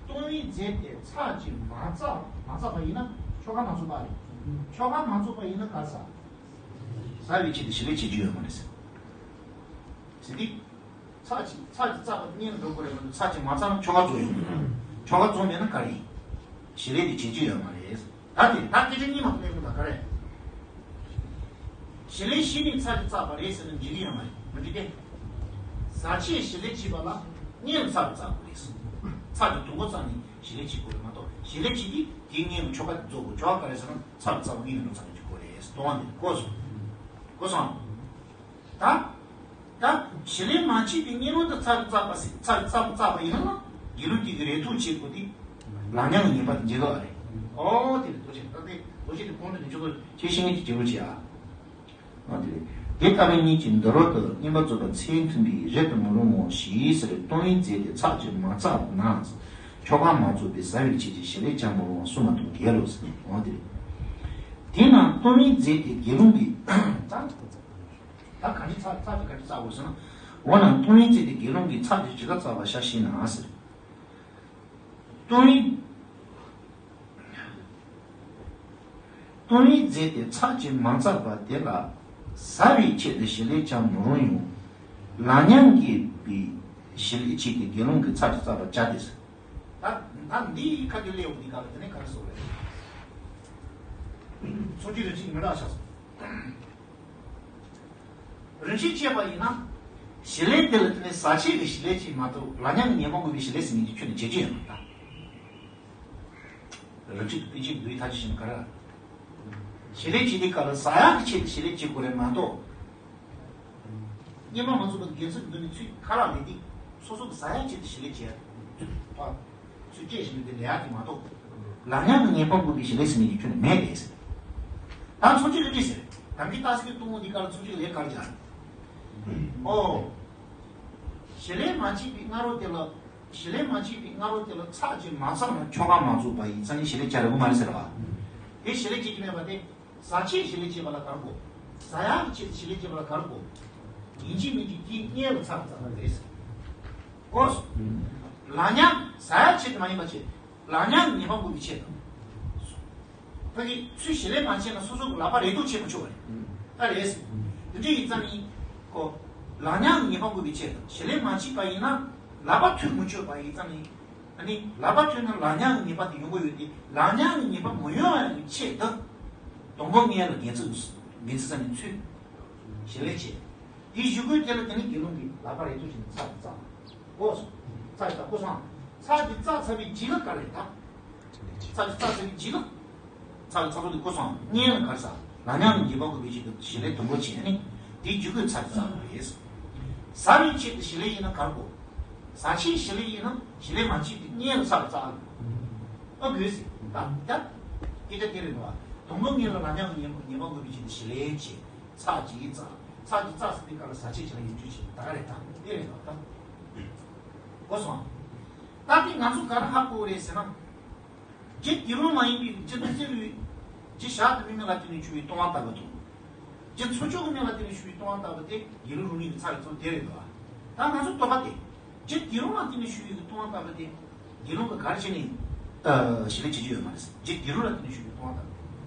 སྟོང་ཉིད་རྫས་དེ་ཚབ་ཀྱིས་མ་བཙགས་མ་བཙགས་པ་ཡིན་ན་ཆོ་ག་མ་རྫོགས་པ་རེད། ཆོ་ག་མ་རྫོགས་པ་ཡིན་ན་ག་ས། ཟ་བའི་ཆེད་དུ་གཞི་ལས་བྱེད་རྒྱུ་ཡོད་མ་རེད་ཟེར། ཟེར་ཏེ། ཚབ་ཀྱིས་ཚབ་ཀྱིས་བཙགས་པ་དེ་གཉིས་ལ་འགྲོ་དགོས་རེད་མ་གཏོགས་ཚབ་ཀྱིས་མ་བཙགས་ན་ཆོ་ག་རྫོགས་ཡོང་གི་མ་རེད། ཆོ་ག་རྫོགས་མེད་ན་ག་རེ་ཡིན། གཞི་ལས་དེ་བྱེད་རྒྱུ་ཡོད་མ་རེད། ད་དེ་ད་སྐད་ཆ་གཉིས་མ་གཏོགས་མེད་པ་ད་ག་རེ། གཞི་ལས་སྐྱེས་ནས་ཚབ་ཀྱིས་བཙགས་པ་རེད་ཟེར་ན་འགྲིག་གི་ཡོད་མ་རེད། མི་འགྲིག་སྟེ། ཟ་ཆེད་གཞི་ལས་བྱེད་པ་ལ་གཉིས་ལ་ཚབ་ཀྱིས་བཙགས་དགོས་རེད། ཚབ་ཀྱིས་དུས་འཁོར་བཙགས་ནས་གཞི་ལས་བྱེད་དགོས་རེད་མ་གཏོགས་གཞི་ལས་བྱེད་དུས་དེ་གཉིས་ལ་ཆོ་ག་རྫོགས་དགོས། ཆོ་ག་ག་རེ་ཟེར་ན་ཚབ་ཀྱིས་བཙགས་པ་གཉིས་ལ་འགྲོ་ཚར་ནས་བྱེད་དགོས་རེད། སྟོང་བ་འདི་གོ་སོང་། གོ་སོང་། ད། ད། གཞི་ལས་མ་སྐྱེས་པའི་གཉིས་རོལ་དུ་ཚབ་བཙགས་པ་ཟེར་ཚབ་བཙགས་བཙགས་པ་ཡིན་ན། དགེ་སློང་དེ་གི་རེ་ཐུག་བྱེད་དགོས་ཏེ། ལག་ཉག་གི་ཉེས་པ་དེ་འཇལ་དགོས་རེད། ཨོ་དེ་རེད་རྡོ་རྗེ། ད་དེ་རྡོ་རྗེ་དེ་གོང་དུ་ནས་ཆུ་ཚོད་ཁྱེད་ཤེས་ངེས་ཀྱི་འབྲས་བུ་བྱེད་ཨ། དེ་ལྟ་བུ་ཉིད་ཀྱི་འདུ་རོ་དུ་བསྙེན་པར་རྫོགས་པ་ཚེ་མཐུན་པའི་རེ་དུ་མི་རུང་ངོ་ཞེས་ཟེར། ལྟུང་བའི་རྫས་དེ་ཚར་གཅིག་མ་བཙགས་ན། ཆོ་ག་མ་རྫོགས་པའི་ཟ་བའི་ཆེད་དུ་བྱི་ལས་བྱ་མི་རུང་བ་གསུངས་པ་དང་འགལ་ལོ་ཟེར། འོ་དེ་རེད། དེས་ན་ལྟུང་བའི་རྫས་དེ་དགེ་སློང་གིས་ད་གང་ཅི་ཚར་ཚར་གཅིག་གང་ཅི་བཙགས་དགོས་ཟེར་ན། འོ་ན་ལྟུང་བའི་རྫས་དེ་དགེ་སློང་གིས་ཚར་གཅིག་ཇི་ལྟར་བཙགས་པ་བྱ་ཞེ་ན་ཟེར། ལྟུང་བའི་ལྟུང་བའི་རྫས་དེ་ཚར་གཅིག་མ་བཙགས་པ་དེ་ལ་ཟ་བའི་ཆེད་དུ་བྱི་ལས་བྱ་མི་རུང་ཡང་། ལག་མཉམ་དགོས་པའི་བྱི་ལས་ཆེད་དུ་དགེ་སློང་གིས་ཚར་གཅིག་བཙགས་པ་བྱ་སྟེ་ཟེར། ད་ད་འདིའི་ཁ་གི་ལེའུ་འདི་ག་ལ་དེ་ནས་ག་རེ་ཟེར་བ་རེད། ཚོགས་ཀྱི་རིན་ཆེན་མི་འདྲ་ཆགས་སོང་། རིན་ཆེན་བཅས་པ་ཡིན་ན། བྱི་ལས་དེ་ལ་བརྟེན་ནས་ཟ་ཆེད་ཀྱི་བྱི་ལས་ཅིག་མ་གཏོགས་ལག་མཉམ་གྱི་ཉེས་པ་འགོས་པའི་བྱི་ལས་ཟེར་མཁན་གྱི་ཁྱོན་ནས་བྱེད་ཀྱི་ཡོད་མ་རེད་ད། རིན་ཆེན་དང་པཎ་ཆེན་འདུས་ཐ་ཆད་ཞིག་ག་རེ། བྱི་ལས་བྱེད་དུས་སྐབས་ལ་ཟ་ཡག་གི་ཆེད་དུ་བྱི་ལས་བྱེད་དགོས་རེད་མ་གཏོགས། བསྙེན་པར་མ་རྫོགས་པ་དང་དགེ་ཚུལ་འདུས་ནས་ཚུར་ཁ་ལག་ལས་དུས་སོ་སོ་གི་ཟ་ཡག་ཆེད་དུ་བྱི་ལས་བྱེད་ཡག་ཚུར་སྤྲད་བཞིན་པའི་ལས་ཡག་དེ་མ་གཏོགས། ལག་མཉམ་གྱི་ཉེས་པ་འགོས་པའི་བྱི་ལས་ཟེར་མཁན་གྱི་ཁྱོན་ནས་མེད་རེད་ཟེར། ད་ཚོགས་ཀྱི་རིན་ཆེན་ཟེར། དམ་པའི་རྟགས་ཀྱི་གཏུམ་མོ་འདི་ག་ལ་ཚོགས་ཀྱི་ལས་ག་རེ་སྦྱར། ཨོ། བྱི་ལས་མ་བྱས་པའི་སྔ་རོལ་དེ་ལ། བྱི་ལས་མ་བྱས་པའི་སྔ་རོལ་དེ་ལ་ཚར་གཅིག་མ་བཙགས་ན་ཆོ་ག་མ་རྫོགས་པ་ཡིན་ཙང་ནི་བྱི་ལས་བྱ་རག་གི་མ་རེད་ཟེར་བ། དེ་བྱི་ལས་བྱེད་ཀྱི་མེད་པ་དེ། ཟ་ཆེད་བྱི་ལས་བྱེད་པ་ལ་ག་རེ་དགོས། ཟ་ཡག་གི་ཆེད་དུ་བྱི་ལས་བྱེད་པ་ལ་ག་རེ་དགོས། ཡིན་གཅིག་མིན་གཅིག་དེའི་སྔོན་ལ་ཚར་བཙགས་པ་རེད་ཟེར། གོ་སོང་། ལག་མཉམ་ཟ་ཡག་ཆེད་དུ་མ་ཡིན་པ་བྱེད། ལག་མཉམ་ཉེས་པ་འགོས་པའི་ཆེད་དུ། ཕ་གི་ཚུར་བྱི་ལས་མ་བྱས་ན་སོ་སོ་གི་ལག་པ་རེག་དུག་བྱེད་མི་ཆོག་པ་རེད། ཨ་རེད། དེ་འདྲ་ཡིན་ཙང་ནི། ཁོ། ལག་མཉམ་ཉེས་པ་འགོས་པའི་ཆེད་དུ་བྱི་ལས་མ་བྱས་པ་ཡིན་ན། ལག་པ་ཐོན་མི་ཆོག་པ་ཡིན་ཙང་ནི། ཨ་ནི་ལག་པ་ཐོན་ན་ལག་མཉམ་གྱི་ཉེས་པ་དེ་ཡོང་གི་ཡོད་དེ། ལག་མཉམ་གྱི་ཉེས་པ་མི་ཡོང་བའི་ཆེད་དུ། སྡོང་པོ་ལྔ་ལ་འགན་འཛིན་འགན་འཛིན་ཙང་ནི་ཚུར། བྱི་ལས་བྱེད། དེའི་གཞུག་གུའི་དེ་ལ་དེ་ནི་དགེ་སློང་གིས་ལག་པ་རེག་དུག་བྱས་ནས་ཚར་གཅིག་བཙགས། གོ་སོང་། ཚར་གཅིག་བཙགས། གོ་སོང་། ཚར་གཅིག་བཙགས་ཚར་བའི་རྗེས་ལ་ག་རེ་ད། ཚར་གཅིག་བཙགས་ཚར་བའི་རྗེས་ལ། ཚར་གཅིག་བཙགས་ཚར་དུས་གོ་སོང་། སྔོན་ལ་ག་རེ་ཟ། ལག་མཉམ་གྱི་ཉེས་པ་འགོས་པའི་ཆེད་དུ་བྱི་ལས་དུམ་བུ་བྱས་ནས་དེའི་གཞུག་གུ་ཚར་གཅིག་བཙགས་པ་རེད། ཟ་བའི་ཆེད་དུ་བྱི་ལས་ཡིན་ན་ག་རེ་དགོས། ཟ་ཆེད་བྱི་ལས་ཡིན་ན་བྱི་ལས་མ་བྱས་ཏེ་སྔོན་ལ་ཚར་གཅིག་བཙགས་ཨ། ཨ་དགོས་ཟེར། ད་ད། སྐད་ཆ་དེ་རེད་འདུག་བ། དུམ་བུ་སྔོན་ལ་ལག་མཉམ་གྱི་ཉེས་པ་ཉེས་པ་འགོས་པའི་ཆེད་དུ་བྱི་ལས་བྱས། ཚར་གཅིག་བཙགས། ཚར་གཅིག་བཙགས་ཟེར་དུས་སྐབས་ལ་ཟ་ཆེད་བྱི་ལ་ཡིན་རྒྱུ་བྱས་ད་ག་རེད་ད། དེ་རེད་འདུག་ད། གོ་སོང་། ད་དེ་ང་ཚོ་ག་རེ་ཧ་གོ་རེད་ཟེར་ན། རྒྱུ་དགེ་སློང་མ་ཡིན་པའི་རྒྱུ་དུ་སེལ་བའི། རྒྱུ་བྱ་དང་མི་དམིགས་ལ་བརྟེན་ནས་བྱུང་བའི་ལྟུང་བ་ལྟ་བུ་དང་། རྒྱུ་ཚོགས་ཆོས་ཀྱི་དམིགས་ལ་བརྟེན་ནས་བྱུང་བའི་ལྟུང་བ་ལྟ་བུ་དེ་དགེ་སློང་རུང་ནི་གི་ཚར་གཅིག་བཙགས་དེ་རེད་འདུག་བ། ད་ང་ཚོ་དོགས་པ་དེ། རྒྱུ་དགེ་སློང་ལ་བརྟེན་ནས་བྱུང་བའི་ལྟུང་བ་ལྟ་བུ་དེ། དགེ་སློང་གིས་ག་རེ་བྱས་ནས། ཨ། བྱི་ལས་བྱེད་ཀྱི་ཡོད་མ་རེད། རྒྱུ་དགེ་སློང་ལ་བརྟེན་ནས་བྱུང་བའི་ལྟུང་བ་ལྟ་བུ་དེ།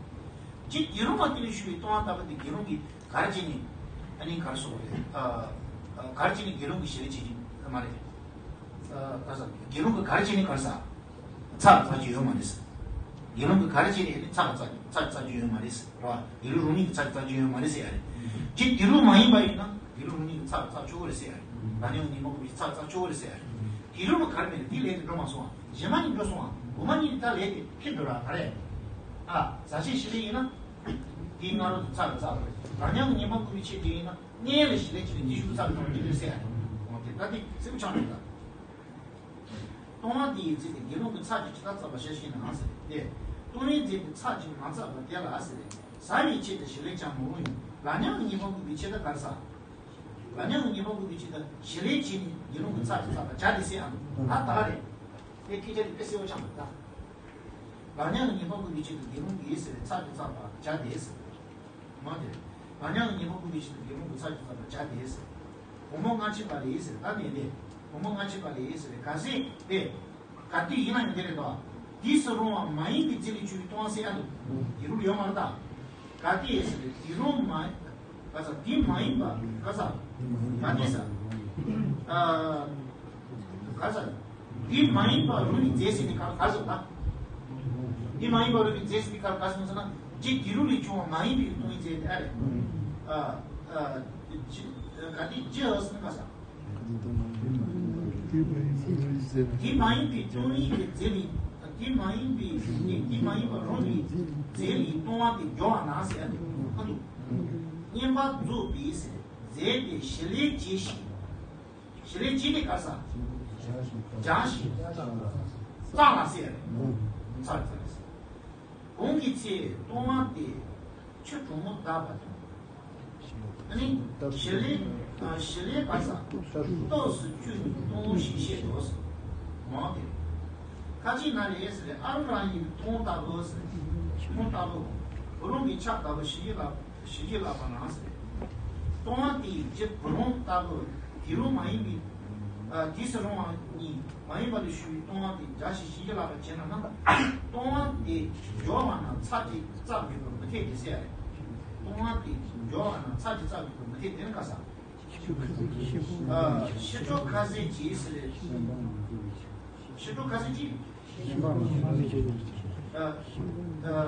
རྒྱུ་དགེ་སློང་ལ་བརྟེན་ནས་བྱུང་བའི་ལྟུང་བ་ལྟ་བུ་དེ་དགེ་སློང་གིས་ག་རེ་བྱས་ནས། ཨ་ནི་ག་རེ་ཟེར་དགོས་རེད། ཨ། ཨ། ག་རེ་བྱས་ནས་དགེ་སློང་གིས་བྱི་ལས་བྱེད་ཀྱི་མ་རེད། ཨ། ག་རེ་ཟེར། དགེ་སློང་གིས་ག་རེ་བྱས་ནས་ག་རེ་ཟེར། ཚར་བཙགས་ཀྱི་ཡོད་མ་རེད། དགེ་སློང་གིས་ག་རེ་བྱས་ནས་ཚར་བཙགས་ཚར་བཙགས་ཀྱི་ཡོད་མ་རེད་ཟེར་བ། དགེ་སློང་རུང་ནི་གིས་ཚར་བཙགས་ཀྱི་ཡོད་མ་རེད་ཟེར་ཡ་རེད། རྒྱུ་དགེ་སློང་མ་ཡིན་པ་ཡིན་ན་དགེ་སློང་རུང་ནི་གིས་ཚར་བཙགས་ཆོག་གི་རེད་ཟེར་ཡ་རེད། ལག་མཉམ་ཉེས་པ་འགོས་པའི་ཚར་བཙགས་ཆོག་གི་རེད་ཟེར་ཡ་རེད། དགེ་སློང་ལ་ག་རེ་མེད་རེད། དེའི་ལས་དེ་འགྲོ་མ་སོང་བ། གཞན་མ་གཉིས་འགྲོ་སོང་བ། འོག་མ་གཉིས་ད་ལས་དེ་ཕྱིར་འགྲོ་ར་ག་རེ། ཨ། ཟ་ཆེད་བྱི་ལས་ཡིན་ན། དེའི་སྔ་རོལ་དུ་ཚར་བཙགས་པ་རེད། ལག་མཉམ་ཉེས་པ་འགོས་པའི་ཆེད་དེ་ཡིན་ན། སྔོན་ལ་བྱི་ལས་བྱས་ནས་དེའི་གཞུག་ཚར་གཏོང་རྒྱུ་རེད་ཟེར་ཡ་རེད། འོ་དེ་ད་དེ་གསལ་པོ་ཆགས་འདུག་ད། ལྟུང་བ་འདི་ཡི་རྫས་དེ་དགེ་སློང་གིས་ཚར་གཅིག་ཇི་ལྟར་བཙགས་པ་བྱ་ཞེ་ན་ཟེར་ཏེ། ལྟུང་བའི་རྫས་དེ་ཚར་གཅིག་མ་བཙགས་པ་དེ་ལ་ཟེར། ཟ་བའི་ཆེད་དུ་བྱི་ལས་ཀྱང་མི་རུང་ཡང་། ལག་མཉམ་གྱི་ཉེས་པ་འགོས་པའི་ཆེད་དུ་ག་རེ་ཟ། ལག་མཉམ་གྱི་ཉེས་པ་འགོས་པའི་ཆེད་དུ་བྱི་ལས་བྱས་ནས་དགེ་སློང་གིས་ཚར་གཅིག་བཙགས་པ་བྱ་སྟེ་ཟེར་ཨ། ད་ད་ག་རེད། དེ་སྐད་ཆ་དེ་དཔེ་གསལ་པོ་ཆགས་འདུག་ད། ལག་མཉམ་གྱི་ཉེས་པ་འགོས་པའི་ཆེད་དུ་དགེ་སློང་གིས་ཟེར་ཚར་གཅིག་བཙགས་པ་བྱ་སྟེ་ཟེར། མ་དེ། ལག་མཉམ་གྱི་ཉེས་པ་འགོས་པའི་ཕྱིར་དུ་དགེ་སློང་གིས་ཚར་གཅིག་བཙགས་པ་བྱ་སྟེ་ཟེར། བུ་མོ་སྔ་ཕྱི་བ་ལས་ཟེར་ད་ནས་ལས། བུ་མོ་སྔ་ཕྱི་བ་ལས་ཟེར་ག་ཟེ་ཏེ། ག་དུས་ཡིན་ན་ཡང་དེ་རེད་དོ། དུས་སུ་རུང་བ་མ་ཡིན་པའི་རྫས་ལས་བྱུང་བའི་ལྟུང་བ་ཟེར་ཡ་འདུག་དེ་རུང་ཡོད་མ་རེད་ད། ག་དུས་ཟེར་དུས་རུང་མ། ག་ས་དུས་མ་ཡིན་པ་ག་ས། ག་དུས་ས། ཨ། ག་ས། འདི་མ་ཡིན་པ་རུང་བའི་རྫས་ཟེར་ནས་ག་ག་ཟེར་ན། འདི་མ་ཡིན་པ་རུང་བའི་རྫས་ཟེར་ནས་ག་ག་ཟེར་ན་ཟེར་ན། རྒྱུ་དེ་རུང་ལས་བྱུང་བ་མ་ཡིན་པའི་ལྟུང་བའི་རྫས་དེ་ཨ་རེད། ཨ། ཨ། ག་དེ་རྒྱུ་ཟེར་ན་ག་ས། འདི་མ་ཡིན་པའི་ལྟུང་བའི་རྫས་ལས། འདི་མ་ཡིན་པའི་འདི་མ་ཡིན་པ་རུང་བའི་རྫས་ལས་ལྟུང་བ་དེ་སྦྱོར་བ་ན་ཟེར་ཨ་འདུག་ཨ་འདུག་བསྙེན་པར་རྫོགས་པའི་ཟེར་རྫས་དེ་བྱི་ལས་བྱས་ཤིང་། བྱི་ལས་བྱས་ཏེ་ག་རེ་ཟ། སྦྱངས་ཤིང་། བཙགས་ལ་ཟེར། ཚར་ཚར་ཟེར། གོང་གི་ཚེ་ལྟུང་བ་སྟེ། ཆུ་གྲང་མོ་བཏབ་པ་དང་། ཨ་ནི་ཞི་ལས། ཨ། ཞི་ལས་ག་ས། སྟོབས་སུ་བཅུ་གཉིས་སྟོང་ཞེས་བཤད་དོ། མང་དེ། ཁ་ཅིག་ན་རེ་ཟེར། ཨ་རུ་ར་ཡི་སྟོང་ལྟ་བུ་ཟེར། སྟོང་ལྟ་བུ། བུ་རུང་གི་ཆ་ལྟ་བུ་ཞི་བྱེད་ལ། ཞི་བྱེད་ལ་བ་ན་ཟེར། སྟོང་བ་དེའི་རྒྱུ་བུ་རུང་ལྟ་བུ་དེ་རུ་མ་ཡིན་པའི། ཨ། དུས་སུ་རུང་བ་གཉིས་མ་ཡིན་པ་ལ་ཞུ་བའི་སྟོང་བ་དེ་འཇའ་ཞིག་ཞི་བྱེད་ལ་བ་བྱས་ན་ན། སྟོང་བ་དེ་སྦྱོར་བ་ན་ཚ་གྱི་རྩ་འཇུག་པར་མི་འཐད་དེ་ཟེར་ཡ་རེད། སྟོང་བ་དེ་སྦྱོར་བ་ན་ཚ་གྱི་རྩ་འཇུག་པར་མི་འཐད་དེ་ནི་ག་ས། ཨ། ཕྱི་དྲོ་ཁ་ཟས་ཀྱིས་ཟེར། ཕྱི་དྲོ་ཁ་ཟས་ཀྱིས། ཨ། ཨ།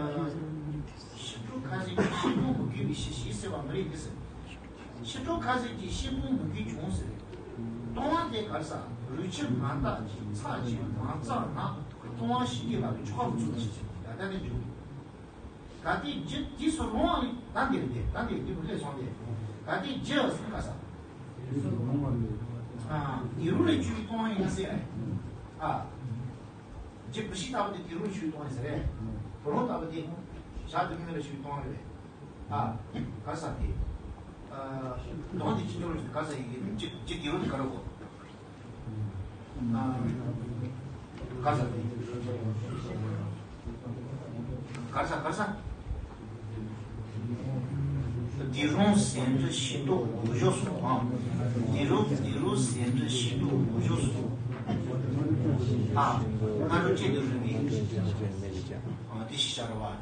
ཕྱི་དྲོ་ཁ་ཟས་ཀྱིས་ཤེས་ལྷུང་མི་དགོས་པའི་ཕྱིར་ཞེས་ཟེར་བ་མི་རེད་དེ་ཟེར། ཕྱི་དྲོ་ཁ་ཟས་ཀྱིས་ཤེས་ལྷུང་མི་དགོས་བྱུང་ཟེར། སྟོང་བ་དེ་ག་རེ་ཟ། རུས་ཆེན་མ་དག་ཅིང་ཚ་ཅིང་མ་གཙང་ན་སྟོང་བ་ཞི་བྱེད་ལ་བའི་ཆོག་པ་བཙུགས་ཏེ་ཟེར། ད་ལྟ་ནས་འཇུག་ད་དེ་རྒྱུ་དུས་སུ་རུང་བ་ནི་ད་འདིར་བསྡད། ད་འདིར་འདི་བུ་ལས་སོང་སྟེ། ད་དེ་རྒྱུ་གསུམ་ག་ས། ཨ། དེ་རུ་ལས་བྱུང་བའི་སྟོང་བ་ཡིན་ན་ཟེར། ཨ། རྒྱུ་བུ་ཤི་ལྟ་བུ་དེ་དེ་རུ་ལས་བྱུང་བའི་སྟོང་བ་ཡིན་ཟེར། བུ་རུང་ལྟ་བུ་དེ་ཞག་དུ་མི་ལ་བྱུང་བའི་སྟོང་བ་རེད། ཨ། ག་ས་དེ། ཨ། གདོང་དེ་ཅི་འདྲ་རེད། ག་ས་ཡིན་གྱི་རྒྱུ་དེ་རུ་དེ་ག་རུ་གོ། ག་ས་དེ། ག་ས་ག་ས། དེ་རུང་ཟེར་འདྲ་ཞིག་འདུག་གོ་ཞོ་སོང་ཨ། དེ་རུང་དེ་རུང་ཟེར་འདྲ་ཞིག་འདུག་གོ་ཞོ་སོང་། ཨ། ང་རུ་ཅི་འདུག་རུ་མི། ཨ། དེ་ཞིག་བྱ་ར་བ།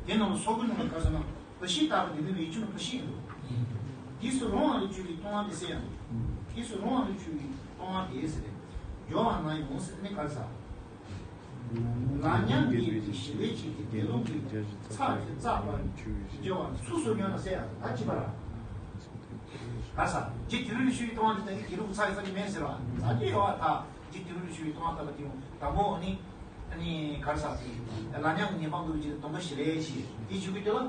དེ་ནང་སོགས་ཀྱི་ནང་ག་ས་ན། བུ་ཤི་ལྟ་བུ་དེ་ནི་རིགས་ཆུང་བུ་ཤི་ཡིན་ནོ། དུས་སུ་རུང་བ་ལ་བྱུང་བའི་སྟོང་བ་དེ་ཟེར་ཡང་། དུས་སུ་རུང་བ་ལ་བྱུང་བའི་སྟོང་བ་དེ་ཟེར། སྦྱོར་བ་ན་ཡོང་ཟེར་ནི་ག་རེ་ཟ། ལ་མཉམ་ངེས་པའི་ཞི་ལས་བྱེད་ཀྱི་དགེ་སློང་གི་ཚ་གྱི་རྩ་བར་སྦྱོར་བ་ཚུགས་སུ་ཉོན་ན་ཟེར་ཡང་ད་ཅི་པ་ར། ག་རེ་ཟ། རྒྱུ་དེ་རུ་ལ་བྱུང་བའི་སྟོང་བ་དེ་ལྟ་བུའི་དགེ་སློང་གི་ཚ་གི་རྩ་གི་མེད་ཟེར་བ། ད་ཅི་ཡོད་བ་ད། རྒྱུ་དེ་རུ་ལ་བྱུང་བའི་སྟོང་བ་ལྟ་བུ་དེ་ཡང་དང་པོ་ནི། ཨ་ནི་ག་རེ་ཟ་དེ། ལ་མཉམ་གྱི་ངེས་པ་འགོག་པའི་ཆེད་དུ་དང་པོ་ཞི་ལས་བྱེད་དེ་བྱེད་དགོས་ཀྱི་ལ།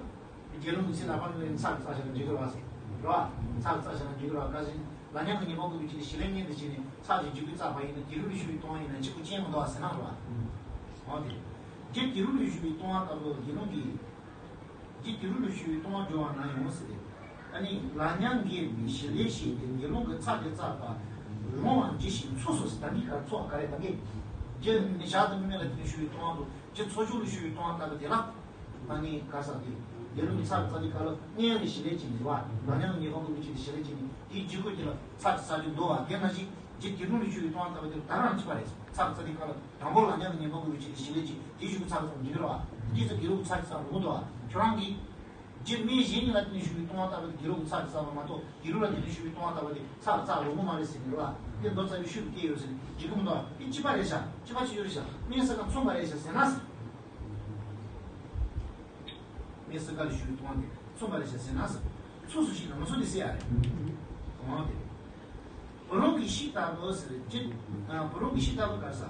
དགེ་སློང་གི་ཚིག་ལ་ཕར་ནས་ཚ་གི་རྩ་བཞག་ན་འགྲིག་གི་རེད་བ། རེད་བ། ཚ་གི་རྩ་བཞག་ན་འགྲིག་གི་རེད་བ། ག་ཟེར་ན། ལ་མཉམ་གྱི་ངེས་པ་འགོག་པའི་ཆེད་དུ་ཞི་ལས་ངེས་དེ་བྱས་ནས་ཚ་གི་འཇུག་པའི་རྩ་བ་ཡིན་ན་དེ་རུ་ལ་བྱུང་བའི་སྟོང་བ་ཡིན་ན་གཅིག་པུ་ཅན་མི་འདུག་བ་ཟེར་ན་རེད་བ། འོ་དེ། རྒྱུ་དེ་རུ་ལ་བྱུང་བའི་སྟོང་བ་ལྟ་བུ་དགེ་སློང་གིས། རྒྱུ་དེ་རུ་ལ་བྱུང་བའི་སྟོང་བ་སྦྱོར་བ་ན་ཡོང་ཟེར་ཏེ། ཨ་ནི་ལ་མཉམ་ངེས་པའི་ཞི་ལས་བྱེད་དེ་དགེ་སློང་གི་ཚ་གི་རྩ་བ་རུང་བ་ཇི་ཞིག་ཚོགས་སོ་ཟེར། ད་འདི་ག་ཚོགས་ག་རེ་ད་འདི། རྒྱུ་ནི་ཞག་དུ་མི་མེད་ལ་དེ་ནས་བྱུང་བའི་སྟོང་བ་དང་། རྒྱུ་ཚོགས་ཆོས་ལ་བྱུང་བའི་སྟོང་བ་ལྟ་བུ་དེ་ལ། ཨ་ནི་ག་ས་དེ། དགེ་སློང་གི་ཚ་གི་རྩ་དེ་ག་ལ་མཉམ་ནས་ཞི་ལས་བྱེད་ནི་བ། ལ་མཉམ་ངེས་པ་འགོག་པའི་ཆེད་དུ་ཞི་ལས་བྱེད་ནི་དེའི་རྒྱུ་ཀུན་དེ་ལ་ཚ་གི་རྩ་རྒྱུ་འདུག་བ། དེ་ནང་བཞིན་རྒྱུ་དེ་རུ་ལ་བྱུང་བའི་སྟོང་བ་ལྟ་བུ་དེ་ད་རང་ཅི་པ་རེད། ཚ་གི་རྩ་དེ་ག་ལ་དང་པོ་ལ་མཉམ་ངེས་པ་འགོག་པའི་ཆེད་དུ་ཞི་ལས་བྱེད་དེའི་རྒྱུ་ཀུན་ཚ་གི་རྩ་འཇུག་ར་བ། རྒྱུ་ཚ་དགེ་སློང་གི་ཚ་གི་རྩ་རུང་འདུག་བ། ཁྱོད་རང་གིས། རྒྱུ་མི་གཞན་གཉིས་ལ་བརྟེན་ནས་བྱུང་བའི་སྟོང་བ་ལྟ་བུ་དེ་དགེ་སློང་གི་ཚ་གི་རྩ་བ་མ་གཏོགས་དགེ་སློང་ལ་བརྟེན་ནས་བྱུང་བའི་སྟོང་བ་ལྟ་བུ་དེ་ཚ་གི་རྩ་རུང་གི་མ་རེད་ཟེར་ནི་རེད་བ། དེ་མདོ་རྩ་བའི་ཤུགས་ཀྱིས་བསྐྱེད་ཡོད་ཟེར་ནས་རྒྱུ་ཀུན་མདོ་བ་དེ་གཅིག་པ་རེད་ཤག་གཅིག་པ་ཆི་ཡོད་རེད་ཤག་དམིགས་སུ་ཀ་མཚུངས་པ་རེད་ཤག་ཟེར་ན་ཟེར། དམིགས་སུ་ཀ་ལ་བྱུང་བའི་སྟོང་བ་དེ་མཚུངས་པ་རེད་ཤག་ཟེར་ན་ཟེར། ཚུགས་སུ་ཞིག་ན་མ་ཚུགས་དེ་ཟེར་ཡ་རེད། གང་དེ། བུ་རུང་གི་ཤི་ལྟ་བུ་ཟེར་རྒྱུ། ཨ། བུ་རུང་གི་ཤི་ལྟ་བུ་ག་ས།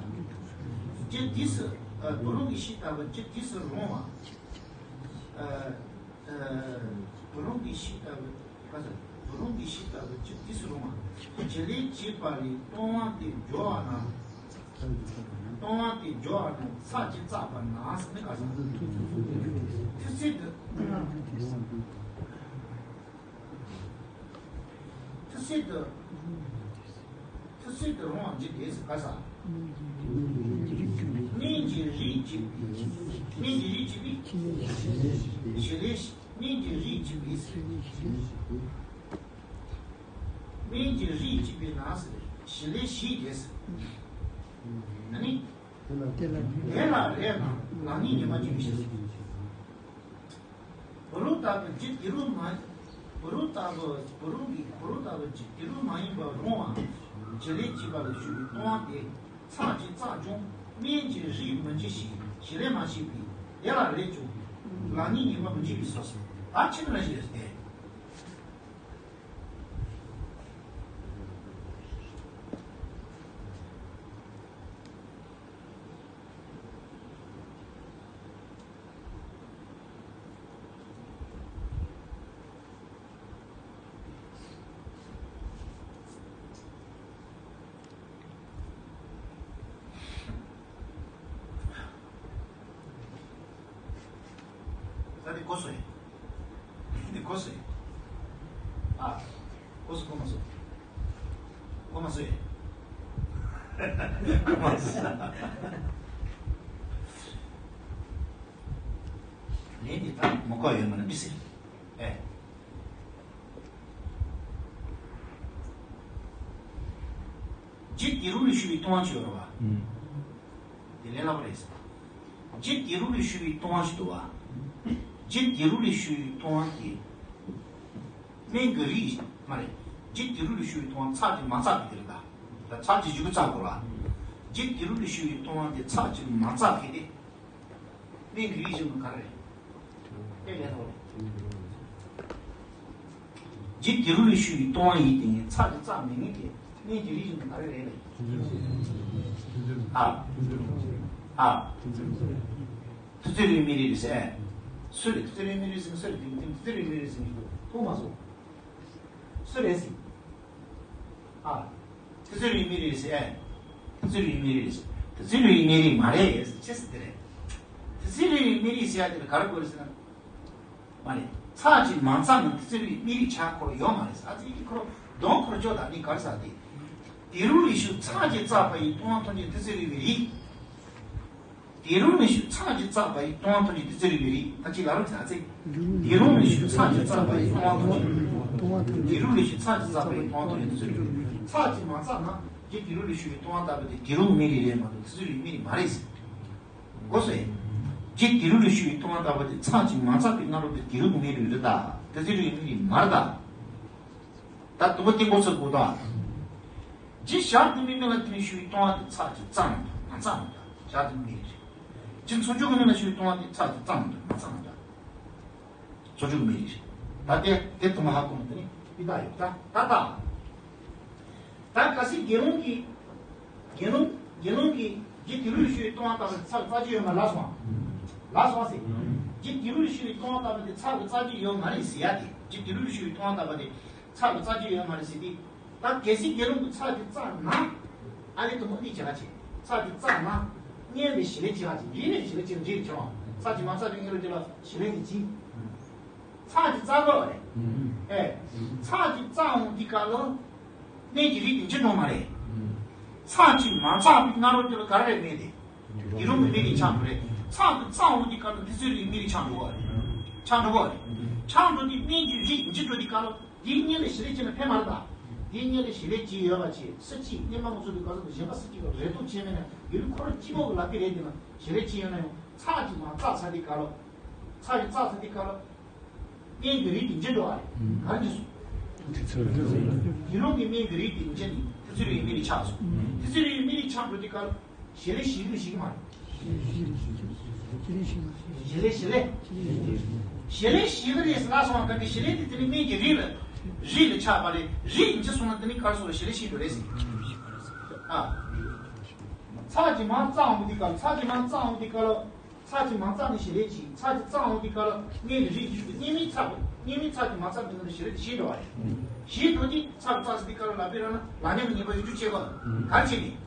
རྒྱུ་དུས་སུ། ཨ། བུ་རུང་གི་ཤི་ལྟ་བུ་རྒྱུ་དུས་སུ་རུང་བ། ཨ། ཨ། བུ་རུང་གི་ཤི་ལྟ་བུ་ག་ས། བུ་རུང་གི་ཤི་ལྟ་བུ་རྒྱུ་དུས་སུ་རུང་བ། ཞི་ལས་བྱེད་པ་ལས་སྟོང་བ་དེ་སྦྱོར་བ་ན། སྟོང་བ་དེ་སྦྱོར་བ་ན་ཚ་གྱི་རྩ་བ་ན་ཟེར་ནི་ག་ས། དུས་ཚོད་དུ། དུས་ཚོད་དུ། དུས་ཚོད་དུ་རུང་བ་འདི་དེས་ག་ས། སྨན་གྱི་རིགས་གཅིག་པའི། སྨན་གྱི་རིགས་གཅིག་པའི། ཞི་ལས། སྨན་གྱི་རིགས་གཅིག་པའི། སྨན་གྱི་རིགས་གཅིག་པའི་ནང་ཟེར་ཞི་ལས་ཞི་དེས། ཨ་ནི། དེ་ལ་རེག་ན་ལང་ནི་ཉེས་པ་ཅན་ཞིག་བུ་རུང་ལྟ་བུ་རྒྱུ་དེ་རུ་མ། བུ་རུང་ལྟ་བུ་བུ་རུང་གི་བུ་རུང་ལྟ་བུ་རྒྱུ་དེ་རུ་མ་ཡིན་པ་རུང་བ། ཞི་ལས་བྱེད་པ་ལ་ཞུགས་པའི་ལྟུང་བ་དེ་ཚ་གྱི་རྩ་ཀྱང་སྨན་གྱི་རིགས་མི་འབྱེད་ཞིང་ཞི་ལས་མ་བྱས་པས་དེ་ལ་རེག་ཀྱང་ལང་ནི་ཉེས་པ་མི་འབྱེད་པའི་སོ་སོ། ད་ཕྱི་ནང་ཞེས་ཏེ། ད་དེ་གོ་སོང་ཡིན། དེ་གོ་སོང་ཡིན། ཨ། གོ་སོང་། གོ་མ་སོང་། གོ་མ་སོང་། གོ་མ་སོང་། ལན་འདི་ད་མ་གོ་ཡོད་མ་ན་མི་ཟེར། ཨེ། རྗེ་དེ་རུ་ལས་ཞུ་བའི་ལྟུང་བ་ཅིག་ཡོད་རེད་བ། ཨུམ། དེ་ལས་སླ་པོ་རེད་ཟེར། རྗེ་དེ་རུ་ལས་ཞུ་བའི་ལྟུང་བ་ཞིག་འདུག་བ། རྗེ་དེ་རུ་ལས་ཞུ་བའི་ལྟུང་བ་དེ། སྨན་གྱི་རིགས་མ་རེད། རྗེ་དེ་རུ་ལས་ཞུ་བའི་ལྟུང་བ་ཚར་གཅིག་མ་བསགས་པའི་དེ་རེད་ད། ད་ཚར་གཅིག་ཞུ་གི་བསགས་དགོས་ར། རྗེ་དེ་རུ་ལས་ཞུ་བའི་ལྟུང་བ་དེ་ཚར་གཅིག་མ་བསགས་པའི་དེ། སྨན་གྱི་རིགས་ཞུ་ནི་ག་རེ་རེད། དེ་ལས་ཐོག་རེད། རྗེ་དེ་རུ་ལས་ཞུ་བའི་ལྟུང་བ་ཡིན་ཏེ་ཚར་གཅིག་བསགས་མེད་ངེས་ཏེ། སྨན་གྱི་རིགས་ཞུ་ནི་ག་རེ་རེད་ལ། ཨ། ཨ། ཐུགས་བརྩེ་རུའི་སྨན་རིགས་རེད་ཟེར། སུ་རེད། ཐུགས་བརྩེ་རུའི་སྨན་རིགས་ཟེར་སུ་རེད། དེ་ཐུགས་བརྩེ་རུའི་སྨན་རིགས་ཟེར་ཐུགས་མ་སོང་། སུ་རེད་ཟེར། ཨ། ཐུགས་བརྩེ་རུའི་སྨན་རིགས་ཟེར། ཐུགས་བརྩེ་རུའི་སྨན་རིགས་ཟེར། ཐུགས་བརྩེ་རུའི་སྨན་རིགས་མ་རེད་ཟེར། ཅི་ཟེར་དེ་རེད། ཐུགས་བརྩེ་རུའི་སྨན་རིགས་ཟེར་ཡ་དེ་ལ་ག་རེ་དགོས་རེད་ཟེར་ན། མ་རེད། ཚར་གཅིག་མ་བསགས་ན་ཐུགས་བརྩེ་རུའི་སྨན་རིགས་ཆགས་ཁོ་རང་ཡོད་མ་རེད་ཟེར། ཨ་ཙི་ཁོ་རང་གདོང་ཁོ་རང་ཅོག་དང་ནི་ག་རེ་ཟེར་དེ། དེ་རུ་ལས་ཞུ་ཚར་གཅིག་བསགས་པ་ཡི་ལྟུང་བ་ཐམས་ཅད་ཐུགས་བརྩེ་རུའི་སྨན་རིགས། དེ་རུ་ལས་ཞུ་ཚར་གཅིག་བསགས་པ་ཡི་ལྟུང་བ་ཐམས་ཅད་ཐུགས་བརྩེ་རུའི་སྨན་རིགས། ད་ཅི་ལ་རུ་ཟེར་ཨ་ཙི། དེ་རུ་ལས་ཞུ་ཚར་གཅིག་བསགས་པ་ཡི་ལྟུང་བ་ཐམས་ཅད། དེ་རུ་ལས་ཞུ་ཚར་གཅིག་བསགས་པ་ཡི་ལྟུང་བ་ཐམས་ཅད་ཐུགས་བརྩེ་རུའི་སྨན་རིགས། ཚར་གཅིག་མ་བསགས་ན་རྗེ་དེ་རུ་ལས་ཞུ་བའི་ལྟུང་བ་ལྟ་བུ་དེ་དེ་རུ་སྨན་རིགས་རེད་མ་གཏོགས་ཐུགས་བརྩེ་རུའི་སྨན་རིགས་མ་རེད་ཟེར། གོ་སོང་ངས། རྗེ་དེ་རུ་ལས་ཞུ་བའི་ལྟུང་བ་ལྟ་བུ་དེ་ཚར་གཅིག་མ་བསགས་པའི་སྔ་རོལ་དུ་དེ་རུ་སྨན་རིགས་རེད་ད། ཐུགས་བརྩེ་རུའི་སྨན་རིགས་མ་རེད་ད། ད་དུམ་བུ་བརྟན་པོ་ཚུར་དགོས་དང་། རྗེ་ཞག་དུ་མའི་སྨན་ལ་བརྟེན་ནས་ཞུ་བའི་ལྟུང་བ་དེ་ཚར་གཅིག་བསགས་ན་འདུག་མ་བསགས་ན་འདུག་ཞག་དུ་མའི་སྨན་རེད། རྗེ་ཚོགས་མཆོག་གི་སྨན་ལ་ཞུ་བའི་ལྟུང་བ་དེ་ཚར་གཅིག་བསགས་ན་འདུག་མ་བསགས་ན་འདུག་ཚོགས་མཆོག་གི་སྨན་རེད། ད་དེ་དེ་དུ་མ་ཧ་གོ་ན་དེ་ནི་ཡིན་ད་ཡོད་ད་ད་ད། ད་གལ་སྲིད་དགེ་སློང་གིས། དགེ་སློང་། དགེ་སློང་གིས་རྗེ་དེ་རུ་ལས་ཞུ་བའི་ལྟུང་བ་ལྟ་བུ་ཚར་གཅིག་ཡོད་མ་ལབ་སོང་། ལབ་སོང་ཟེར། རྗེ་དེ་རུ་ལས་ཞུ་བའི་ལྟུང་བ་ལྟ་བུ་དེ་ཚར་གཅིག་ཡོད་མ་རེད་ཟེར་ཡ་དེ། རྗེ་དེ་རུ་ལས་ཞུ་བའི་ལྟུང་བ་ལྟ་བུ་དེ་ཚར་གཅིག་ཡོད་མ་རེད་ཟེར་ཏེ། ད་གལ་སྲིད་དགེ་སློང་གིས་ཚར་གཅིག་བསགས་ན། ཨ་ནི་དུ་མ་ཨི་བྱ་བྱེད། ཚར་གཅིག་བསགས་ན། སྔོན་ལ་ཞི་ལས་བྱེད་པ་ཅིག་འདི་ནས་ཞི་ལས་བྱེད་རྗེས་བྱ་བ། ཚར་གཅིག་མ་བསགས་པའི་སྔོན་ལ་དེ་ལ་ཞི་ལས་ཀྱི་ཅི། ཚར་གཅིག་བསགས་དགོས་རེད། ཨེ། ཚར་གཅིག་བསགས་འོང་དུས་སྐབས་ལ། སྨན་གྱི་རིགས་དེ་འབྱེད་འགྲོ་མ་རེད། ཚར་གཅིག་མ་བསགས་པའི་སྔ་རོལ་དེ་ལ་ག་རེ་རེད་སྨན་དེ། དེ་རུ་མི་སྨན་གྱི་ཆགས་འགྲོ་རེད། ཚར་གཅིག་བསགས་འོང་དུས་སྐབས་ལ་དེ་ཚོའི་རིགས་སྨན་རིགས་ཆགས་འགྲོ་གི་རེད། ཆགས་འགྲོ་གི་རེད། ཆགས་འགྲོ་དུས་སྨན་གྱི་རིགས་འབྱེད་འགྲོ་དུས་སྐབས་ལ་དེའི་སྔོན་ལ་ཞི་ལས་བྱས་ན་ཕན་མ་རེད་ད། དེའི་སྔོན་ལ་ཞི་ལས་བྱས་ཡོད་པ་ཅིག་སུ་གཅིག་སྔོན་མ་མ་བཟོས་པའི་སྐབས་སུ་གཞན་པ་སུ་གཅིག་གིས་རེ་ལྟོས་བྱས་མེད་ན་ཡུལ་ཁོ་རང་སྤྱི་བོ་གི་ལག་པས་རེད་དེ་ན་ཞི་ལས་བྱས་ཡོད་ན་ཡང་ཚར་གཅིག་མ་བསགས་ཚར་དུས་སྐབས་ལ། ཚར་གཅིག་བསགས་ཚར་དུས་སྐབས་ལ། སྨན་གྱི་རིགས་དེ་འབྱེད་འགྲོ་བ་རེད། ག་རེ་འབྱེད་སོང་། དེ་ཚོ་རེད། དགེ་སློང་གི་སྨན་གྱི་རིགས་དེ་འབྱེད་ནས་དེ་ཚོའི་རིགས་སྨན་རིགས་ཆགས་སོང་། དེ་ཚོའི་རིགས་སྨན་རིགས་ཆགས་འགྲོ་དུས་སྐབས་ལ་ཞི་ལས་ཞི་གི་ཞི་གི་མ་རེད། ཞི་ལས་ཞི་ལས། ཞི་ལས་ཞི་གི་རེད་ཟེར་ལབ་སོང་བ་ག་གི་ཞི་ལས་དེ་དེ་ནི་སྨན་གྱི་རིགས་ལ། རིགས་ལ་ཆགས་པ་རེད། རིགས་འབྱེད་སོང་ན་དེ་ནི་ག་རེ་སོང་ཞི་ལས་ཞི་འགྲོ་རེད་ཟེར། ཨ། ཚར་གཅིག་མ་བསགས་འོང་དུས་སྐབས་ཚར་གཅིག་མ་བསགས་འོང་དུས་སྐབས་ལ། ཚར་གཅིག་མ་བསགས་ནས་ཞི་ལས་བྱེད། ཚར་གཅིག་བསགས་འོང་དུས་སྐབས་ལ་སྨན་གྱི་རིགས་འབྱེད་དུས་སྔོན་མའི་ཚར་དགོས། སྔོན་མའི་ཚར་གཅིག་མ་བསགས་པའི་སྔོན་ལ་ཞི་ལས་དེ་ཞི་འགྲོ་བ་རེད། ཞི་འགྲོ་དུས་ཚར་བསགས་ཟིན་དུས་སྐབས་ལ་ལག་པས་རང་ན་ལག་ཉམས་ཀྱི་ཉེས་པ་ཡོང་རྒྱུ་བྱེད་དགོས། ག་རེ་བྱས་ནས།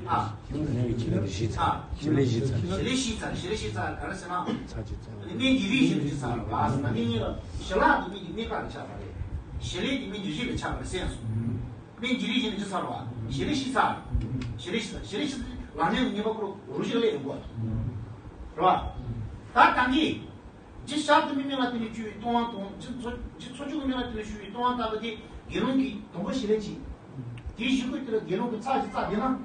ཨ། ཞི་ལས་ཞི་ཚར། ཞི་ལས་ཞི་ཚར། ཞི་ལས་ཞི་ཚར། ཞི་ལས་ཞི་ཚར་ག་རེ་ཟེར་ན། ཚར་གཅིག་བསགས། སྨན་གྱི་རིགས་བཞིན་དུ་ཞི་ཚར་བ། ད་ནི་ངེད་ལ་ཞི་ལྷག་ཏུ་སྨན་གྱི་གནས་སྐབས་ལ་ཆགས་པ་རེད། ཞི་ལས་དེ་སྨན་གྱི་རིགས་ལ་ཆགས་པ་རེད་གསན་སོང་། སྨན་གྱི་རིགས་བཞིན་དུ་ཞི་ཚར་བ། ཞི་ལས་ཞི་ཚར། ཞི་ལས་ཞི་ཚར། ཞི་ལས་ཞི་ཚར། ལག་ཉམས་ཀྱི་ཉེས་པ་ཁོ་རང་རུ་ཞིག་སླེབས་ཡོང་གི་རེད་བ། ད་ད་གིན། རྗེ་ཞག་དུ་མའི་སྨན་ལ་བརྟེན་ནས་བཅོས་པའི་ལྟུང་བ་དང་། རྗེ་ཚོགས། རྗེ་ཚོགས་མཆོག་གི་སྨན་ལ་བརྟེན་ནས་ཞུ་བའི་ལྟུང་བ་ལྟ་བུ་དེ་དགེ་སློང་གིས་དང་པོ་ཞི་ལས་བྱེད། དེའི་གཞུག་གུ་དེ་ལ་དགེ་སློང་གིས་ཚར་གཅིག་བསགས་བསྡད་ན།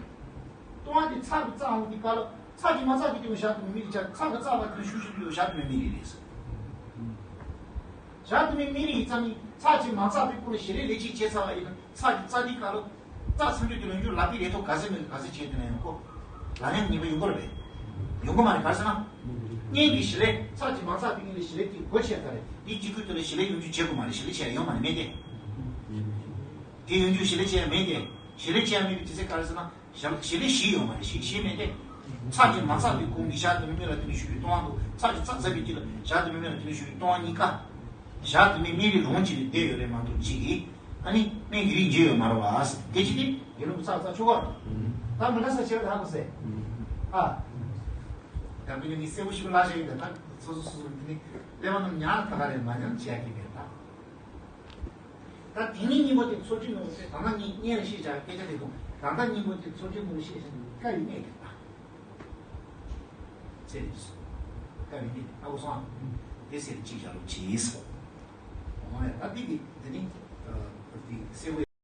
ལྟུང་བ་དེ་ཚར་གཅིག་བསགས་འོང་དུས་སྐབས་ལ་ཚར་གཅིག་མ་བསགས་ཀྱི་དེ་ཞག་དུ་མའི་སྨན་རིགས་ཆགས། ཚར་གཅིག་བསགས་པ་དེ་ལ་ཞུ་ཞུ་དུས་ཞག་དུ་མའི་སྨན་རིགས་རེད། ཞག་དུ་མའི་སྨན་རིགས་ཡིན་ཙང་ནི་ཚར་གཅིག་མ་བསགས་པའི་སྐོར་ལ་ཞི་ལས་ལས་གཅིག་བྱས་ཚར་བ་ཡིན་ན་ཚར་གཅིག་བསགས་དུས་སྐབས་ལ་བསགས་ཚར་དུས་དེ་ལ་ཡང་ལག་པས་རེ་ཐོག་ག་ཚད་མེད་ག་ཚད་བྱས་དེ་ན་ཡང་ཁོ་ལག་ཉམས་ཉེས་པ་ཡོང་གི་རེད་པས། ཡོང་གི་མ་རེད། ག་རེ་ཟེར་ན། སྔོན་གྱི་ཞི་ལས་ཚར་གཅིག་མ་བསགས་པའི་སྔོན་ལ་ཞི་ལས་དེ་སྒོ་ཕྱེ་ཚར་རེད། དེའི་གཅིག་ཁུལ་དེ་ལ་ཞི་ལས་ཡོང་རྒྱུ་བྱེད་དགོས་མ་རེད། ཞི་ལས་བྱེད་ཡ་ཡོང་མ་རེད་མེད་དེ། དེ་ཡོང་རྒྱུ་ཞི་ལས་བྱེད་ཡ་མེད་དེ། ཞི་ལས་བྱེད་ཡ་མེད་པའི་དུས་ཚོད་ག་རེ་ཟེར་ན། ཞི་ཞི་ལས་ཞི་ཡོད་མ་རེད། ཞི་ཞི་མེད་དེ། ཚར་གཅིག་མ་བསགས་པའི་གོང་གི་ཞག་དུ་མའི་སྨན་ལ་བརྟེན་ནས་ཞུ་བའི་ལྟུང་བ་དང་ཚར་གཅིག་བསགས་ཚར་བའི་དུས་ལ་ཞག་དུ་མའི་སྨན་ལ་བརྟེན་ནས་ཞུ་བའི་ལྟུང་བ་གཉིས་ཀ། ཞག་དུ་མའི་སྨན་རིགས་རང་གཅིག་ལ་བསྡད་ཡོད་རེད་མ་གཏོགས་གཅིག་གིས་ཨ་ནི་སྨན་གྱི་རིགས་འབྱེད་ཡོད་མ་རེད་བ། དེ་ཅི་སྟེ་དགེ་སློང་གིས་ཚར་བསགས་ཆོག་གི་རེད། ད་མི་འདྲ་ས་བྱས་པ་དེ་ཧ་གོ་སོང་། ཨ། ད་མི་ནི་ངས་གསལ་པོ་ཞིག་ལབ་བཞག་ཡིན། ད་ད་སོ་སོ་སོ་སོ་གི་དེ་ནི་ཀླད་པ་ནང་ཉར་ད་ག་རེ་མ་ཉར་བྱས་ཀྱི་མེད་ད། ད་དེ་ནས་གཉིས་པོ་དེ་ཚོགས་ཀྱི་ནོར་བུ་དེ་ད་ང་གཉིས་གཉེན་ལ་ཤེས་བྱ་སྐད་ཆ་དེ་དང་ད་ལྟ་གཉིས་པོ་དེ་ཚོགས་ཀྱི་ནོར་བུ་ཤེས་བྱ་ནི་དཀའ་བའི་གནས་རེད་ད། ཚེ་རིང་སོང་། དཀའ་བའི་གནས་རེད་ཨ་ཁུ་སོང་ཨ། དེ་ཟེར་གཅིག་བཞག་ལོ་བྱས་སོང་། ཨོ་ཡ་ད་འདི་གི་འདི་ནི་ཨ་འདི་གསལ་བོ།